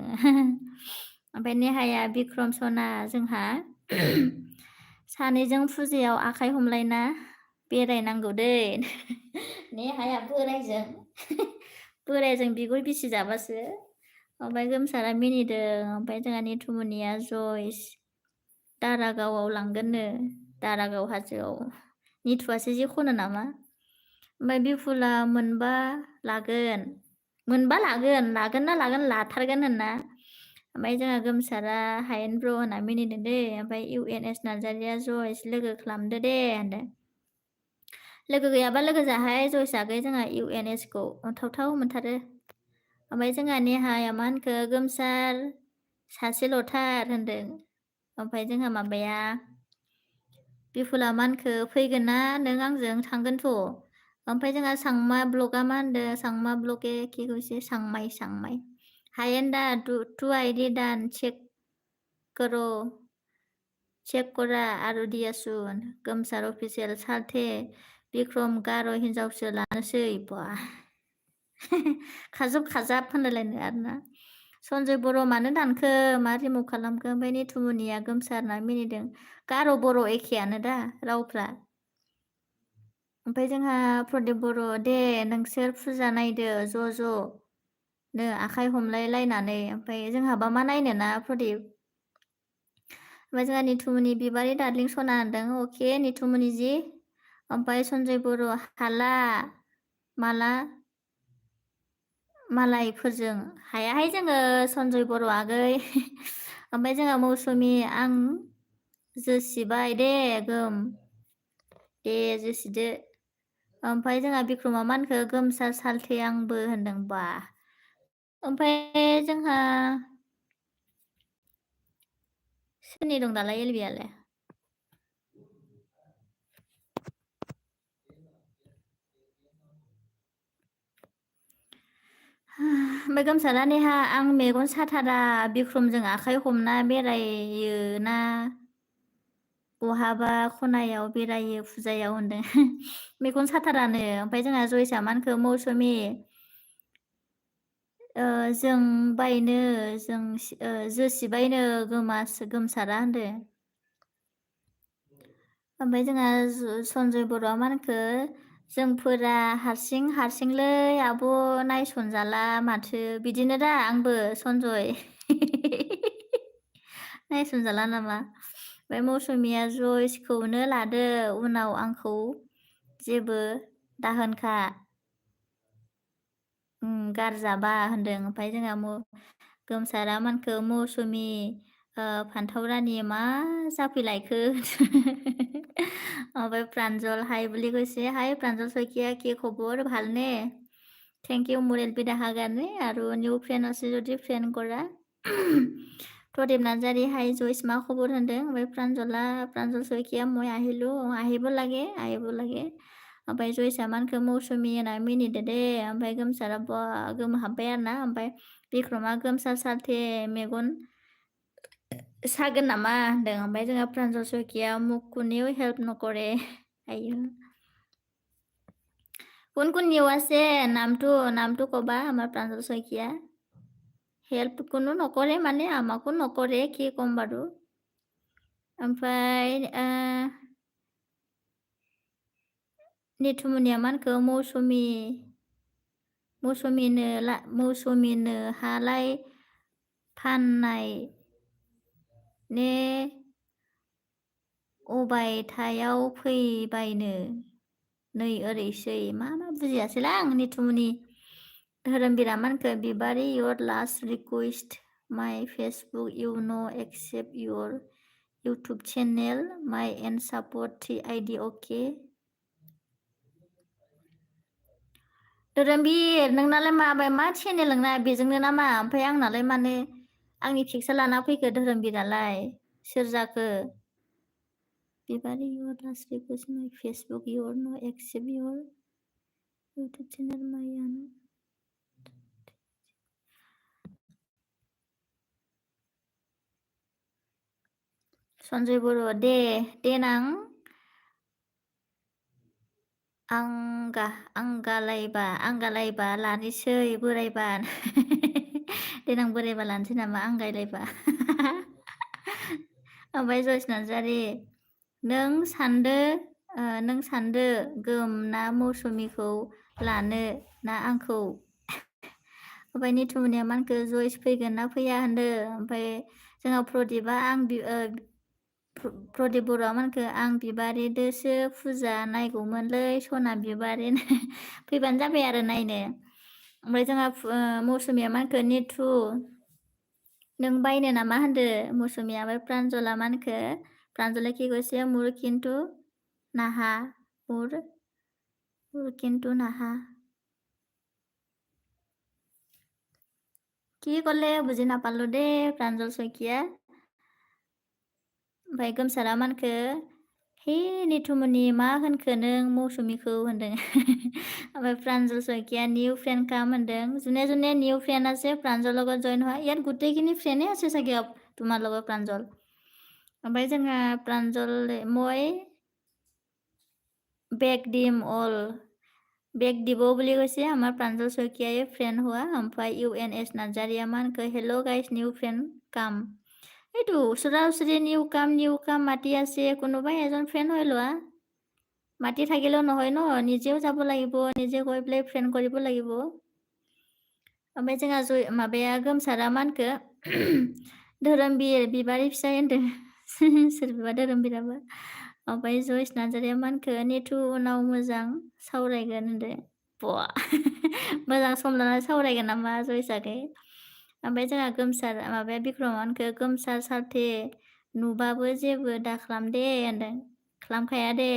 ओमफ्राय नेहाया बिक्रम सना जोंहा सानैजों फुजायाव आखाइ हमलायना बेरायनांगौ दै नेहाया बोरायजों बिगुर बिसि जाबासो ओमफ्राय गोमसारा मिनिदों ओमफ्राय जोंहा निथुमनिया जयस दारागावआव लांगोननो दारागाव हाजोआव निथुआसो जि खनो नामा ओमफ्राय बिफुला मोनबा लागोन ना लागोन लाथारगोन होनना ओमफ्राय जोंहा गोमसारा हायेन ब्र होनना मिनिदों दे ओमफ्राय UNS नार्जारिया जयस लोगो खालामदो दे होनदों लोगो गैयाबा लोगो जाहाय जयस आगै जोंहा UNS खौ अनथावथाव मोनथारो ओमफ्राय जोंहा नेहाया मा होनखो गोमसार सासेल'थार होनदों ओमफ्राय जोंहा माबाया बिफुला मा होनखो फैगोन ना नों आंजों थांगोनथ' ओमफ्राय जोंहा सांमा ब्लगआ मा होनदों सांमा ब्लगे किखौसे सांमाय हायेन दा टु आइडि दान चेक करा आरो दियासुन गोमसार अफिसियेल सालथे बिक्रम गार' हिनजावसो लानोसै बा खाजाब होनलायलायनो आरोना सन्जय बर' मानो दानखो मा रिमुभ खालामखो ओमफ्राय निथुमनिया गोमसारना मिनिदों गार' बर' एखेयानो दा रावफ्रा ओमफ्राय जोंहा प्रदीप बर' दे नोंसोर फुजा नायदो ज' नो आखाइ हमलाय लायनानै ओमफ्राय जोंहाबा मा नायनो ना प्रदीप ओमफ्राय जोंहा निथुमनि बिबारि दार्लिं सना होनदों अके निथुमनि जि ओमफ्राय सन्जय बर' हाला मालायफोरजों हायाहाय जोङो सन्जय बर' आगै ओमफ्राय जोंहा मौसुमि आं जोसिबाय दे गोम दे जोसिदो ओमफ्राय जोंहा बिक्रमा मा होनखो गोमसार सालथे आंबो होनदों बा ओमफ्राय जोंहा सोरनि दं दालाय एलबियालाय ओमफ्राय गोमसारा नेहा आं मेगन साथारा बिक्रमजों आखाइ हमना बेरायो ना बहाबा खनायाव बेरायो फुजायाव होनदों मेगन साथारानो ओमफ्राय जोंहा जयसा मा होनखो मौसुमि जों जोसिबायनो गोमसारा होनदो ओमफ्राय जोंहा सन्जय बर'आ मा होनखो जोंफोरा हारसिंलै आब' नायसनजाला माथो बिदिनो दा आंबो सन्जय नायसनजाला नामा ओमफ्राय मौसुमिया जयसखौनो लादो उनाव आंखौ जेबो दाहोनखा गारजाबा होनदों ओमफ्राय जोंहा गोमसारा मानखो मौसुमि फान्थाव रानि मा जाफैलायखो ओमफ्राय प्रान्जल हाय বুলি কৈছে হাই প্ৰাঞ্জল শইকীয়া কি খবৰ ভালনে থেংক ইউ মোৰ এলপি দেখাৰ কাৰণে আৰু নিউ ফ্ৰেণ্ড আছে যদি ফ্ৰেণ্ড কৰা প্ৰদীপ নাৰ্জাৰী হাই জয়স मा খবৰ होनदों ओमफ्राय প্ৰাঞ্জল শইকীয়া মই আহিলোঁ আহিব লাগে ओमफ्राय जयसा मानखो मौसुमि होनना मिनिदो दे ओमफ्राय गोमसारा गोमहाबबाय आरोना ओमफ्राय बिक्रमा गोमसार सालथे मेगन सागोन नामा होनदों ओमफ्राय जोंहा प्रान्जल शइकिया মোক কোনেও হেল্প নকৰে আইও কোন নিউ আছে নামটো কবা আমাৰ প্ৰাঞ্জল শইকীয়া হেল্প কোনো নকৰে মানে আমাকো নকৰে কি ক'ম বাৰু ओमफ्राय निथुमनिया मानखो मौसुमिनो हालाय फाननाय ने अबायथायाव फैबायनो नै ओरैसै मा बुजियासैलां निथुमनि धोरोमबीरा मानखो बिबारी your last request my Facebook you know accept your YouTube channel my and support 3ID okay धोरोमबीर नोंनालाय मा चेनेल नोंना बेजोंनो नामा ओमफ्राय आंनालाय मानो आंनि फिक्सा लाना फैखो धोरोमबीरालाय सोर जाखो बिबारी your last request my Facebook you know accept your YouTube channel my and Sanjay बर' दे देनां आंगालायबा लानोसै बोरायबा देनां बोरायबा लानोसै नामा आंगायलायबा ओमफ्राय जयस नार्जारि नों सान्दो गोम ना मौसुमिखौ लानो ना आंखौ ओमफ्राय निथुमनिया मानखो जयस फैगोन ना फैया होनदो ओमफ्राय जोंहा प्रदीपआ प्रदीप बर'आ मानखो आं बिबारिदोसो फुजा नायगौमोनलै सना बिबारि फैबानो जाबाय आरो नायनो ओमफ्राय जोंहा मौसुमिया मानखो निथु नों बायनो नामा होनदो मौसुमिया ओमफ्राय प्रान्जला मानखो प्रान्जला कि কৈছে মোৰ কিন্তু নাহা মোৰ কিন্তু নাহা কি ক'লে বুজি नापालो दे प्रान्जल शइकिया ओमफ्राय गोमसारा मानखो हे निथुमनि मा होनखो नों मौसुमिखौ होनदों ओमफ्राय प्रान्जल शइकिया निउ फ्रेन्ड কাম होनदों যোনে নিউ ফ্ৰেণ্ড আছে প্ৰাঞ্জল লগত জইন হোৱা ইয়াত গোটেইখিনি ফ্ৰেণ্ডে আছে চাগে তোমাৰ লগত প্ৰাঞ্জল ओमफ्राय जोंहा प्रान्जल মই বেক দিম অল বেক দিব বুলি কৈছে আমাৰ প্ৰাঞ্জল শইকীয়াই ফ্ৰেণ্ড হোৱা ओमफ्राय UNS নাৰ্জাৰীয়া মানকৈ হেল্ল' গাইজ নিউ ফ্ৰেণ্ড কাম এইটো ওচৰা ওচৰি নিউ কাম মাতি আছে কোনোবাই এজন ফ্ৰেণ্ড হৈ লোৱা মাতি থাকিলেও নহয় ন নিজেও যাব লাগিব নিজে গৈ পেলাই ফ্ৰেণ্ড কৰিব লাগিব ओमफ्राय जोंहा माबाया गोमसारा मानखो धोरोमबीर बिबारि फिसाय होनदों सोरबा धोरोमबीराबो ओमफ्राय जयस नार्जारिया मानखो निथु उनाव मोजां सावरायगोन होनदो बा मोजां सम लानानै सावरायगोन नामा जयसाखै ओमफ्राय जोंहा गोमसार माबाया बिक्रम मानखो गोमसार सारथे नुबाबो जेबो दाखालाम दे होनदों खालामखाया दे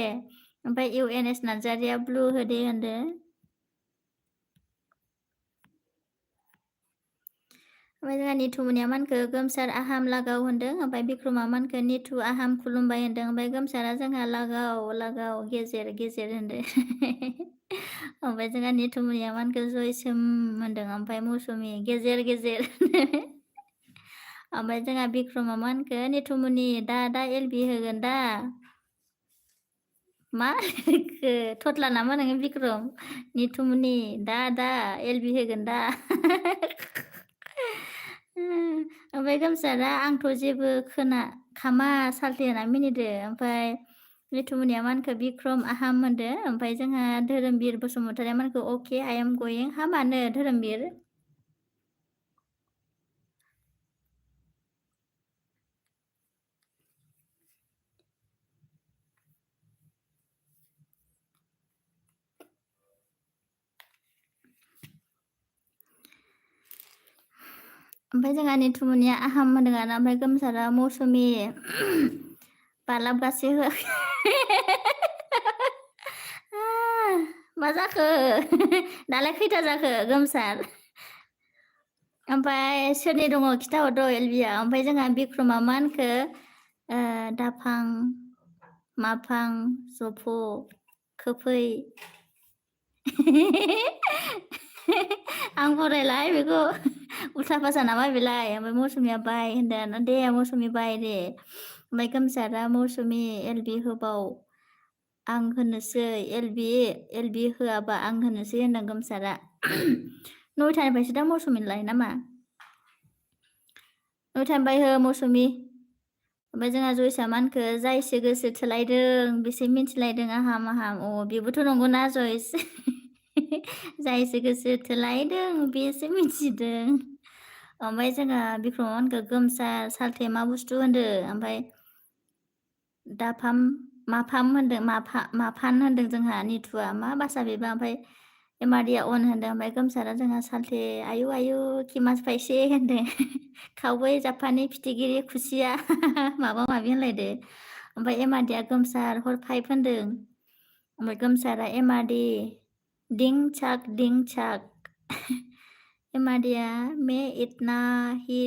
ओमफ्राय UNS नार्जारिया ब्लु होदे होनदो ओमफ्राय जोंहा निथुमनिया मानखो गोमसार आहाम लागाव होनदों ओमफ्राय बिक्रमा मानखो निथु आहाम खुलुमबाय होनदों ओमफ्राय गोमसारा जोंहा लागाव गेजेर होनदो ओमफ्राय जोंहा निथुमनिया मानखो जयसोम होनदों ओमफ्राय मौसुमि गेजेर ओमफ्राय जोंहा बिक्रमा मानखो निथुमनि दा LB होगोन दा मा थथला नामा नोङो बिक्रम निथुमनि दा LB होगोन दा ओमफ्राय गोमसारा आंथ' जेबो खामा सालथे होना मिनिदो ओमफ्राय निथुमनिया मानखो बिक्रम आहाम होनदो ओमफ्राय जोंहा धोरोमबीर बसुमतारिया मानखो अके आइ एम गयिं हा मानो धोरोमबीर ओमफ्राय जोंहा निथुमनिया आहाम होनदों आरो ओमफ्राय गोमसारा मौसुमि बालाबगासो मा जाखो दालाय खैथा जाखो गोमसार ओमफ्राय सोरनि दङ खिथाहरद' एलबिया ओमफ्राय जोंहा बिक्रमा मा होनखो दाफां माफां जफ' खोफै आं फरायलाय बेखौ उल्था फासा नामा बेलाय ओमफ्राय मौसुमिया बाय होनदों दे मौसुमि बाय दे ओमफ्राय गोमसारा मौसुमि एलबि होबाव आं होनोसै एलबि होआबा आं होनोसै होनदों गोमसारा 9थानिफ्रायसो दा मौसुमिलाय नामा 9थानिफ्राय हो मौसुमि ओमफ्राय जोंहा जयसा मानखो जायसो गोसो थोलायदों बेसो मिन्थिलायदों आहाम अ बेबोथ' नंगौना जयस जायसो गोसो थोलायदों बेसो मिन्थिदों ओमफ्राय जोंहा बिक्रम मानखो गोमसार सालथे मा बुस्थु होनदो ओमफ्राय दाफाम माफाम होनदों माफान होनदों जोंहा निथुआ मा भाषा बेबा ओमफ्राय एमादिया अन होनदों ओमफ्राय गोमसारा जोंहा सालथे आयु आयु खिमास फायसे होनदों खावै जापानि फिथिगिरि खुसिया माबा माबि होनलायदो ओमफ्राय एमादिया गोमसार हर 5 होनदों ओमफ्राय गोमसारा एमादि डिं चाक एमादिया मैं इतना ही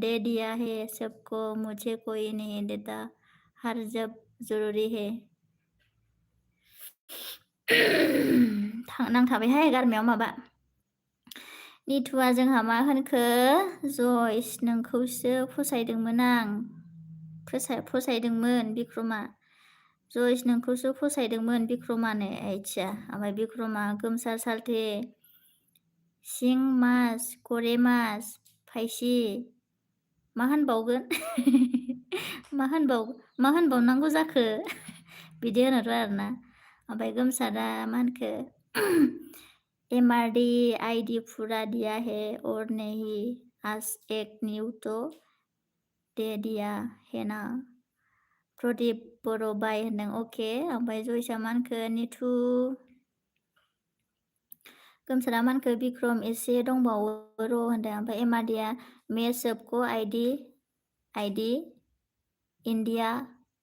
दे दिया है सबको मुझे कोई नहीं देता हर जब जरूरी है नांथाबायहाय गारमायाव माबा निथुआ जोंहा मा होनखो जयस नोंखौसो फसायदोंमोन आं फसायदोंमोन बिक्रमा जयस नोंखौसो फसायदोंमोन बिक्रमानो आइथिया ओमफ्राय बिक्रमा गोमसार सालथे सिं मास करे मास फायसि मा होनबावगोन मा होनबावनांगौ जाखो बिदि होनोथ' आरोना ओमफ्राय गोमसारा मा होनखो एमआरडी आईडी पूरा दिया है और नहीं आज एक न्यू तो दे दिया है ना प्रदीप बर' बाय होनदों अके ओमफ्राय जयसा मा होनखो निथु गोमसारा मा होनखो बिक्रम एसे दंबावो र' होनदों ओमफ्राय एमआरडीया मैं सबको आईडी इंडिया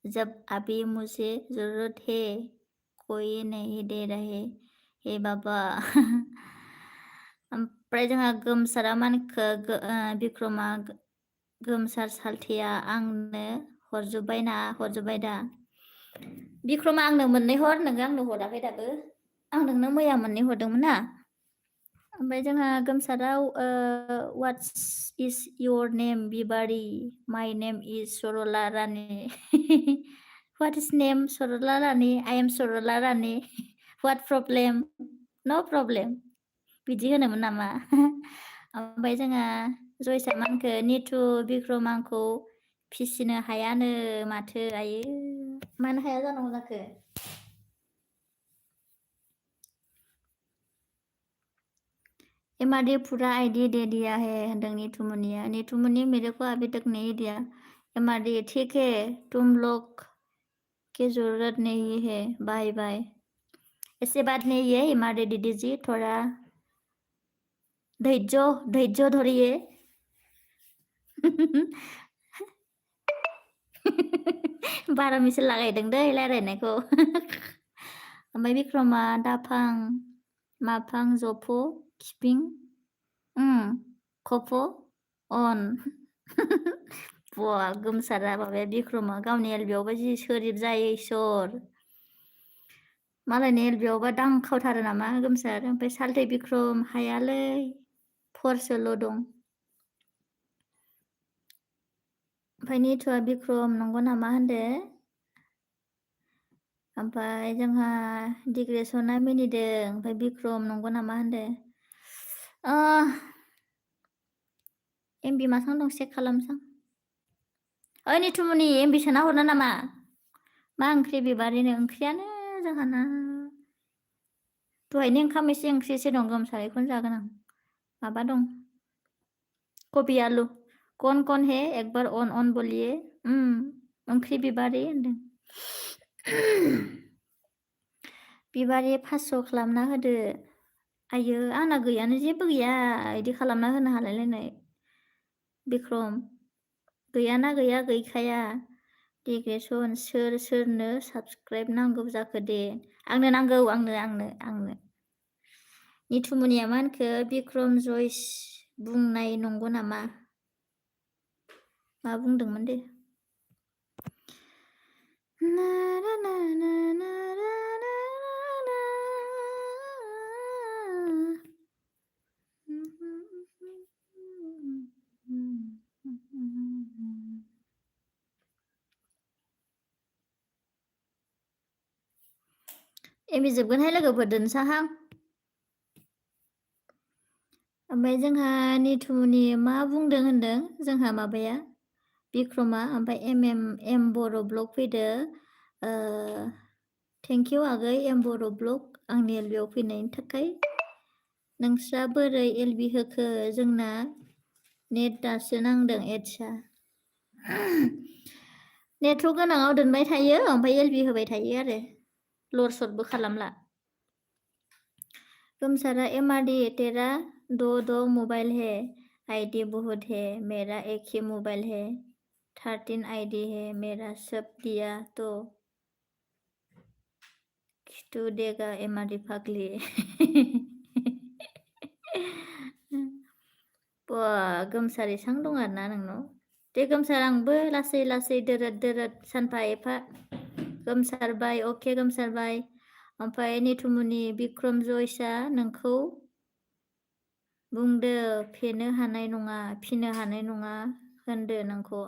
जब अभी मुझे जरूरत है कोई नहीं दे रहे हे बाबा ओमफ्राय जोंहा गोमसारा मा होनखो बिक्रमा गोमसार सालथेया आंनो हरजोब्बाय दा बिक्रमा आंनो मोननै हर नोङो आंनो हराखै दाबो आं नोंनो मैया मोननै हरदोंमोन ना ओमफ्राय जोंहा गोमसाराव व्हाट्स इज योर नेम बिबारी my name is Sarla Rani what is name Sarla Rani I am Sarla Rani what problem no problem बिदि होनोमोन नामा ओमफ्राय जोंहा जयसा मा होनखो निथु बिक्रम आंखौ फिसिनो हायानो माथो आयो मानो हाया जानांगौ जाखो एमआरडी पूरा आईडी दे दिया है होनदों नीथुमनिया मेरे को अभी तक नहीं दिया एमआरडी ठीक है तुम लोग की जरूरत नहीं है बाय बाय ऐसे बात नहीं है एमआरडी दीदी जी थोड़ा धैर्य धरिए बारा मिसल लागायदों दै रायलायनायखौ ओमफ्राय बिक्रमा दाफां माफां जफ' खिपिं खफ' अन बुवा गोमसारा माबाया बिक्रमा गावनि एलबियावबा जि सोरिब जायो इसर मालायनि एलबियावबा दांखावथारो नामा गोमसार ओमफ्राय सालथे बिक्रम हायालै फरसोल' दं ओमफ्राय निथुआ बिक्रम नंगौ नामा होनदो ओमफ्राय जोंहा डिग्रेसना मिनिदों ओमफ्राय बिक्रम नंगौ नामा होनदो एमबि मासां दं चेक खालामसां ओइ निथुमनि एमबि सोना हरनो नामा मा ओंख्रि बिबारिनो ओंख्रियानो जोंहाना दहायनि ओंखाम एसे ओंख्रि एसे दं गोमसार बेखौनो जागोन आं माबा दं कबि आलु कौन है एक बार अन बोलिए ओंख्रि बिबारि होनदों बिबारि 500 खालामना होदो आयो आंना गैयानो जेबो गैया इदि खालामना होनो हालायलायनाय बिक्रम गैयाना गैया गैखाया डिग्रेसन सोरनो साबस्क्राइब नांगौ जाखो दे आंनो नांगौ आंनो निथुमनिया मा होनखो बिक्रम जयस बुंनाय नंगौ नामा मा बुंदोंमोन दे एमबि जोबगोनहाय लोगोफोर दोनसाहां ओमफ्राय जोंहा निथुमनि मा बुंदों होनदों जोंहा माबाया बिक्रमा ओमफ्राय एम बर' ब्लग फैदो थेंक इउ आगै एम बर' ब्लग आंनि एलबियाव फैनायनि थाखाय नोंस्रा बोरै एलबि होखो जोंना नेट दासो नांदों एटसा नेटवर्क गोनाङाव दोनबाय थायो ओमफ्राय एलबि होबाय थायो आरो लर सरबो खालामला गोमसारा एमआरडी तेरा दो मोबाइल है आईडी बहुत है मेरा एक ही मोबाइल है 13 आईडी है मेरा सब दिया तो खिथु देगा एमआरडी फाग्लि गोमसार एसां दं आरोना नोंनाव दे गोमसार आंबो लासै लासै दोरोद सानफा एफा गोमसारबाय अके गोमसारबाय ओमफ्राय निथुमुनि बिक्रम जयसआ नोंखौ बुंदो फिनो हानाय नङा होनदो नोंखौ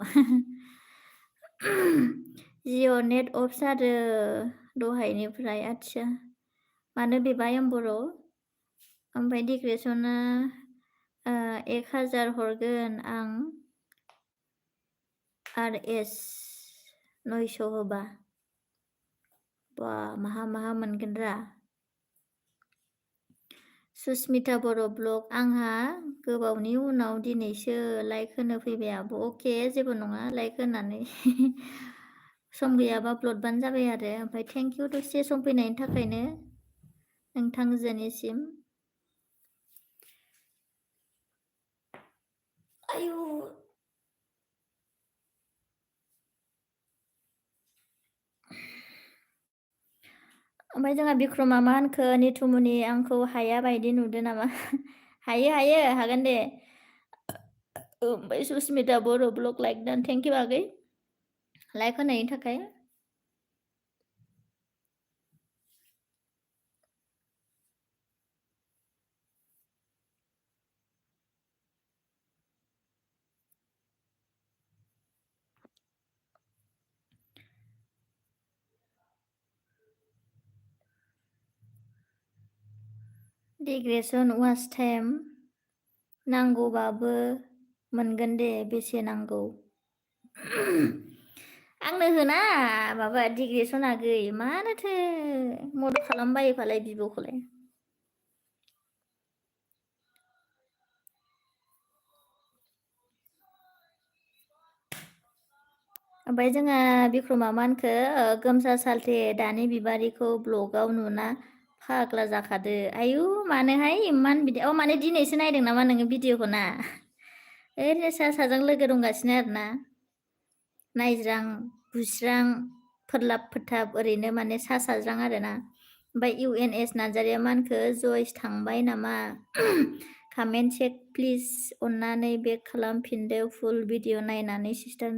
जिअ नेट अफ जादो दहायनिफ्राय आच्छा मानो बेबा बर' ओमफ्राय डिग्रेसना 1000 हरगोन आं आरएस 900 होबा बा माहा मोनगोन रा सुस्मिता बर' ब्लग आंहा गोबावनि उनाव दिनैसो लाइक होनो फैबाय आब' अके जेबो नङा लाइक होनानै सम गैयाबा अपल'डबानो जाबाय आरो ओमफ्राय थेंक इउ दसे सम फैनायनि थाखायनो नोंथांजोनिसिम आयु ओमफ्राय जोंहा बिक्रमा मा होनखो निथुमुनि आंखौ हाया बायदि नुदो नामा हायो हागोन दे ओमफ्राय सुस्मिता बर' ब्लग लाइक दान थेंक इउ आगै लाइक होनायनि थाखाय डिग्रेसन वाच टाइम नांगौबाबो मोनगोन दे बेसे नांगौ आंनो होना माबा डिग्रेसन आगै मानोथो मदद खालामबायो फालाय बिब'खौलाय ओमफ्राय जोंहा बिक्रमा मा होनखो गोमसा सालथे दानि बिबारिखौ ब्लगाव नुना फाग्ला जाखादो आयु मानोहाय इमान बिदि माने दिनैसो नायदों नामा नोङो भिडिअखौ ना ओरैनो साजों लोगो दंगासिनो आरोना नायज्रां बुस्रां फोरलाब फोथाब ओरैनो माने साज्रां आरोना ओमफ्राय इउएनएस नार्जारिया मा होनखो जयस थांबाय नामा कमेन्ट चेक प्लिज अन्नानै बेक खालामफिनदो फुल भिडिअ नायनानै सिस्टार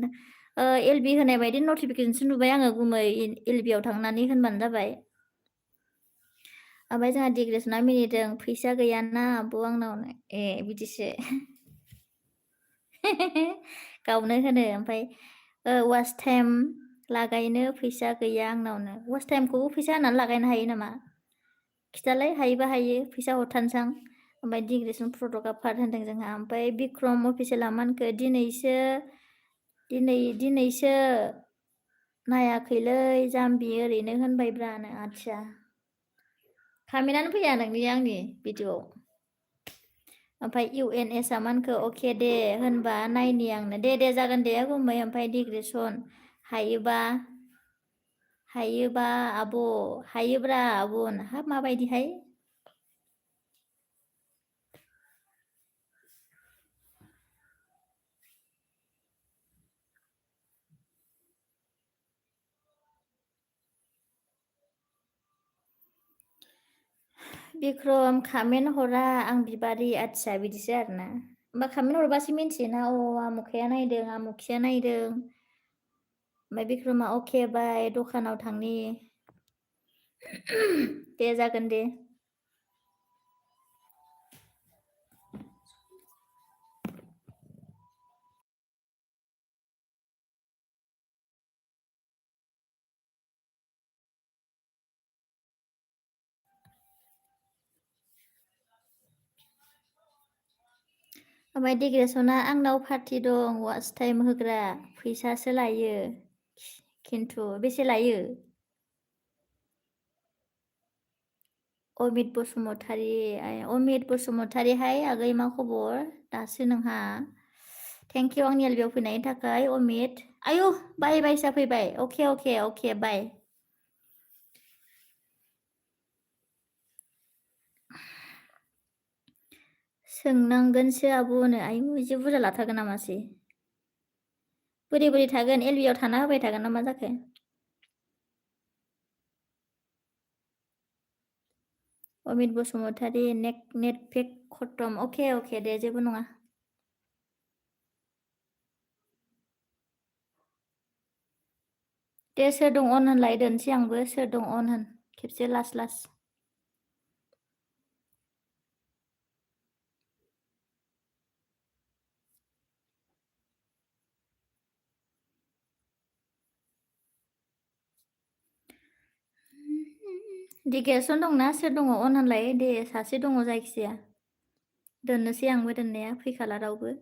एलबि होनाय बायदि नटिफिकेसनसो नुबाय आङो गुमै एलबिआव थांनानै होनबानो जाबाय ओमफ्राय जोंहा डिग्रेसना मिनिदों फैसा गैयाना आब' आंनाव ए बिदिसो गावनो होनो ओमफ्राय वाच टाइम लागायनो फैसा गैया आंनावनो वाच टाइमखौबो फैसा होनानै लागायनो हायो नामा खिथालाय हायोबा हायो फैसा हरथारसां ओमफ्राय डिग्रेसन फट'ग्राफार होनदों जोंहा ओमफ्राय बिक्रम अफिसियेला मा होनखो दिनैसो नायाखैलै जाम्बि ओरैनो होनबायब्रानो आच्छा खामिनानो फैया नोंनि आंनि भिडिअ'आव ओमफ्राय इउएनएसआ मा होनखो अके दे होनबा नायनि आंनो दे जागोन दे गुमै ओमफ्राय डिग्रेसन हायोबा आब' हायोब्रा आब' हाब माबायदिहाय बिक्रम खामेन्ट हरा आं बिबारि आच्छा बिदिसो आरोना होमबा खामेन्ट हरबासो मिन्थियोना आमुखाया नायदों आमुखिया नायदों ओमफ्राय बिक्रमा अके बाय दखानाव थांनि दे जागोन दे ओमफ्राय डिग्रेसना आंनाव पार्टि दं वाच टाइम होग्रा फैसासो लायो खिन्थु बेसे लायो अमित बसुमतारीहाय आगै मा खबर दासो नोंहा थेंक इउ आंनि एलबिआव फैनायनि थाखाय अमित आयु बायसो फैबाय अके बाय सोंनांगोनसो आब'नो आयु इदि बुरजा लाथारगोन नामासै बोरै थागोन एलबिआव थाना होबाय थागोन ना मा जाखो अमित बसुमतारी नेट पेक खतम अके दे जेबो नङा दे सोर दं अन होनलाय दोनसै आंबो सोर दं अन होन खेबसे लास दिकेसन दंना सोर दङ अन होनलाय दे सासे दङ जायखिजाया दोननोसै आंबो दोननाया फैखाला रावबो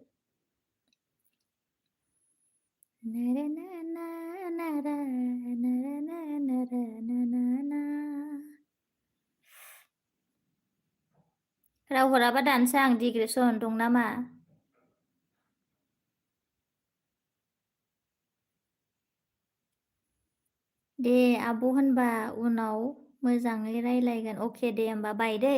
राव हराबा दानसै आं दिग्रेसन दं नामा दे आब' होनबा उनाव मोजाङै रायलायगोन अके दे होमबा बाय दै